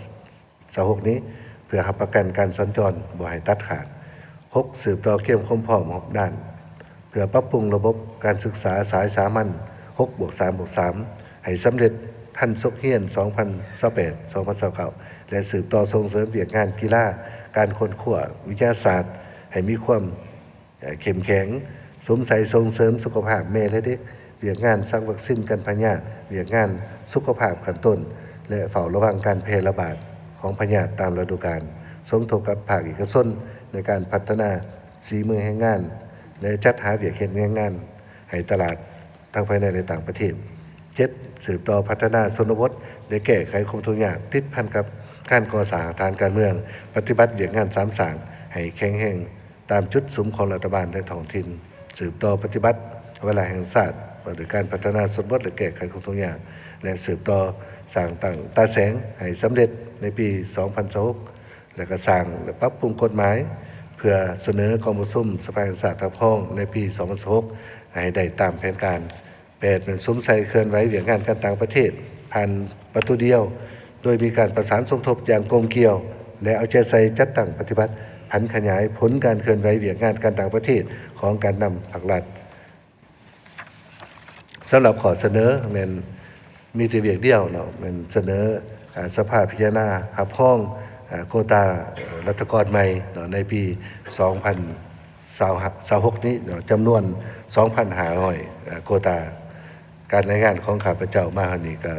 ຊາວຫົກນີ້ ເພື່ອຮັບປະກັນການສັນຈອນບໍ່ໃຫ້ຕັດຂາດ. ຫົກ ສືບຕໍ່ກຽມຄວາມພ້ອມຮອບດ້ານ ເພື່ອປັບປຸງລະບົບການສຶກສາສາຍສາມັນຫົກບວກສາມບວກສາມ ໃຫ້ສຳເລັດທັນສົກຮຽນສອງພັນຊາວແປດ ສອງພັນຊາວເກົ້າ ແລະ ສືບຕໍ່ສົ່ງເສີມວຽກງານກິລາ, ການຄົ້ນຄວ້າວິທະຍາສາດໃຫ້ມີຄວາມ ເອີ ເຂັ້ມແຂງ, ສຸມໃສ່ສົ່ງເສີມສຸຂະພາບແມ່ ແລະ ເດັກ, ວຽກງານສັກວັກຊິນກັນພະຍາດ, ວຽກງານສຸຂະພາບຂັ້ນຕົ້ນ ແລະ ເຝົ້າລະວັງການແຜ່ລະບາດຂອງພະຍາດຕາມລະດູການ, ສົມທົບກັບພາກເອກະຊົນໃນການພັດທະນາສີມືແຮງງານ ແລະ ຈັດຫາວຽກເຮັດແຮງງານໃຫ້ຕະຫຼາດ ທັງພາຍໃນ ແລະ ຕ່າງປະເທດ. ເຈັດ ສືບຕໍ່ພັດທະນາຊົນນະບົດ ແລະ ແກ້ໄຂຄວາມທຸກຍາກ ຕິດພັນກັບການກໍ່ສ້າງຮາກຖານການເມືອງ, ປະຕິບັດວຽກງານສາມສ້າງໃຫ້ແຂງແຮງຕາມຈຸດສຸມຂອງລັດຖະບານ ແລະ ທ້ອງຖິ່ນ, ສືບຕໍ່ປະຕິບັດວາລະແຫ່ງຊາດວ່າດ້ວຍການພັດທະນາຊົນນະບົດ ແລະ ແກ້ໄຂຄວາມທຸກຍາກ ແລະ ສືບຕໍ່ສ້າງຕັ້ງຕາແສງໃຫ້ສຳເລັດໃນປີສອງພັນຊາວຫົກ ແລະ ກໍສ້າງ ແລະ ປັບປຸງກົດໝາຍ ເພື່ອສະເໜີກອງປະຊຸມສະພາແຫ່ງຊາດຮັບຮອງໃນປີສອງພັນຊາວຫົກ ໃຫ້ໄດ້ຕາມແຜນການ. ແປດແມ່ນສຸມໃສ່ເຄື່ອນໄຫວວຽກງານການຕ່າງປະເທດຜ່ານປະຕູດຽວ ໂດຍມີການປະສານສົມທົບຢ່າງກົມກ່ຽວ ແລະ ເອົາໃຈໃສ່ຈັດຕັ້ງປະຕິບັດຜັນຂະຫຍາຍຜົນການເຄື່ອນໄຫວວຽກງານການຕ່າງປະເທດຂອງການນຳພັກລັດ. ສຳລັບຂໍ້ສະເໜີແມ່ນມີແຕ່ວຽກດຽວເນາະ ແມ່ນສະເໜີ ອາ ສະພາພິຈາລະນາຮັບຮອງ ອາ ໂກຕາ ເອີ ລັດຖະກອນໃໝ່ເນາະ ໃນປີສອງພັນ ຊາວຫົກນີ້ເນາະ ຈຳນວນສອງພັນຫ້າຮ້ອຍ ເອີ ໂກຕາ. ການລາຍງານຂອງຂ້າພະເຈົ້າມາຮອດນີ້ກໍ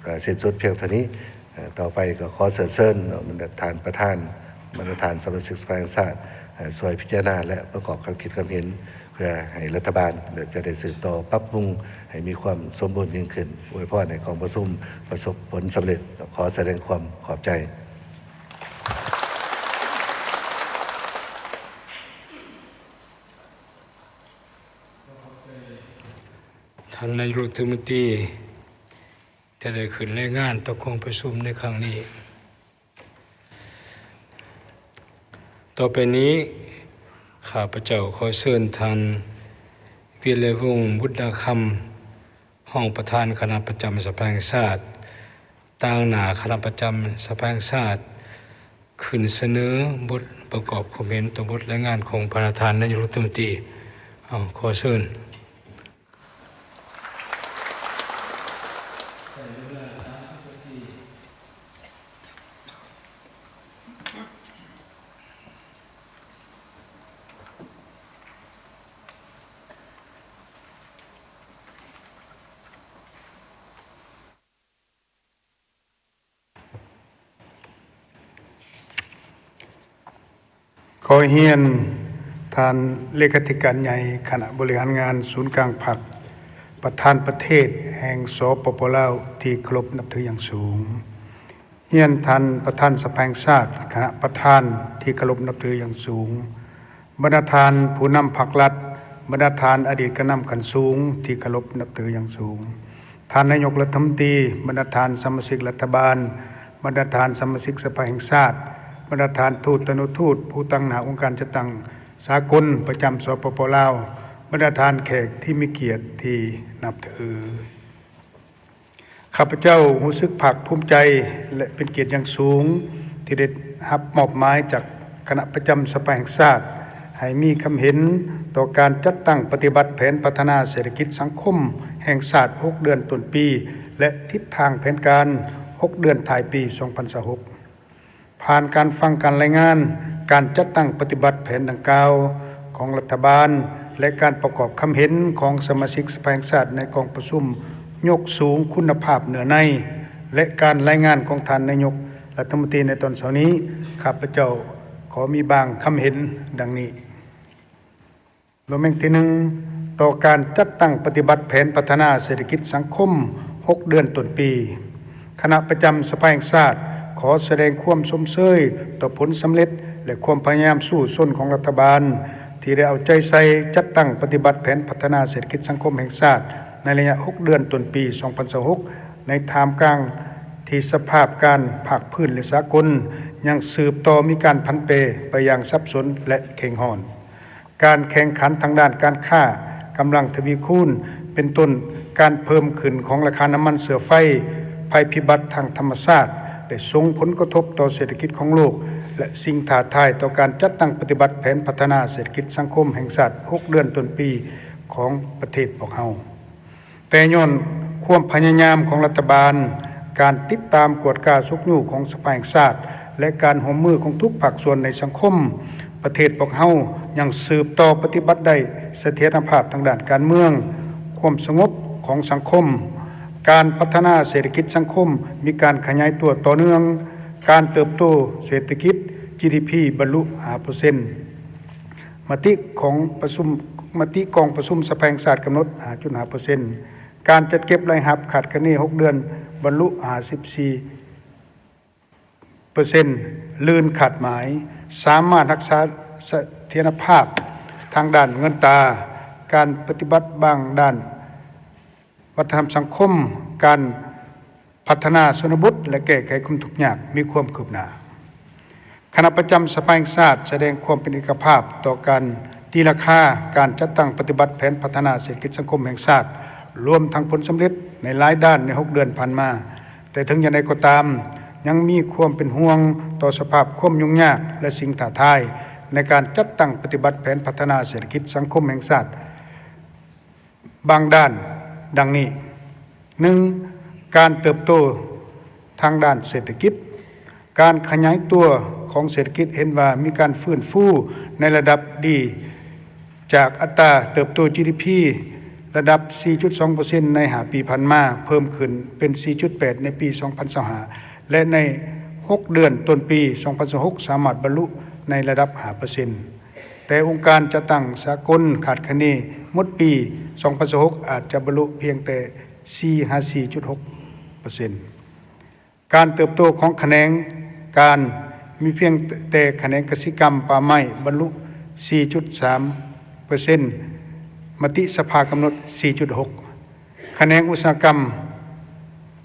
ກໍສິ້ນສຸດພຽງເທົ່ານີ້. ເອີ ຕໍ່ໄປກໍຂໍເຊີນເນາະ ບັນດາທ່ານປະທານ, ບັນດາທ່ານສະມາຊິກສະພາແຫ່ງຊາດ ເອີ ຊ່ວຍພິຈາລະນາ ແລະ ປະກອບຄຳຄິດຄຳເຫັນ ເພື່ອໃຫ້ລັດຖະບານ ແລະ ຈະໄດ້ສືບຕໍ່ປັບປຸງໃຫ້ມີຄວາມສົມບູນຍິ່ງຂຶ້ນ. ອວຍພອນໃຫ້ກອງປະຊຸມປະສົບຜົນສຳເລັດ. ຂໍສະແດງຄວາມຂອບໃຈ. ທ່ານນາຍົກລັດຖະມົນຕີຈະໄດ້ຂຶ້ນລາຍງານຕໍ່ກອງປະຊຸມໃນຄັ້ງນີ້. ຕໍ່ໄປນີ້ ຂ້າພະເຈົ້າຂໍເຊີນທ່ານ ວິໄລວົງ ບຸດດາຄຳ ຮອງປະທານຄະນະປະຈຳສະພາແຫ່ງຊາດ ຕາງໜ້າຄະນະປະຈຳສະພາແຫ່ງຊາດ ຂຶ້ນສະເໜີບົດປະກອບຄວາມເຫັນຕໍ່ບົດລາຍງານຂອງພະນະທ່ານນາຍົກລັດຖະມົນຕີ. ເອົາ ຂໍເຊີນ. ຂໍຮຽນທ່ານເລຂາທິການໃຫຍ່ຄະນະບໍລິຫານງານສູນກາງພັກ, ປະທານປະເທດແຫ່ງ ສປປ ລາວ ທີ່ເຄົາລົບນັບຖືຢ່າງສູງ. ຮຽນທ່ານປະທານສະພາແຫ່ງຊາດ, ຄະນະປະທານທີ່ເຄົາລົບນັບຖືຢ່າງສູງ, ບັນດາທ່ານຜູ້ນຳພັກລັດ, ບັນດາທ່ານອະດີດການນຳຂັ້ນສູງທີ່ເຄົາລົບນັບຖືຢ່າງສູງ, ທ່ານນາຍົກລັດຖະມົນຕີ, ບັນດາທ່ານສະມາຊິກລັດຖະບານ, ບັນດາທ່ານສະມາຊິກສະພາແຫ່ງຊາດ, ບັນດາທ່ານທູດຕະນຸທູດຜູ້ຕາງໜ້າອົງການຈັດຕັ້ງສາກົນປະຈຳ ສປປ ລາວ, ບັນດາທ່ານແຂກທີ່ມີກຽດທີ່ນັບຖື. ຂ້າພະເຈົ້າຮູ້ສຶກພາກພູມໃຈ ແລະ ເປັນກຽດຢ່າງສູງ ທີ່ໄດ້ຮັບມອບໝາຍຈາກຄະນະປະຈຳສະພາແຫ່ງຊາດ ໃຫ້ມີຄຳເຫັນຕໍ່ການຈັດຕັ້ງປະຕິບັດແຜນພັດທະນາເສດຖະກິດສັງຄົມແຫ່ງຊາດ ຫົກເດືອນຕົ້ນປີ ແລະ ທິດທາງແຜນການ ຫົກເດືອນທ້າຍປີ ສອງພັນຊາວຫົກ. ຜ່ານການຟັງການລາຍງານການຈັດຕັ້ງປະຕິບັດແຜນດັ່ງກ່າວຂອງລັດຖະບານ ແລະ ການປະກອບຄຳເຫັນຂອງສະມາຊິກສະພາແຫ່ງຊາດໃນກອງປະຊຸມຍົກສູງຄຸນນະພາບເນື້ອໃນ ແລະ ການລາຍງານຂອງທ່ານນາຍົກລັດຖະມົນຕີໃນຕອນເຊົ້ານີ້, ຂ້າພະເຈົ້າຂໍມີບາງຄຳເຫັນດັ່ງນີ້. ລວມແຫ່ງທີໜຶ່ງ, ຕໍ່ການຈັດຕັ້ງປະຕິບັດແຜນພັດທະນາເສດຖະກິດສັງຄົມ ຫົກເດືອນຕົ້ນປີ, ຄະນະປະຈຳສະພາແຫ່ງຊາດ ຂໍສະແດງຄວາມຊົມເຊີຍຕໍ່ຜົນສຳເລັດ ແລະ ຄວາມພະຍາຍາມສູ້ຊົນຂອງລັດຖະບານ ທີ່ໄດ້ເອົາໃຈໃສ່ຈັດຕັ້ງປະຕິບັດແຜນພັດທະນາເສດຖະກິດສັງຄົມແຫ່ງຊາດ ໃນໄລຍະ ຫົກເດືອນຕົ້ນປີ ສອງພັນຊາວຫົກ ໃນທ່າມກາງທີ່ສະພາບການພາກພື້ນ ແລະ ສາກົນ ຍັງສືບຕໍ່ມີການຜັນແປໄປຢ່າງສັບສົນ ແລະ ເຄັ່ງຮ້ອນ. ການແຂ່ງຂັນທາງດ້ານການຄ້າກຳລັງທະວີຄູນ, ເປັນຕົ້ນການເພີ່ມຂຶ້ນຂອງລາຄານ້ຳມັນເຊື້ອໄຟ, ໄພພິບັດທາງທຳມະຊາດ ໄດ້ສົ່ງຜົນກະທົບຕໍ່ເສດຖະກິດຂອງໂລກ ແລະ ສິ່ງທ້າທາຍຕໍ່ການຈັດຕັ້ງປະຕິບັດແຜນພັດທະນາເສດຖະກິດສັງຄົມແຫ່ງຊາດ ຫົກເດືອນຕົ້ນປີຂອງປະເທດພວກເຮົາ. ແຕ່ຍ້ອນຄວາມພະຍາຍາມຂອງລັດຖະບານ, ການຕິດຕາມກວດກາຊຸກຍູ້ຂອງສະພາແຫ່ງຊາດ ແລະ ການຮ່ວມມືຂອງທຸກພາກສ່ວນໃນສັງຄົມ, ປະເທດພວກເຮົາຍັງສືບຕໍ່ປະຕິບັດໄດ້ສະຖຽນນະພາບທາງດ້ານການເມືອງ, ຄວາມສະຫງົບຂອງສັງຄົມ, ການພັດທະນາເສດຖະກິດສັງຄົມມີການຂະຫຍາຍຕົວຕໍ່ເນື່ອງ, ການເຕີບໂຕເສດຖະກິດ ຈີດີພີ ບັນລຸ ຫ້າເປີເຊັນ. ມະຕິຂອງປະຊຸມ, ມະຕິກອງປະຊຸມສະພາແຫ່ງຊາດກຳນົດ ຫ້າຈຸດຫ້າເປີເຊັນ. ການຈັດເກັບລາຍຮັບຄາດຄະເນ ຫົກເດືອນ ບັນລຸ ຫ້າສິບສີ່ເປີເຊັນ ລື່ນຄາດໝາຍ, ສາມາດຮັກສາສະຖຽນນະພາບທາງດ້ານເງິນຕາ, ການປະຕິບັດບາງດ້ານ ວັດທະນະທຳສັງຄົມ, ການພັດທະນາຊົນນະບົດ ແລະ ແກ້ໄຂຄວາມທຸກຍາກມີຄວາມຄືບໜ້າ. ຄະນະປະຈຳສະພາແຫ່ງຊາດສະແດງຄວາມເປັນເອກະພາບຕໍ່ການຕີລາຄາການຈັດຕັ້ງປະຕິບັດແຜນພັດທະນາເສດຖະກິດສັງຄົມແຫ່ງຊາດ ລວມທັງຜົນສຳເລັດໃນຫຼາຍດ້ານໃນຫົກເດືອນຜ່ານມາ. ແຕ່ເຖິງຢ່າງໃດກໍຕາມ, ຍັງມີຄວາມເປັນຫ່ວງຕໍ່ສະພາບຄວາມຫຍຸ້ງຍາກ ແລະ ສິ່ງທ້າທາຍໃນການຈັດຕັ້ງປະຕິບັດແຜນພັດທະນາເສດຖະກິດສັງຄົມແຫ່ງຊາດ ບາງດ້ານ ດັ່ງນີ້: ໜຶ່ງ, ການເຕີບໂຕທາງດ້ານເສດຖະກິດ. ການຂະຫຍາຍຕົວຂອງເສດຖະກິດເຫັນວ່າມີການຟື້ນຟູໃນລະດັບດີ ຈາກອັດຕາເຕີບໂຕ ຈີດີພີ ລະດັບ ສີ່ຈຸດສອງເປີເຊັນ ໃນຫ້າປີຜ່ານມາ ເພີ່ມຂຶ້ນເປັນ ສີ່ຈຸດແປດ ໃນປີ ສອງພັນຊາວຫ້າ ແລະ ໃນຫົກເດືອນຕົ້ນປີ ສອງພັນຊາວຫົກ ສາມາດບັນລຸໃນລະດັບ ຫ້າເປີເຊັນ. ແຕ່ອົງການຈັດຕັ້ງສາກົນຄາດຄະເນໝົດປີ ສອງພັນຊາວຫົກ ອາດຈະບັນລຸພຽງແຕ່ ສີ່ຫາ ສີ່ຈຸດຫົກເປີເຊັນ. ການເຕີບໂຕຂອງຂະແໜງການ ມີພຽງແຕ່ຂະແໜງກະສິກຳປ່າໄມ້ ບັນລຸ ສີ່ຈຸດສາມເປີເຊັນ, ມະຕິສະພາກຳນົດ ສີ່ຈຸດຫົກ, ຂະແໜງອຸດສາຫະກຳ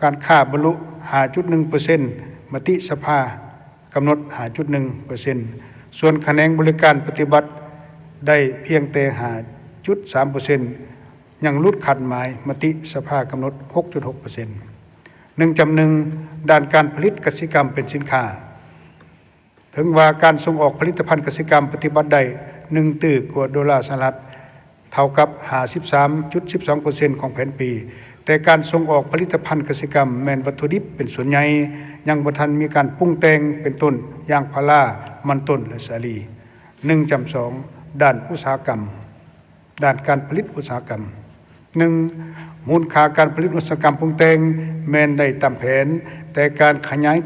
ການຄ້າ ບັນລຸ ຫ້າຈຸດໜຶ່ງເປີເຊັນ, ມະຕິສະພາ ກຳນົດ ຫ້າຈຸດໜຶ່ງເປີເຊັນ, ສ່ວນຂະແໜງບໍລິການປະຕິບັດໄດ້ພຽງແຕ່ ຫ້າຈຸດສາມເປີເຊັນ, ຍັງຫຼຸດຄາດໝາຍມະຕິສະພາກຳນົດ ຫົກຈຸດຫົກເປີເຊັນ. ໜຶ່ງຈຳໜຶ່ງ, ດ້ານການຜະລິດກະສິກຳເປັນສິນຄ້າ. ເຖິງວ່າການສົ່ງອອກຜະລິດຕະພັນກະສິກຳປະຕິບັດໄດ້ ໜຶ່ງຕື້ກວ່າໂດລາສະຫະລັດ, ເທົ່າກັບ ຫ້າສິບສາມຈຸດສິບສອງເປີເຊັນຂອງແຜນປີ, ແຕ່ການສົ່ງອອກຜະລິດຕະພັນກະສິກຳແມ່ນວັດຖຸດິບເປັນສ່ວນໃຫຍ່, ຍັງບໍ່ທັນມີການປຸງແຕ່ງ ເປັນຕົ້ນ ຢາງພາລາ, ມັນຕົ້ນ ແລະ ສາລີ. ໜຶ່ງຈຳສອງ ດ້ານອຸດສາຫະກຳ, ດ້ານການຜະລິດອຸດສາຫະກຳ. ໜຶ່ງ, ມູນຄ່າການຜະລິດອຸດສາຫະກຳປຸງແຕ່ງແມ່ນໄດ້ຕາມແຜນ, ແຕ່ການຂະຫຍາຍ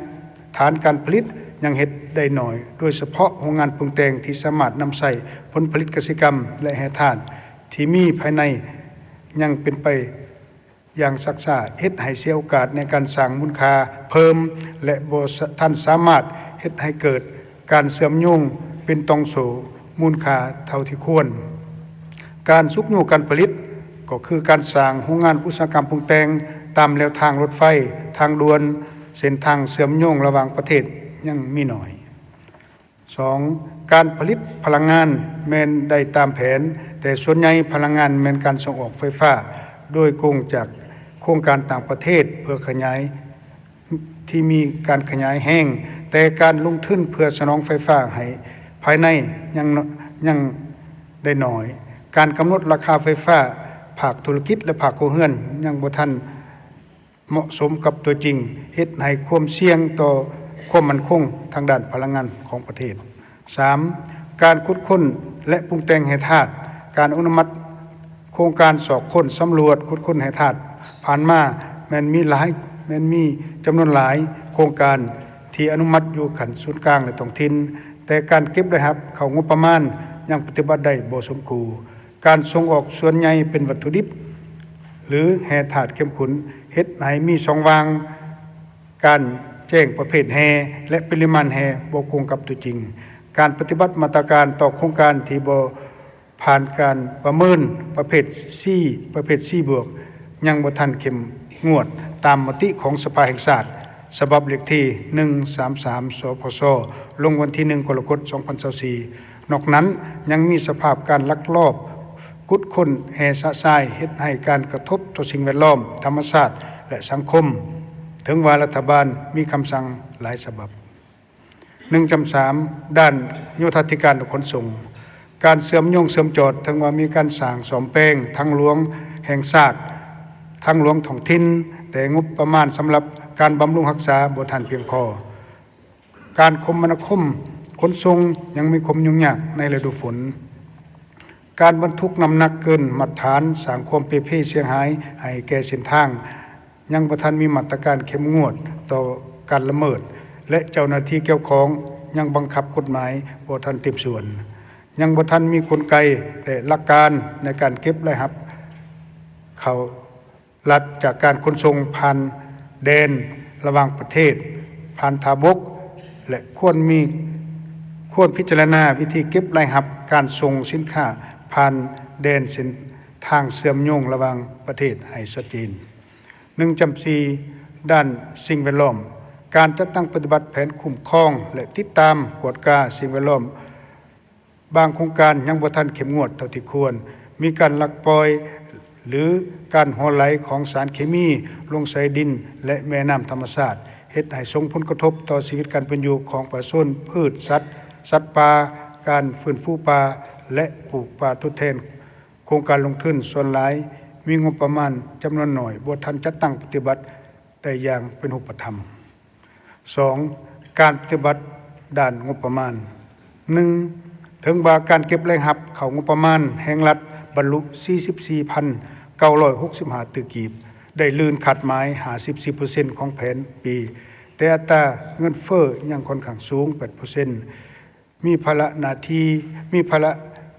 ຖານການຜະລິດຍັງເຮັດໄດ້ໜ້ອຍ, ໂດຍສະເພາະໂຮງງານປຸງແຕ່ງທີ່ສາມາດນຳໃຊ້ຜົນຜະລິດກະສິກຳ ແລະ ແຮ່ທາດ ທີ່ມີພາຍໃນຍັງເປັນໄປຢ່າງຊັກຊ້າ, ເຮັດໃຫ້ເສຍໂອກາດໃນການສ້າງມູນຄ່າເພີ່ມ ແລະ ບໍ່ສະ ທັນສາມາດເຮັດໃຫ້ເກີດການເຊື່ອມໂຍງເປັນຕ່ອງໂສ້ມູນຄ່າເທົ່າທີ່ຄວນ. ການຊຸກຍູ້ການຜະລິດ ກໍຄືການສ້າງໂຮງງານອຸດສາຫະກຳປຸງແຕ່ງຕາມແລວທາງລົດໄຟ, ທາງດ່ວນ, ເສັ້ນທາງເຊື່ອມໂຍງລະຫວ່າງປະເທດຍັງມີໜ້ອຍ. ສອງ, ການຜະລິດພະລັງງານແມ່ນໄດ້ຕາມແຜນ, ແຕ່ສ່ວນໃຫຍ່ພະລັງງານແມ່ນການສົ່ງອອກໄຟຟ້າ ໂດຍກົງຈາກໂຄງການຕ່າງປະເທດເພື່ອຂະຫຍາຍ ທີ່ມີການຂະຫຍາຍແຮງ, ແຕ່ການລົງທຶນເພື່ອສະໜອງໄຟຟ້າໃຫ້ພາຍໃນຍັງ ຍັງໄດ້ໜ້ອຍ. ການກຳນົດລາຄາໄຟຟ້າ ພາກທຸລະກິດ ແລະ ພາກຄົວເຮືອນຍັງບໍ່ທັນ ເໝາະສົມກັບຕົວຈິງ, ເຮັດໃຫ້ຄວາມສ່ຽງຕໍ່ຄວາມໝັ້ນຄົງທາງດ້ານພະລັງງານຂອງປະເທດ. ສາມ, ການຂຸດຄົ້ນ ແລະ ປຸງແຕ່ງແຮ່ທາດ. ການອະນຸມັດໂຄງການຊອກຄົ້ນ, ສຳຫຼວດ, ຂຸດຄົ້ນແຮ່ທາດຜ່ານມາ ແມ່ນມີຫຼາຍ, ແມ່ນມີຈຳນວນຫຼາຍໂຄງການທີ່ອະນຸມັດຢູ່ຂັ້ນສູນກາງ ແລະ ທ້ອງຖິ່ນ, ແຕ່ການເກັບລາຍຮັບເຂົ້າງົບປະມານຍັງປະຕິບັດໄດ້ບໍ່ສົມຄູ່. ການສົ່ງອອກສ່ວນໃຫຍ່ເປັນວັດຖຸດິບ ຫຼື ແຮ່ທາດເຂັ້ມຂຸ້ນ, ເຮັດໃຫ້ມີຊ່ອງວ່າງການແຈ້ງປະເພດແຮ່ ແລະ ປະລິມານແຮ່ບໍ່ກົງກັບຕົວຈິງ. ການປະຕິບັດມາດຕະການຕໍ່ໂຄງການທີ່ບໍ່ຜ່ານການປະເມີນປະເພດ C ປະເພດ C ບວກ ຍັງບໍ່ທັນເຂັ້ມງວດຕາມມະຕິຂອງສະພາແຫ່ງຊາດ ສະບັບເລກທີ ໜຶ່ງສາມສາມ ສພຊ ລົງວັນທີ ໜຶ່ງ ກໍລະກົດ ສອງພັນຊາວສີ່. ນອກນັ້ນຍັງມີສະພາບການລັກລອບຂຸດຄົ້ນແຮ່ຊະຊາຍ ເຮັດໃຫ້ການກະທົບຕໍ່ສິ່ງແວດລ້ອມ, ທຳມະຊາດ ແລະ ສັງຄົມ, ເຖິງວ່າລັດຖະບານມີຄຳສັ່ງຫຼາຍສະບັບ. ໜຶ່ງຈຳສາມ ດ້ານໂຍທາທິການ ແລະ ຂົນສົ່ງ. ການເຊື່ອມໂຍງເຊື່ອມຈອດ, ເຖິງວ່າມີການສ້າງສ້ອມແປງທາງຫຼວງແຫ່ງຊາດ, ທາງຫຼວງທ້ອງຖິ່ນ, ແຕ່ງົບປະມານສຳລັບການບຳລຸງຮັກສາບໍ່ທັນພຽງພໍ. ການຄົມມະນາຄົມຂົນສົ່ງຍັງມີຄວາມຫຍຸ້ງຍາກໃນລະດູຝົນ. ການບັນທຸກນ້ຳໜັກເກີນມາດຕະຖານ ສ້າງຄວາມເປ່ເພເສຍຫາຍໃຫ້ແກ່ເສັ້ນທາງ, ຍັງບໍ່ທັນມີມາດຕະການເຂັ້ມງວດຕໍ່ການລະເມີດ ແລະ ເຈົ້າໜ້າທີ່ກ່ຽວຂ້ອງຍັງບັງຄັບກົດໝາຍບໍ່ທັນເຕັມສ່ວນ. ຍັງບໍ່ທັນມີກົນໄກ ແລະ ຫຼັກການໃນການເກັບລາຍຮັບເຂົ້າ ລັດຈາກການຂົນສົ່ງຜ່ານແດນລະຫວ່າງປະເທດ, ຜ່ານທ່າບົກ ແລະ ຄວນມີ, ຄວນພິຈາລະນາວິທີເກັບລາຍຮັບການສົ່ງສິນຄ້າຜ່ານແດນເສັ້ນທາງເຊື່ອມໂຍງລະຫວ່າງປະເທດໃຫ້ຊັດເຈນ. ໜຶ່ງຈຳສີ່ ດ້ານສິ່ງແວດລ້ອມ. ການຈັດຕັ້ງປະຕິບັດແຜນຄຸ້ມຄອງ ແລະ ຕິດຕາມກວດກາສິ່ງແວດລ້ອມ ບາງໂຄງການຍັງບໍ່ທັນເຂັ້ມງວດເທົ່າທີ່ຄວນ, ມີການລັກປ່ອຍ ຫຼື ການຮົ່ວໄຫຼຂອງສານເຄມີລົງໃສ່ດິນ ແລະ ແມ່ນ້ຳທຳມະຊາດ, ເຮັດໃຫ້ສົ່ງຜົນກະທົບຕໍ່ຊີວິດການເປັນຢູ່ຂອງປະຊາຊົນ, ພືດ, ສັດ, ສັດປ່າ, ການຟື້ນຟູປ່າ ແລະ ປູກປ່າທົດແທນ. ໂຄງການລົງທຶນສ່ວນຫຼາຍມີງົບປະມານຈຳນວນໜ້ອຍ, ບໍ່ທັນຈັດຕັ້ງປະຕິບັດໄດ້ຢ່າງເປັນຮູບປະທຳ. ສອງ, ການປະຕິບັດດ້ານງົບປະມານ. ໜຶ່ງ, ເຖິງວ່າການເກັບລາຍຮັບເຂົ້າງົບປະມານແຫ່ງລັດບັນລຸສີ່ສິບສີ່ພັນເກົ້າຮ້ອຍຫົກສິບຫ້າຕື້ກີບ, ໄດ້ລື່ນຄາດໝາຍຫ້າສິບສີ່ເປີເຊັນຂອງແຜນປີ, ແຕ່ອັດຕາເງິນເຟີ້ຍັງຂ້ອນຂ້າງສູງ ແປດເປີເຊັນ, ມີພາລະໜ້າທີ່, ມີພາລະ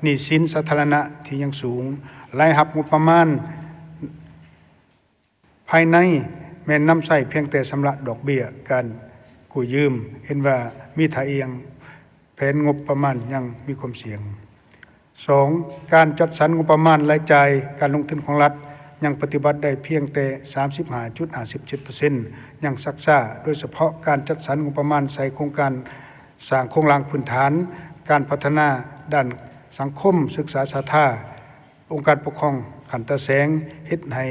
ໜີ້ສິນສາທາລະນະທີ່ຍັງສູງ, ລາຍຮັບງົບປະມານ ພາຍໃນແມ່ນນຳໃຊ້ພຽງແຕ່ຊຳລະດອກເບ້ຍການກູ້ຢືມ, ເຫັນວ່າມີທ່າອ່ຽງ, ແຜນງົບປະມານຍັງມີຄວາມສ່ຽງ. ສອງ, ການຈັດສັນງົບປະມານລາຍຈ່າຍການລົງທຶນຂອງລັດຍັງປະຕິບັດໄດ້ພຽງແຕ່ສາມສິບຫ້າຈຸດຫ້າສິບເຈັດເປີເຊັນ, ຍັງຊັກຊ້າ, ໂດຍສະເພາະການຈັດສັນງົບປະມານໃສ່ໂຄງການສ້າງໂຄງລ່າງພື້ນຖານ, ການພັດທະນາດ້ານສັງຄົມ, ສຶກສາສາທາ, ອົງການປົກຄອງຂັ້ນຕາແສງ, ເຮັດໃຫ້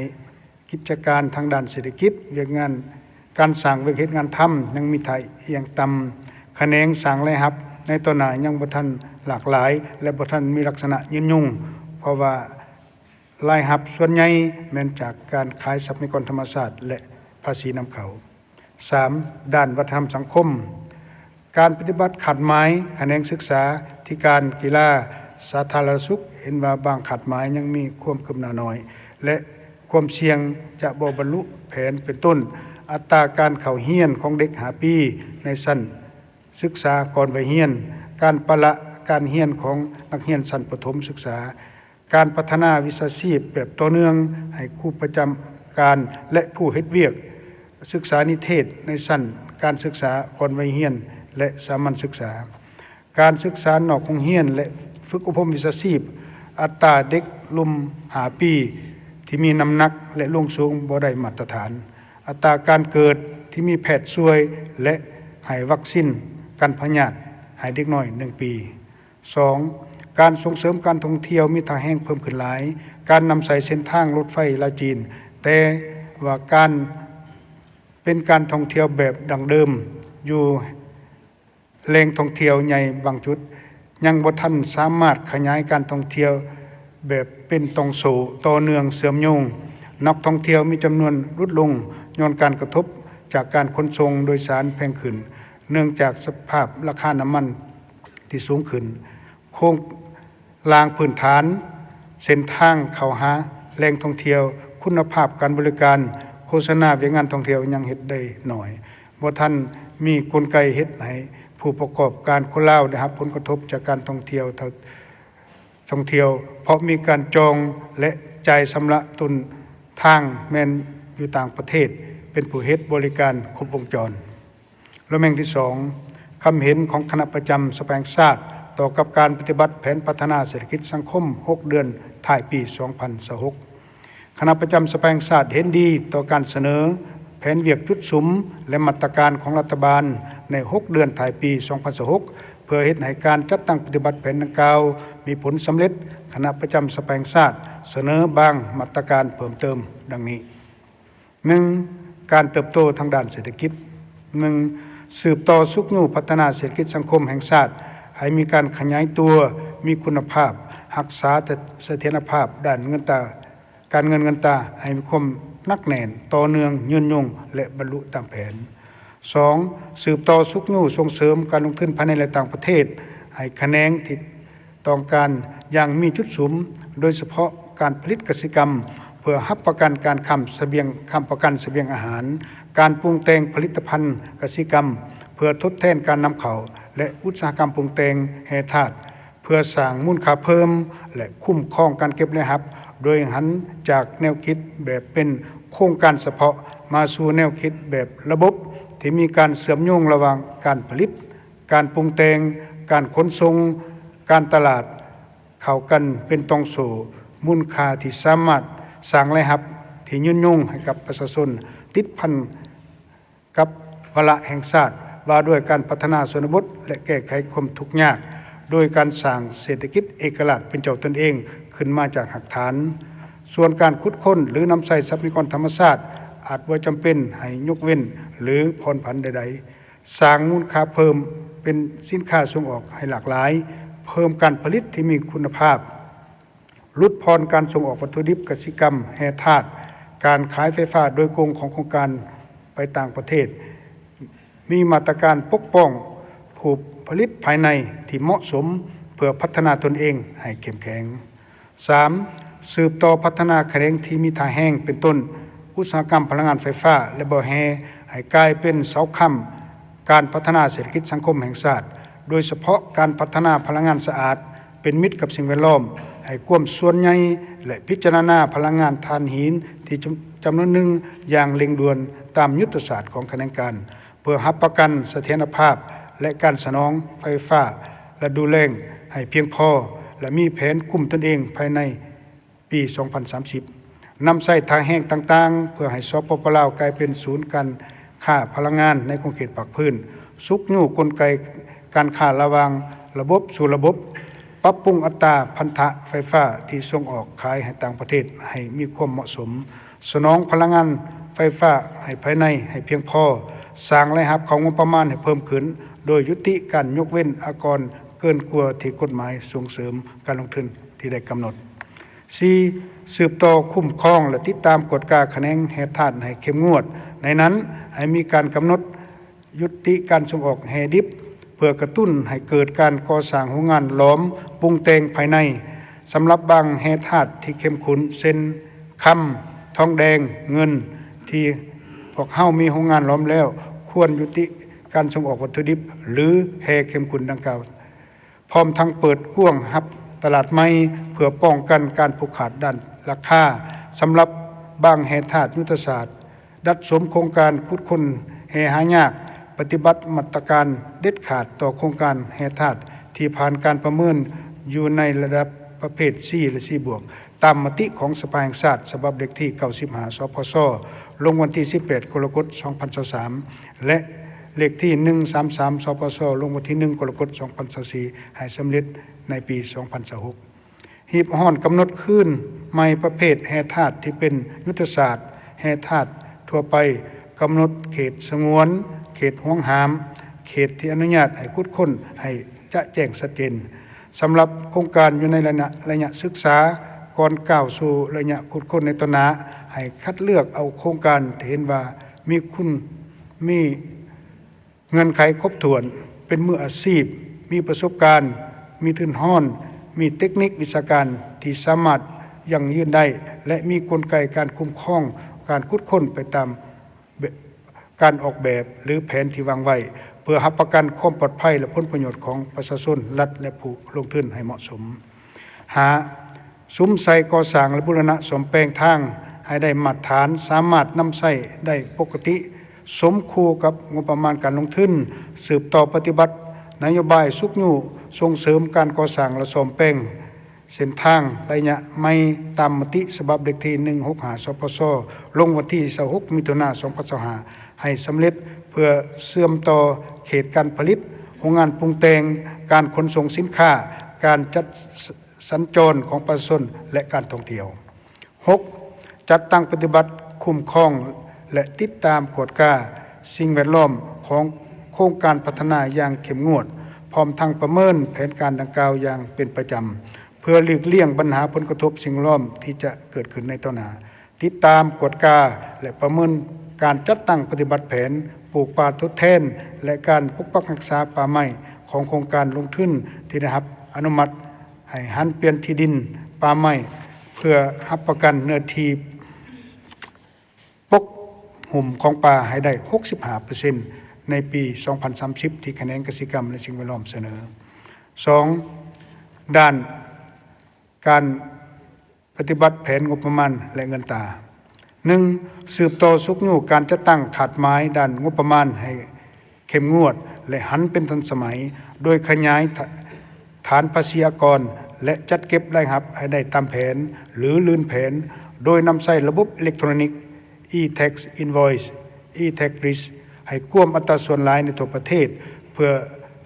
ກິດຈະການທາງດ້ານເສດຖະກິດ, ວຽກງານການສ້າງວຽກເຮັດງານທຳຍັງມີທ່າອ່ຽງຕ່ຳ, ຂະແໜງສ້າງລາຍຮັບໃນຕໍ່ໜ້າຍັງບໍ່ທັນຫຼາກຫຼາຍ ແລະ ບໍ່ທັນມີລັກສະນະຍືນຍົງ, ເພາະວ່າລາຍຮັບສ່ວນໃຫຍ່ແມ່ນຈາກການຂາຍຊັບພະຍາກອນທຳມະຊາດ ແລະ ພາສີນຳເຂົ້າ. ສາມ, ດ້ານວັດທະນະທຳສັງຄົມ. ການປະຕິບັດຄາດໝາຍຂະແໜງສຶກສາທິການ, ກິລາ, ສາທາລະນະສຸກ ເຫັນວ່າບາງຄາດໝາຍຍັງມີຄວາມຄືບໜ້າໜ້ອຍ ແລະ ຄວາມສ່ຽງຈະບໍ່ບັນລຸແຜນ, ເປັນຕົ້ນ ອັດຕາການເຂົ້າຮຽນຂອງເດັກຫ້າປີໃນຊັ້ນສຶກສາກ່ອນໄວຮຽນ, ການປະລະການຮຽນຂອງນັກຮຽນຊັ້ນປະຖົມສຶກສາ, ການພັດທະນາວິຊາຊີບແບບຕໍ່ເນື່ອງໃຫ້ຄູປະຈຳການ ແລະ ຜູ້ເຮັດວຽກສຶກສານິເທດໃນຊັ້ນການສຶກສາກ່ອນໄວຮຽນ ແລະ ສາມັນສຶກສາ, ການສຶກສານອກໂຮງຮຽນ ແລະ ຝຶກອົບຮົມວິຊາຊີບ, ອັດຕາເດັກລຸ່ມຫ້າປີທີ່ມີນ້ຳໜັກ ແລະ ລວງສູງບໍ່ໄດ້ມາດຕະຖານ, ອັດຕາການເກີດ ທີ່ມີແພດຊ່ວຍ ແລະ ໃຫ້ວັກຊິນກັນພະຍາດໃຫ້ເດັກນ້ອຍໜຶ່ງປີ. ສອງ, ການສົ່ງເສີມການທ່ອງທ່ຽວມີທ່າແຮງເພີ່ມຂຶ້ນຫຼາຍ. ການນຳໃຊ້ເສັ້ນທາງລົດໄຟລາວຈີນ, ແຕ່ວ່າການ ເປັນການທ່ອງທ່ຽວແບບດັ້ງເດີມຢູ່ ແຫຼ່ງທ່ອງທ່ຽວໃຫຍ່ບາງຈຸດ ຍັງບໍ່ທັນສາມາດຂະຫຍາຍການທ່ອງທ່ຽວແບບເປັນຕ່ອງໂສ້ຕໍ່ເນື່ອງເຊື່ອມໂຍງ. ນັກທ່ອງທ່ຽວມີຈຳນວນຫຼຸດລົງຍ້ອນການກະທົບຈາກການຂົນສົ່ງໂດຍສານແພງຂຶ້ນ ເນື່ອງຈາກສະພາບລາຄານ້ຳມັນທີ່ສູງຂຶ້ນ. ໂຄງລ່າງພື້ນຖານ, ເສັ້ນທາງເຂົ້າຫາແຫຼ່ງທ່ອງທ່ຽວ, ຄຸນນະພາບການບໍລິການ, ໂຄສະນາວຽກງານທ່ອງທ່ຽວຍັງເຮັດໄດ້ໜ້ອຍ, ບໍ່ທັນມີກົນໄກເຮັດໃຫ້ຜູ້ປະກອບການຄົນລາວໄດ້ຮັບຜົນກະທົບຈາກການທ່ອງທ່ຽວ ທ່ອງທ່ຽວ ເພາະມີການຈອງ ແລະ ຈ່າຍຊຳລະຕົ້ນທາງແມ່ນຢູ່ຕ່າງປະເທດເປັນຜູ້ເຮັດບໍລິການຄົບວົງຈອນ. ລະແມ່ນທີສອງ, ຄຳເຫັນຂອງຄະນະປະຈຳສະພາແຫ່ງຊາດຕໍ່ກັບການປະຕິບັດແຜນພັດທະນາເສດຖະກິດສັງຄົມຫົກເດືອນທ້າຍປີສອງພັນຊາວຫົກ. ຄະນະປະຈຳສະພາແຫ່ງຊາດເຫັນດີຕໍ່ການສະເໜີແຜນວຽກຈຸດສຸມ ແລະ ມາດຕະການຂອງລັດຖະບານໃນຫົກເດືອນທ້າຍປີສອງພັນຊາວຫົກ ເພື່ອເຮັດໃຫ້ການຈັດຕັ້ງປະຕິບັດແຜນດັ່ງກ່າວມີຜົນສຳເລັດ. ຄະນະປະຈຳສະພາແຫ່ງຊາດສະເໜີບາງມາດຕະການເພີ່ມເຕີມດັ່ງນີ້. ໜຶ່ງ, ການເຕີບໂຕທາງດ້ານເສດຖະກິດ. ໜຶ່ງ, ສືບຕໍ່ຊຸກຍູ້ພັດທະນາເສດຖະກິດສັງຄົມແຫ່ງຊາດໃຫ້ມີການຂະຫຍາຍຕົວ, ມີຄຸນນະພາບ, ຮັກສາສະຖຽນນະພາບດ້ານເງິນຕາ, ການເງິນເງິນຕາໃຫ້ມີຄວາມໜັກແໜ້ນ, ຕໍ່ເນື່ອງ, ຍືນຍົງ ແລະ ບັນລຸຕາມແຜນ. ສອງ, ສືບຕໍ່ຊຸກຍູ້ສົ່ງເສີມການລົງທຶນພາຍໃນ ແລະ ຕ່າງປະເທດໃຫ້ຂະແໜງທີ່ ຕ້ອງການຢ່າງມີຈຸດສຸມ, ໂດຍສະເພາະການຜະລິດກະສິກຳ ເພື່ອຮັບປະກັນການຄ້ຳສະບຽງ, ຄ້ຳປະກັນສະບຽງອາຫານ, ການປຸງແຕ່ງຜະລິດຕະພັນກະສິກຳ ເພື່ອທົດແທນການນຳເຂົ້າ ແລະ ອຸດສາຫະກຳປຸງແຕ່ງແຮ່ທາດ ເພື່ອສ້າງມູນຄ່າເພີ່ມ ແລະ ຄຸ້ມຄອງການເກັບລາຍຮັບ ໂດຍຫັນຈາກແນວຄິດແບບເປັນໂຄງການສະເພາະ ມາສູ່ແນວຄິດແບບລະບົບ ທີ່ມີການເຊື່ອມໂຍງລະຫວ່າງການຜະລິດ, ການປຸງແຕ່ງ, ການຂົນສົ່ງ, ການຕະຫຼາດ ເຂົ້າກັນເປັນຕ່ອງໂສ້ມູນຄ່າທີ່ສາມາດສ້າງລາຍຮັບທີ່ຍືນຍົງໃຫ້ກັບປະຊາຊົນ, ຕິດພັນກັບວາລະແຫ່ງຊາດວ່າດ້ວຍການພັດທະນາຊົນນະບົດ ແລະ ແກ້ໄຂຄວາມທຸກຍາກ ໂດຍການສ້າງເສດຖະກິດເອກະລາດເປັນເຈົ້າຕົນເອງຂຶ້ນມາຈາກຮາກຖານ. ສ່ວນການຂຸດຄົ້ນ ຫຼື ນຳໃຊ້ຊັບພະຍາກອນທຳມະຊາດ ອາດບໍ່ຈຳເປັນໃຫ້ຍົກເວັ້ນ ຫຼື ຜ່ອນຜັນໃດໆ. ສ້າງມູນຄ່າເພີ່ມເປັນສິນຄ້າສົ່ງອອກໃຫ້ຫຼາກຫຼາຍ, ເພີ່ມການຜະລິດທີ່ມີຄຸນນະພາບ, ຫຼຸດຜ່ອນການສົ່ງອອກວັດຖຸດິບກະສິກຳແຮ່ທາດ, ການຂາຍໄຟຟ້າໂດຍກົງຂອງໂຄງການໄປຕ່າງປະເທດ, ມີມາດຕະການປົກປ້ອງຜູ້ຜະລິດພາຍໃນທີ່ເໝາະສົມເພື່ອພັດທະນາຕົນເອງໃຫ້ເຂັ້ມແຂງ. ສາມ, ສືບຕໍ່ພັດທະນາຂະແໜງທີ່ມີທ່າແຮງ ເປັນຕົ້ນ ອຸດສາຫະກຳພະລັງງານໄຟຟ້າ ແລະ ບໍ່ແຮ່ ໃຫ້ກາຍເປັນເສົາຄ້ຳການພັດທະນາເສດຖະກິດສັງຄົມແຫ່ງຊາດ, ໂດຍສະເພາະການພັດທະນາພະລັງງານສະອາດ ເປັນມິດກັບສິ່ງແວດລ້ອມ ໃຫ້ຄວາມສ່ວນໃຫຍ່ ແລະ ພິຈາລະນາພະລັງງານຖ່ານຫີນທີ່ຈຳ ຈຳນວນໜຶ່ງຢ່າງເລັ່ງດ່ວນຕາມຍຸດທະສາດຂອງຂະແໜງການ ເພື່ອຮັບປະກັນສະຖຽນນະພາບ ແລະ ການສະໜອງໄຟຟ້າລະດູແລ້ງໃຫ້ພຽງພໍ ແລະ ມີແຜນກຸ້ມຕົນເອງພາຍໃນປີສອງພັນສາມສິບ. ນຳໃຊ້ທ່າແຮງຕ່າງໆ ເພື່ອໃຫ້ ສປປ ລາວ ກາຍເປັນສູນການຄ້າພະລັງງານໃນຂົງເຂດພາກພື້ນ, ຊຸກຍູ້ກົນໄກການຄ້າລະຫວ່າງລະບົບສູ່ລະບົບ, ປັບປຸງອັດຕາພັນທະໄຟຟ້າທີ່ສົ່ງອອກຂາຍໃຫ້ຕ່າງປະເທດໃຫ້ມີຄວາມເໝາະສົມ, ສະໜອງພະລັງງານໄຟຟ້າໃຫ້ພາຍໃນໃຫ້ພຽງພໍ, ສ້າງລາຍຮັບເຂົ້າງົບປະມານໃຫ້ເພີ່ມຂຶ້ນ ໂດຍຍຸຕິການຍົກເວັ້ນອາກອນເກີນກວ່າທີ່ກົດໝາຍສົ່ງເສີມການລົງທຶນທີ່ໄດ້ກຳນົດ. ສີ່, ສືບຕໍ່ຄຸ້ມຄອງ ແລະ ຕິດຕາມກວດກາຂະແໜງແຮ່ທາດໃຫ້ເຂັ້ມງວດ, ໃນນັ້ນໃຫ້ມີການກຳນົດ ຍຸຕິການສົ່ງອອກແຮ່ດິບ ເພື່ອກະຕຸ້ນໃຫ້ເກີດການກໍ່ສ້າງໂຮງງານຫຼອມປຸງແຕ່ງພາຍໃນ ສຳລັບບາງແຮ່ທາດທີ່ເຂັ້ມຂຸ້ນ ເຊັ່ນ ຄຳ, ທອງແດງ, ເງິນ ທີ່ພວກເຮົາມີໂຮງງານຫຼອມແລ້ວ ຄວນຍຸຕິການສົ່ງອອກວັດຖຸດິບ ຫຼື ແຮ່ເຂັ້ມຂຸ້ນດັ່ງກ່າວ. ພ້ອມທັງເປີດກວ້າງຮັບຕະຫຼາດໃໝ່ ເພື່ອປ້ອງກັນການຜູກຂາດດ້ານລາຄາ ສຳລັບບາງແຮ່ທາດຍຸດທະສາດ, ດັດສົມໂຄງການຂຸດຄົ້ນແຮ່ຫາຍາກ, ປະຕິບັດມາດຕະການເດັດຂາດຕໍ່ໂຄງການແຮ່ທາດທີ່ຜ່ານການປະເມີນຢູ່ໃນລະດັບປະເພດ C ແລະ C ບວກ ຕາມມະຕິຂອງສະພາແຫ່ງຊາດ ສະບັບເລກທີເກົ້າສິບຫ້າ ສພຊ, ລົງວັນທີສິບແປດ ກໍລະກົດ ສອງພັນຊາວສາມ ແລະ ເລກທີໜຶ່ງສາມສາມ ສປຊ ລົງວັນທີໜຶ່ງ ກໍລະກົດ ສອງພັນຊາວສີ່ ໃຫ້ສຳເລັດໃນປີສອງພັນຊາວຫົກ. ຮີບຮ້ອນກຳນົດຄືນໃໝ່ປະເພດແຮ່ທາດທີ່ເປັນຍຸດທະສາດແຮ່ທາດທົ່ວໄປ, ກຳນົດເຂດສະຫງວນ, ເຂດຫວງຫ້າມ, ເຂດທີ່ອະນຸຍາດໃຫ້ຂຸດຄົ້ນໃຫ້ຈະແຈ້ງຊັດເຈນ. ສຳລັບໂຄງການຢູ່ໃນໄລຍະ, ໄລຍະສຶກສາ, ກ່ອນກ້າວສູ່ໄລຍະຂຸດຄົ້ນໃນຕໍ່ໜ້າ, ໃຫ້ຄັດເລືອກເອົາໂຄງການທີ່ເຫັນວ່າມີຄຸນ, ມີເງື່ອນໄຂຄົບຖ້ວນ, ເປັນມືອາຊີບ, ມີປະສົບການ, ມີທຶນຮອນ, ມີເຕັກນິກວິຊາການທີ່ສາມາດຢັ້ງຢືນໄດ້ ແລະ ມີກົນໄກການຄຸ້ມຄອງການຂຸດຄົ້ນໄປຕາມ ແບບ ການອອກແບບ ຫຼື ແຜນທີ່ວາງໄວ້ ເພື່ອຮັບປະກັນຄວາມປອດໄພ ແລະ ຜົນປະໂຫຍດຂອງປະຊາຊົນ, ລັດ ແລະ ຜູ້ລົງທຶນໃຫ້ເໝາະສົມ. ຫ້າ, ສຸມໃສ່ກໍ່ສ້າງ ແລະ ບູລະນະສ້ອມແປງທາງໃຫ້ໄດ້ມາດຖານ, ສາມາດນຳໃຊ້ໄດ້ປົກກະຕິ, ສົມຄູ່ກັບງົບປະມານການລົງທຶນ, ສືບຕໍ່ປະຕິບັດນະໂຍບາຍຊຸກຍູ້ສົ່ງເສີມການກໍ່ສ້າງ ແລະ ສ້ອມແປງ ເສັ້ນທາງໄລຍະໃໝ່ຕາມມະຕິສະບັບເລກທີໜຶ່ງຫົກຫ້າ ສປຊ ລົງວັນທີຊາວຫົກ ມິຖຸນາ ສອງພັນຊາວຫ້າ ໃຫ້ສຳເລັດ ເພື່ອເຊື່ອມຕໍ່ເຂດການຜະລິດ, ໂຮງງານປຸງແຕ່ງ, ການຂົນສົ່ງສິນຄ້າ, ການຈັດ ສ- ສັນຈອນຂອງປະຊາຊົນ ແລະ ການທ່ອງທ່ຽວ. ຫົກ, ຈັດຕັ້ງປະຕິບັດຄຸ້ມຄອງ ແລະ ຕິດຕາມກວດກາສິ່ງແວດລ້ອມຂອງໂຄງການພັດທະນາຢ່າງເຂັ້ມງວດ, ພ້ອມທັງປະເມີນແຜນການດັ່ງກ່າວຢ່າງເປັນປະຈຳ ເພື່ອຫຼີກລ່ຽງບັນຫາຜົນກະທົບສິ່ງແວດລ້ອມທີ່ຈະເກີດຂຶ້ນໃນຕໍ່ໜ້າ, ຕິດຕາມກວດກາ ແລະ ປະເມີນການຈັດຕັ້ງປະຕິບັດແຜນປູກປ່າທົດແທນ ແລະ ການປົກປັກຮັກສາປ່າໄມ້ຂອງໂຄງການລົງທຶນທີ່ໄດ້ຮັບອະນຸມັດ ໃຫ້ຫັນປ່ຽນທີ່ດິນປ່າໄມ້ ເພື່ອຮັບປະກັນເນື້ອທີ່ປົກຫຸ້ມຂອງປ່າໃຫ້ໄດ້ຫົກສິບຫ້າເປີເຊັນ ໃນປີສອງພັນສາມສິບ ທີ່ຂະແໜງກະສິກຳ ແລະ ສິ່ງແວດລ້ອມສະເໜີ. ສອງ, ດ້ານການປະຕິບັດແຜນງົບປະມານ ແລະ ເງິນຕາ. ໜຶ່ງ, ສືບຕໍ່ຊຸກຍູ້ການຈັດຕັ້ງຄາດໝາຍດ້ານງົບປະມານໃຫ້ເຂັ້ມງວດ ແລະ ຫັນເປັນທັນສະໄໝ, ໂດຍຂະຫຍາຍຖ- ຖານພາສີອາກອນ ແລະ ຈັດເກັບລາຍຮັບໃຫ້ໄດ້ຕາມແຜນ ຫຼື ລື່ນແຜນ, ໂດຍນຳໃຊ້ລະບົບເອເລັກໂທຣນິກ e-tax invoice, e-tax receipt ໃຫ້ກວມອັດຕາສ່ວນຫຼາຍໃນທົ່ວປະເທດ ເພື່ອ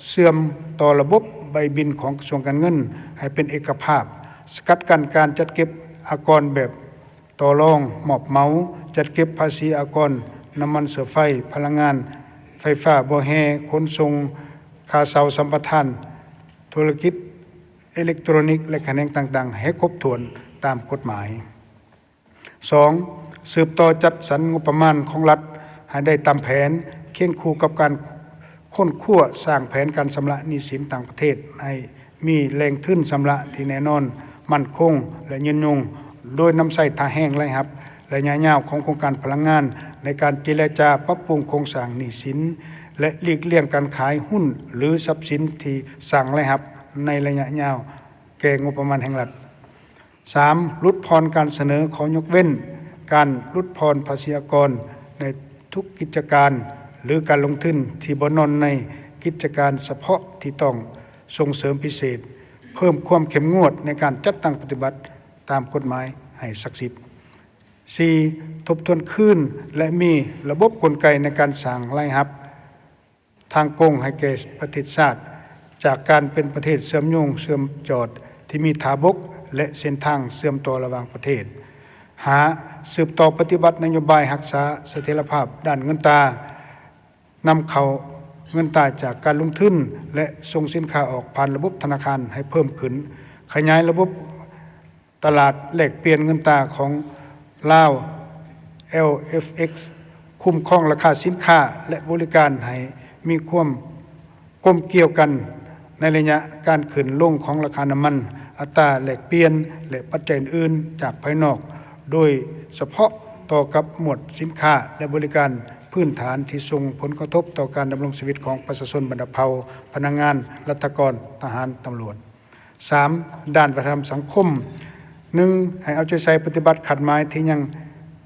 ເຊື່ອມຕໍ່ລະບົບໃບບິນຂອງກະຊວງການເງິນໃຫ້ເປັນເອກະພາບ, ສະກັດກັ້ນການຈັດເກັບອາກອນແບບ ຕໍ່ລອງມອບເໝົາ, ຈັດເກັບພາສີອາກອນ, ນ້ຳມັນເຊື້ອໄຟ, ພະລັງງານໄຟຟ້າ, ບໍ່ແຮ່, ຂົນສົ່ງ, ຄ່າເຊົ່າສຳປະທານ, ທຸລະກິດເອເລັກໂຕຣນິກ ແລະ ຂະແໜງຕ່າງໆ ໃຫ້ຄົບຖ້ວນຕາມກົດໝາຍ. ສອງ, ສືບຕໍ່ຈັດສັນງົບປະມານຂອງລັດໃຫ້ໄດ້ຕາມແຜນ, ຄຽງຄູ່ກັບການຄົ້ນຄວ້າສ້າງແຜນການຊຳລະໜີ້ສິນຕ່າງປະເທດໃຫ້ ມີແຫຼ່ງທຶນຊຳລະທີ່ແນ່ນອນ, ໝັ້ນຄົງ ແລະ ຍືນຍົງ, ໂດຍນຳໃຊ້ທ່າແຮງລາຍຮັບໄລຍະຍາວຂອງໂຄງການພະລັງງານ ໃນການເຈລະຈາປັບປຸງໂຄງສ້າງໜີ້ສິນ ແລະ ຫຼີກລ່ຽງການຂາຍຫຸ້ນ ຫຼື ຊັບສິນທີ່ສ້າງລາຍຮັບໃນໄລຍະຍາວແກ່ງົບປະມານແຫ່ງລັດ. ສາມ, ຫຼຸດຜ່ອນການສະເໜີຂໍຍົກເວັ້ນການຫຼຸດຜ່ອນພາສີອາກອນໃນທຸກກິດຈະການ ຫຼື ການລົງທຶນທີ່ບໍ່ນອນໃນກິດຈະການສະເພາະທີ່ຕ້ອງ ສົ່ງເສີມພິເສດ, ເພີ່ມຄວາມເຂັ້ມງວດໃນການຈັດຕັ້ງປະຕິບັດຕາມກົດໝາຍໃຫ້ສັກສິດ. ສີ່, ທົບທວນຄືນ ແລະ ມີລະບົບກົນໄກໃນການສ້າງລາຍຮັບທາງກົງໃຫ້ແກ່ປະເທດຊາດ ຈາກການເປັນປະເທດເຊື່ອມໂຍງເຊື່ອມຈອດທີ່ມີທ່າບົກ ແລະ ເສັ້ນທາງເຊື່ອມຕໍ່ລະຫວ່າງປະເທດ. ຫ້າ, ສືບຕໍ່ປະຕິບັດນະໂຍບາຍຮັກສາສະຖຽນລະພາບດ້ານເງິນຕາ, ນຳເຂົ້າເງິນຕາຈາກການລົງທຶນ ແລະ ສົ່ງສິນຄ້າອອກຜ່ານລະບົບທະນາຄານໃຫ້ເພີ່ມຂຶ້ນ, ຂະຫຍາຍລະບົບຕະຫຼາດແລກປ່ຽນເງິນຕາຂອງລາວ ແອລເອັຟເອັກ, ຄຸ້ມຄອງລາຄາສິນຄ້າ ແລະ ບໍລິການໃຫ້ມີຄວາມກົມກ່ຽວກັນໃນໄລຍະການຂຶ້ນລົງຂອງລາຄານ້ຳມັນ, ອັດຕາແລກປ່ຽນ ແລະ ປັດໄຈອື່ນໆຈາກພາຍນອກ, ໂດຍສະເພາະຕໍ່ກັບໝວດສິນຄ້າ ແລະ ບໍລິການ ພື້ນຖານທີ່ສົ່ງຜົນກະທົບຕໍ່ການດຳລົງຊີວິດຂອງປະຊາຊົນບັນດາເຜົ່າ, ພະນັກງານ, ລັດຖະກອນ, ທະຫານ, ຕຳຫຼວດ. ສາມ, ດ້ານວັດທະນະທຳສັງຄົມ. ໜຶ່ງ, ໃຫ້ເອົາໃຈໃສ່ປະຕິບັດຄາດໝາຍທີ່ຍັງ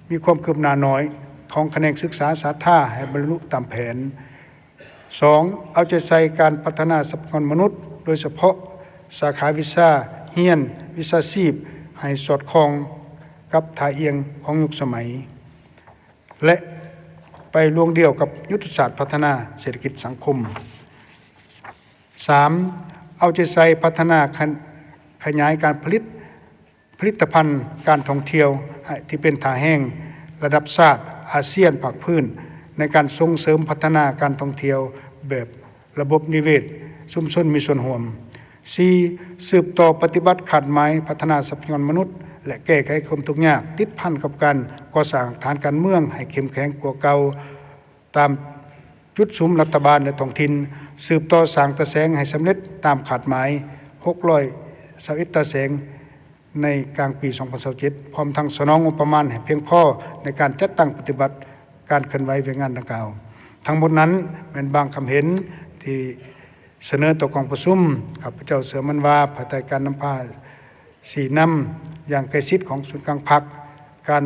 ມີຄວາມຄືບໜ້າໜ້ອຍຂອງຂະແໜງສຶກສາສາທາໃຫ້ບັນລຸຕາມແຜນ. ສອງ, ເອົາໃຈໃສ່ການພັດທະນາຊັບພະຍາກອນມະນຸດ, ໂດຍສະເພາະສາຂາວິຊາຮຽນ, ວິຊາຊີບ ໃຫ້ສອດຄ່ອງກັບທ່າອ່ຽງຂອງຍຸກສະໄໝ. ແລະ ໄປລວງດຽວກັບຍຸດທະສາດພັດທະນາເສດຖະກິດສັງຄົມ. ສາມ, ເອົາໃຈໃສ່ພັດທະນາ ຂະ ຂະຫຍາຍການຜະລິດ ຜະລິດຕະພັນການທ່ອງທ່ຽວ ທີ່ເປັນທ່າແຮງລະດັບຊາດ, ອາຊຽນ, ພາກພື້ນ ໃນການສົ່ງເສີມພັດທະນາການທ່ອງທ່ຽວແບບລະບົບນິເວດຊຸມຊົນມີສ່ວນຮ່ວມ. ສີ່, ສືບຕໍ່ປະຕິບັດຄາດໝາຍພັດທະນາຊັບພະຍາກອນມະນຸດ ແລະ ແກ້ໄຂຄວາມທຸກຍາກ ຕິດພັນກັບການກໍ່ສ້າງຮາກຖານການເມືອງໃຫ້ເຂັ້ມແຂງກວ່າເກົ່າ ຕາມຈຸດສຸມລັດຖະບານ ແລະ ທ້ອງຖິ່ນ, ສືບຕໍ່ສ້າງຕາແສງໃຫ້ສຳເລັດຕາມຄາດໝາຍ ຫົກຮ້ອຍຊາວເອັດຕາແສງ ໃນກາງປີສອງພັນຊາວເຈັດ ພ້ອມທັງສະໜອງງົບປະມານໃຫ້ພຽງພໍໃນການຈັດຕັ້ງປະຕິບັດການເຄື່ອນໄຫວວຽກງານດັ່ງກ່າວ. ທັງໝົດນັ້ນແມ່ນບາງຄຳເຫັນທີ່ສະເໜີຕໍ່ກອງປະຊຸມ. ຂ້າພະເຈົ້າເຊື່ອໝັ້ນວ່າ ພາຍໃຕ້ການນຳພາຊີ້ນຳຢ່າງໃກ້ຊິດຂອງສູນກາງພັກ, ການ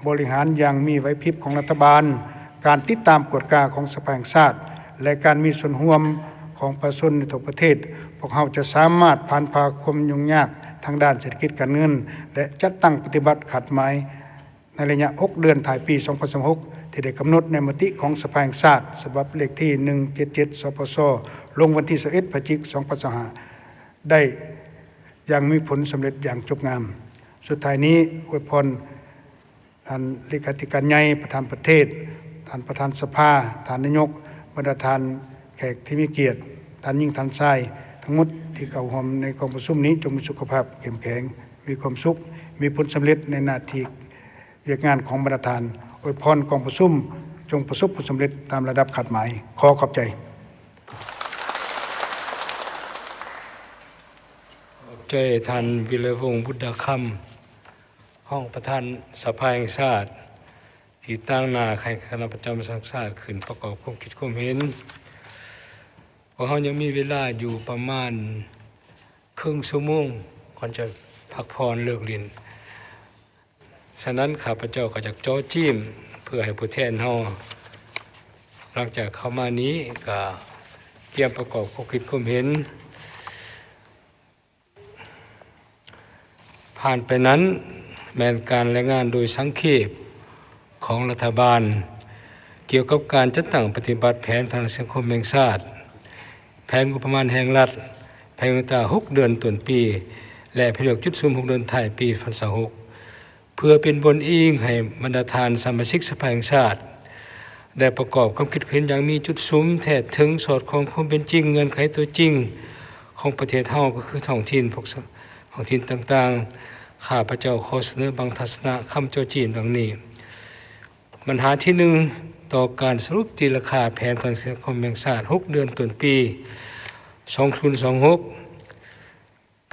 ບໍລິຫານຢ່າງມີໄຫວພິບຂອງລັດຖະບານ, ການຕິດຕາມກວດກາຂອງສະພາແຫ່ງຊາດ ແລະ ການມີສ່ວນຮ່ວມຂອງປະຊາຊົນໃນທົ່ວປະເທດ, ພວກເຮົາຈະສາມາດຜ່ານຜ່າຄວາມຫຍຸ້ງຍາກທາງດ້ານເສດຖະກິດການເງິນ ແລະ ຈັດຕັ້ງປະຕິບັດຄາດໝາຍໃນໄລຍະຫົກເດືອນທ້າຍປີສອງພັນຊາວຫົກ ທີ່ໄດ້ກຳນົດໃນມະຕິຂອງສະພາແຫ່ງຊາດ ສະບັບເລກທີໜຶ່ງເຈັດເຈັດ ສປຊ ລົງວັນທີຊາວເອັດ ພະຈິກ ສອງພັນຊາວຫ້າ ໄດ້ຢ່າງມີຜົນສຳເລັດຢ່າງຈົບງາມ. ສຸດທ້າຍນີ້ ອວຍພອນ ທ່ານເລຂາທິການໃຫຍ່, ປະທານປະເທດ, ທ່ານປະທານສະພາ, ທ່ານນາຍົກ, ບັນດາທ່ານແຂກທີ່ມີກຽດ, ທ່ານຍິງ, ທ່ານຊາຍ ທັງໝົດທີ່ເຂົ້າຮ່ວມໃນກອງປະຊຸມນີ້ ຈົ່ງມີສຸຂະພາບເຂັ້ມແຂງ, ມີຄວາມສຸກ, ມີຜົນສຳເລັດໃນໜ້າທີ່ວຽກງານຂອງບັນດາທ່ານ. ອວຍພອນກອງປະຊຸມຈົ່ງປະສົບຜົນສຳເລັດຕາມລະດັບຄາດໝາຍ. ຂໍຂອບໃຈ. ຂອບໃຈທ່ານ ວິໄລວົງ ບຸດດາຄຳ ຮອງປະທານສະພາແຫ່ງຊາດ ທີ່ຕາງໜ້າໃຫ້ຄະນະປະຈຳແຫ່ງຊາດຂຶ້ນປະກອບຄວາມຄິດຄວາມເຫັນ. ພວກເຮົາຍັງມີເວລາຢູ່ປະມານເຄິ່ງຊົ່ວໂມງ ກ່ອນຈະພັກຜ່ອນເລີກຫຼິ້ນ. ສະນັ້ນ ຂ້າພະເຈົ້າກໍຢາກເຈາະຈີ້ມເພື່ອໃຫ້ຜູ້ແທນເຮົາ ຫຼັງຈາກເຂົ້າມານີ້ ກໍກຽມປະກອບຄວາມຄິດຄວາມເຫັນ. ຜ່ານໄປນັ້ນແມ່ນການລາຍງານໂດຍສັງເຂບຂອງລັດຖະບານ ກ່ຽວກັບການຈັດຕັ້ງປະຕິບັດແຜນພັດທະນາສັງຄົມແຫ່ງຊາດ, ແຜນງົບປະມານແຫ່ງລັດ, ແຜນເງິນຕາຫົກເດືອນຕົ້ນປີ ແລະ ແຜນລວກຈຸດສຸມຫົກເດືອນທ້າຍປີສອງພັນຊາວຫົກ ເພື່ອເປັນບ່ອນອີງໃຫ້ບັນດາທ່ານສະມາຊິກສະພາແຫ່ງຊາດ ໄດ້ປະກອບຄວາມຄິດເຫັນຢ່າງມີຈຸດສຸມແທດເຖິງ, ສອດຄ່ອງຄວາມເປັນຈິງ, ເງື່ອນໄຂຕົວຈິງຂອງປະເທດເຮົາ ກໍຄືທ້ອງຖິ່ນ, ພວກທ້ອງຖິ່ນຕ່າງໆ. ຂ້າພະເຈົ້າຂໍສະເໜີບາງທັດສະນະຄຳເຈາະຈີ້ມດັ່ງນີ້. ບັນຫາທີໜຶ່ງ, ຕໍ່ການສະຫຼຸບຕີລາຄາແຜນພັດທະນາສັງຄົມແຫ່ງຊາດຫົກເດືອນຕົ້ນປີສອງພັນຊາວຫົກ.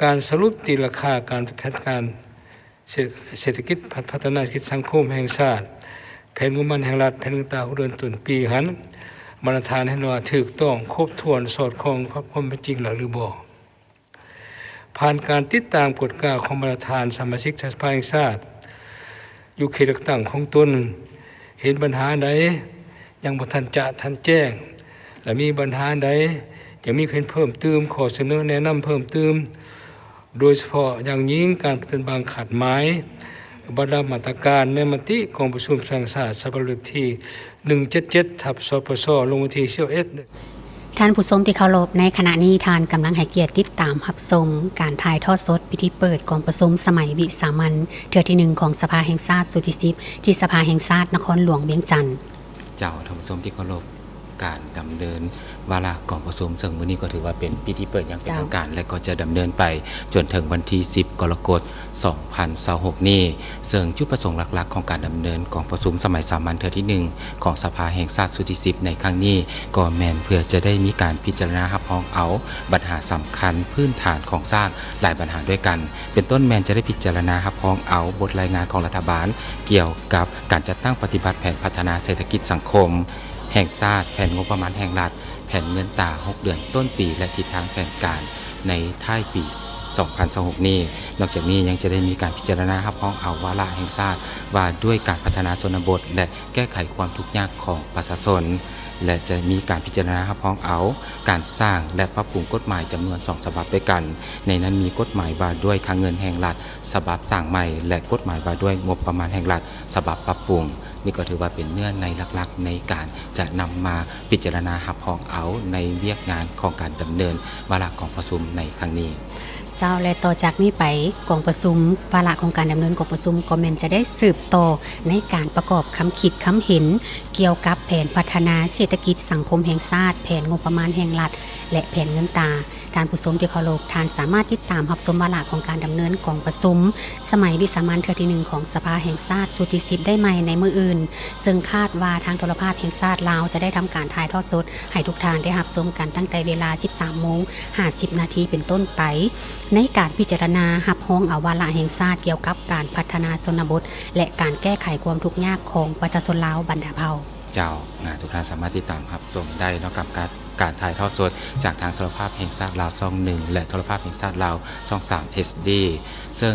ການສະຫຼຸບຕີລາຄາການແຜນການເສດ ເສດຖະກິດ ພັດທະນາເສດຖະກິດສັງຄົມແຫ່ງຊາດ, ແຜນງົບປະມານແຫ່ງລັດ, ແຜນເງິນຕາຫົກເດືອນຕົ້ນປີຫັ້ນ ບັນດາທ່ານເຫັນວ່າຖືກຕ້ອງ, ຄົບຖ້ວນ, ສອດຄ່ອງກັບຄວາມເປັນຈິງແລ້ວຫຼືບໍ່? ຜ່ານການຕິດຕາມກວດກາຂອງບັນດາທ່ານສະມາຊິກສະພາແຫ່ງຊາດ ຢູ່ເຂດເລືອກຕັ້ງຂອງຕົນ ເຫັນບັນຫາໃດຍັງບໍ່ທັນຈະທັນແຈ້ງ ແລະ ມີບັນຫາໃດຍັງມີເຫັນເພີ່ມຕື່ມ, ຂໍ້ສະເໜີແນະນຳເພີ່ມຕື່ມ, ໂດຍສະເພາະຢ່າງຍິ່ງການປະຕິບັດບາງຄາດໝາຍ, ບັນດາມາດຕະການໃນມະຕິກອງປະຊຸມແຫ່ງຊາດສະບັບເລກທີໜຶ່ງເຈັດເຈັດ ທັບ ສປຊ ລົງວັນທີຊາວເອັດ ທ່ານຜູ້ຊົມທີ່ເຄົາລົບ, ໃນຂະນະນີ້ທ່ານກຳລັງໃຫ້ກຽດຕິດຕາມຮັບຊົມການຖ່າຍທອດສົດພິທີເປີດກອງປະຊຸມສະໄໝວິສາມັນເທື່ອທີໜຶ່ງຂອງສະພາແຫ່ງຊາດຊຸດທີສິບ ທີ່ສະພາແຫ່ງຊາດນະຄອນຫຼວງວຽງຈັນ. ເຈົ້າ, ທ່ານຜູ້ຊົມທີ່ເຄົາລົບ, ການດຳເນີນວາລະກອງປະຊຸມ ເຊິ່ງມື້ນີ້ກໍຖືວ່າເປັນພິທີເປີດຢ່າງເປັນ ເຈົ້າ ທາງການ ແລະ ກໍຈະດຳເນີນໄປຈົນເຖິງວັນທີສິບ ກໍລະກົດ ສອງພັນຊາວຫົກນີ້, ເຊິ່ງຈຸດປະສົງຫຼັກໆຂອງການດຳເນີນກອງປະຊຸມສະໄໝສາມັນເທື່ອທີໜຶ່ງຂອງສະພາແຫ່ງຊາດຊຸດທີສິບໃນຄັ້ງນີ້ ກໍແມ່ນເພື່ອຈະໄດ້ມີການພິຈາລະນາຮັບຮອງເອົາບັນຫາສຳຄັນພື້ນຖານຂອງຊາດຫຼາຍບັນຫາດ້ວຍກັນ, ເປັນຕົ້ນແມ່ນຈະໄດ້ພິຈາລະນາຮັບຮອງເອົາບົດລາຍງານຂອງລັດຖະບານກ່ຽວກັບການຈັດຕັ້ງປະຕິບັດແຜນພັດທະນາເສດຖະກິດສັງຄົມແຫ່ງຊາດ, ແຜນງົບປະມານແຫ່ງລັດ, ແຜນເງິນຕາຫົກເດືອນຕົ້ນປີ ແລະ ທິດທາງແຜນການໃນທ້າຍປີສອງພັນຊາວຫົກນີ້. ນອກຈາກນີ້ຍັງຈະໄດ້ມີການພິຈາລະນາຮັບຮອງເອົາວາລະແຫ່ງຊາດວ່າດ້ວຍການພັດທະນາຊົນນະບົດ ແລະ ແກ້ໄຂຄວາມທຸກຍາກຂອງປະຊາຊົນ ແລະ ຈະມີການພິຈາລະນາຮັບຮອງເອົາການສ້າງ ແລະ ປັບປຸງກົດໝາຍຈຳນວນສອງສະບັບດ້ວຍກັນ. ໃນນັ້ນມີກົດໝາຍວ່າດ້ວຍຄ່າເງິນແຫ່ງລັດສະບັບສ້າງໃໝ່ ແລະ ກົດໝາຍວ່າດ້ວຍງົບປະມານແຫ່ງລັດສະບັບປັບປຸງ. ນີ້ກໍຖືວ່າເປັນເນື້ອໃນຫຼັກໆ ໃນການຈະນຳມາພິຈາລະນາຮັບຮອງເອົາໃນວຽກງານຂອງການດຳເນີນວາລະກອງປະຊຸມໃນຄັ້ງນີ້. ເຈົ້າ ແລະ ຕໍ່ຈາກນີ້ໄປ ກອງປະຊຸມ ວາລະຂອງການດຳເນີນກອງປະຊຸມ ກໍແມ່ນຈະໄດ້ສືບຕໍ່ໃນການປະກອບຄຳຄິດຄຳເຫັນ ກ່ຽວກັບແຜນພັດທະນາເສດຖະກິດສັງຄົມແຫ່ງຊາດ, ແຜນງົບປະມານແຫ່ງລັດ ແລະ ແຜນເງິນຕາ. ທ່ານຜູ້ຊົມທີ່ເຄົາລົບ, ທ່ານສາມາດຕິດຕາມຮັບຊົມວາລະຂອງການດຳເນີນກອງປະຊຸມສະໄໝວິສາມັນເທື່ອທີໜຶ່ງຂອງສະພາແຫ່ງຊາດຊຸດທີສິບໄດ້ໃໝ່ໃນມື້ອື່ນ, ເຊິ່ງຄາດວ່າທາງໂທລະພາບແຫ່ງຊາດລາວຈະໄດ້ທຳການຖ່າຍທອດສົດໃຫ້ທຸກທ່ານໄດ້ຮັບຊົມກັນຕັ້ງແຕ່ເວລາສິບສາມໂມງຫ້າສິບນາທີເປັນຕົ້ນໄປ, ໃນການພິຈາລະນາຮັບຮອງເອົາວາລະແຫ່ງຊາດກ່ຽວກັບການພັດທະນາຊົນນະບົດ ແລະ ການແກ້ໄຂຄວາມທຸກຍາກຂອງປະຊາຊົນລາວບັນດາເຜົ່າ. ເຈົ້າ, ອາ, ທຸກທ່ານສາມາດຕິດຕາມຮັບຊົມໄດ້ເນາະ ກັບການ ການຖ່າຍທອດສົດຈາກທາງໂທລະພາບແຫ່ງຊາດລາວຊ່ອງໜຶ່ງ ແລະ ໂທລະພາບແຫ່ງຊາດລາວຊ່ອງສາມ ເອັດດີ ເຊິ່ງ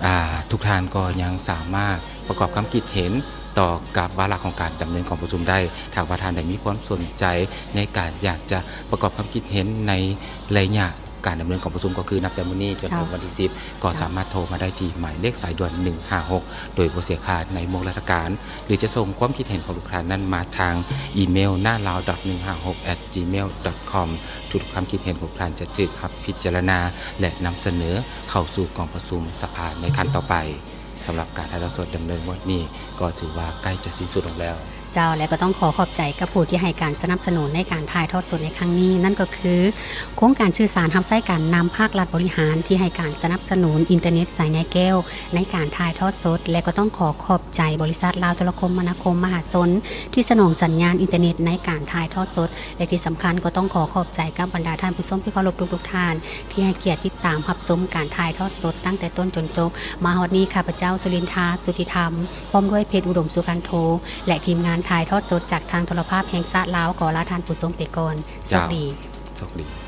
ອາ ທຸກທ່ານກໍຍັງສາມາດປະກອບຄຳຄິດເຫັນຕໍ່ກັບວາລະຂອງການດຳເນີນກອງປະຊຸມໄດ້. ຖ້າວ່າທ່ານໃດມີຄວາມສົນໃຈໃນການຢາກຈະປະກອບຄຳຄິດເຫັນໃນໄລຍະການດຳເນີນກອງປະຊຸມ ກໍຄືນັບແຕ່ມື້ນີ້ຈົນເຖິງ ເຈົ້າ ວັນທີສິບ ກໍ ເຈົ້າ ສາມາດໂທມາໄດ້ທີ່ໝາຍເລກສາຍດ່ວນໜຶ່ງຫ້າຫົກ ໂດຍບໍ່ເສຍຄ່າໃນໂມງລາຊະການ ຫຼື ຈະສົ່ງຄວາມຄິດເຫັນຂອງທຸກທ່ານນັ້ນມາທາງອີເມວ ນາລາວ ໜຶ່ງຫ້າຫົກ ແອັດຈີເມວ ດອດຄອມ. ທຸກຄຳຄິດເຫັນຂອງທ່ານຈະຖືກຮັບພິຈາລະນາ ແລະ ນຳສະເໜີເຂົ້າສູ່ກອງປະຊຸມສະພາໃນຂັ້ນຕໍ່ໄປ. ສຳລັບການຖ່າຍທອດສົດດຳເນີນງວດນີ້ ກໍຖືວ່າໃກ້ຈະສິ້ນສຸດລົງແລ້ວ. ເຈົ້າ ແລະ ກໍຕ້ອງຂໍຂອບໃຈກັບຜູ້ທີ່ໃຫ້ການສະໜັບສະໜູນໃນການຖ່າຍທອດສົດໃນຄັ້ງນີ້, ນັ້ນກໍຄື ໂຄງການສື່ສານຮັບໃຊ້ການນຳພາກລັດບໍລິຫານທີ່ໃຫ້ການສະໜັບສະໜູນອິນເຕີເນັດສາຍໃຍແກ້ວໃນການຖ່າຍທອດສົດ ແລະ ກໍຕ້ອງຂໍຂອບໃຈບໍລິສັດລາວໂທລະຄົມມະນາຄົມມະຫາຊົນ ທີ່ສະໜອງສັນຍານອິນເຕີເນັດໃນການຖ່າຍທອດສົດ ແລະ ທີ່ສຳຄັນກໍຕ້ອງຂໍຂອບໃຈກັບບັນດາທ່ານຜູ້ຊົມທີ່ເຄົາລົບທຸກໆທ່ານ ທີ່ໃຫ້ກຽດຕິດຕາມຮັບຊົມການຖ່າຍທອດສົດຕັ້ງແຕ່ຕົ້ນຈົນຈົບ. ມາຮອດນີ້ ຂ້າພະເຈົ້າ ສຸລິນທາ ສຸດທິທຳ ພ້ອມດ້ວຍ ເພັດ ອຸດົມ ສຸຄັນໂທ ແລະ ທີມງານຖ່າຍທອດສົດຈາກທາງໂທລະພາບແຫ່ງຊາດລາວ ຂໍລາທ່ານຜູ້ຊົມໄປກ່ອນ. ໂຊກດີ. ໂຊກດີ.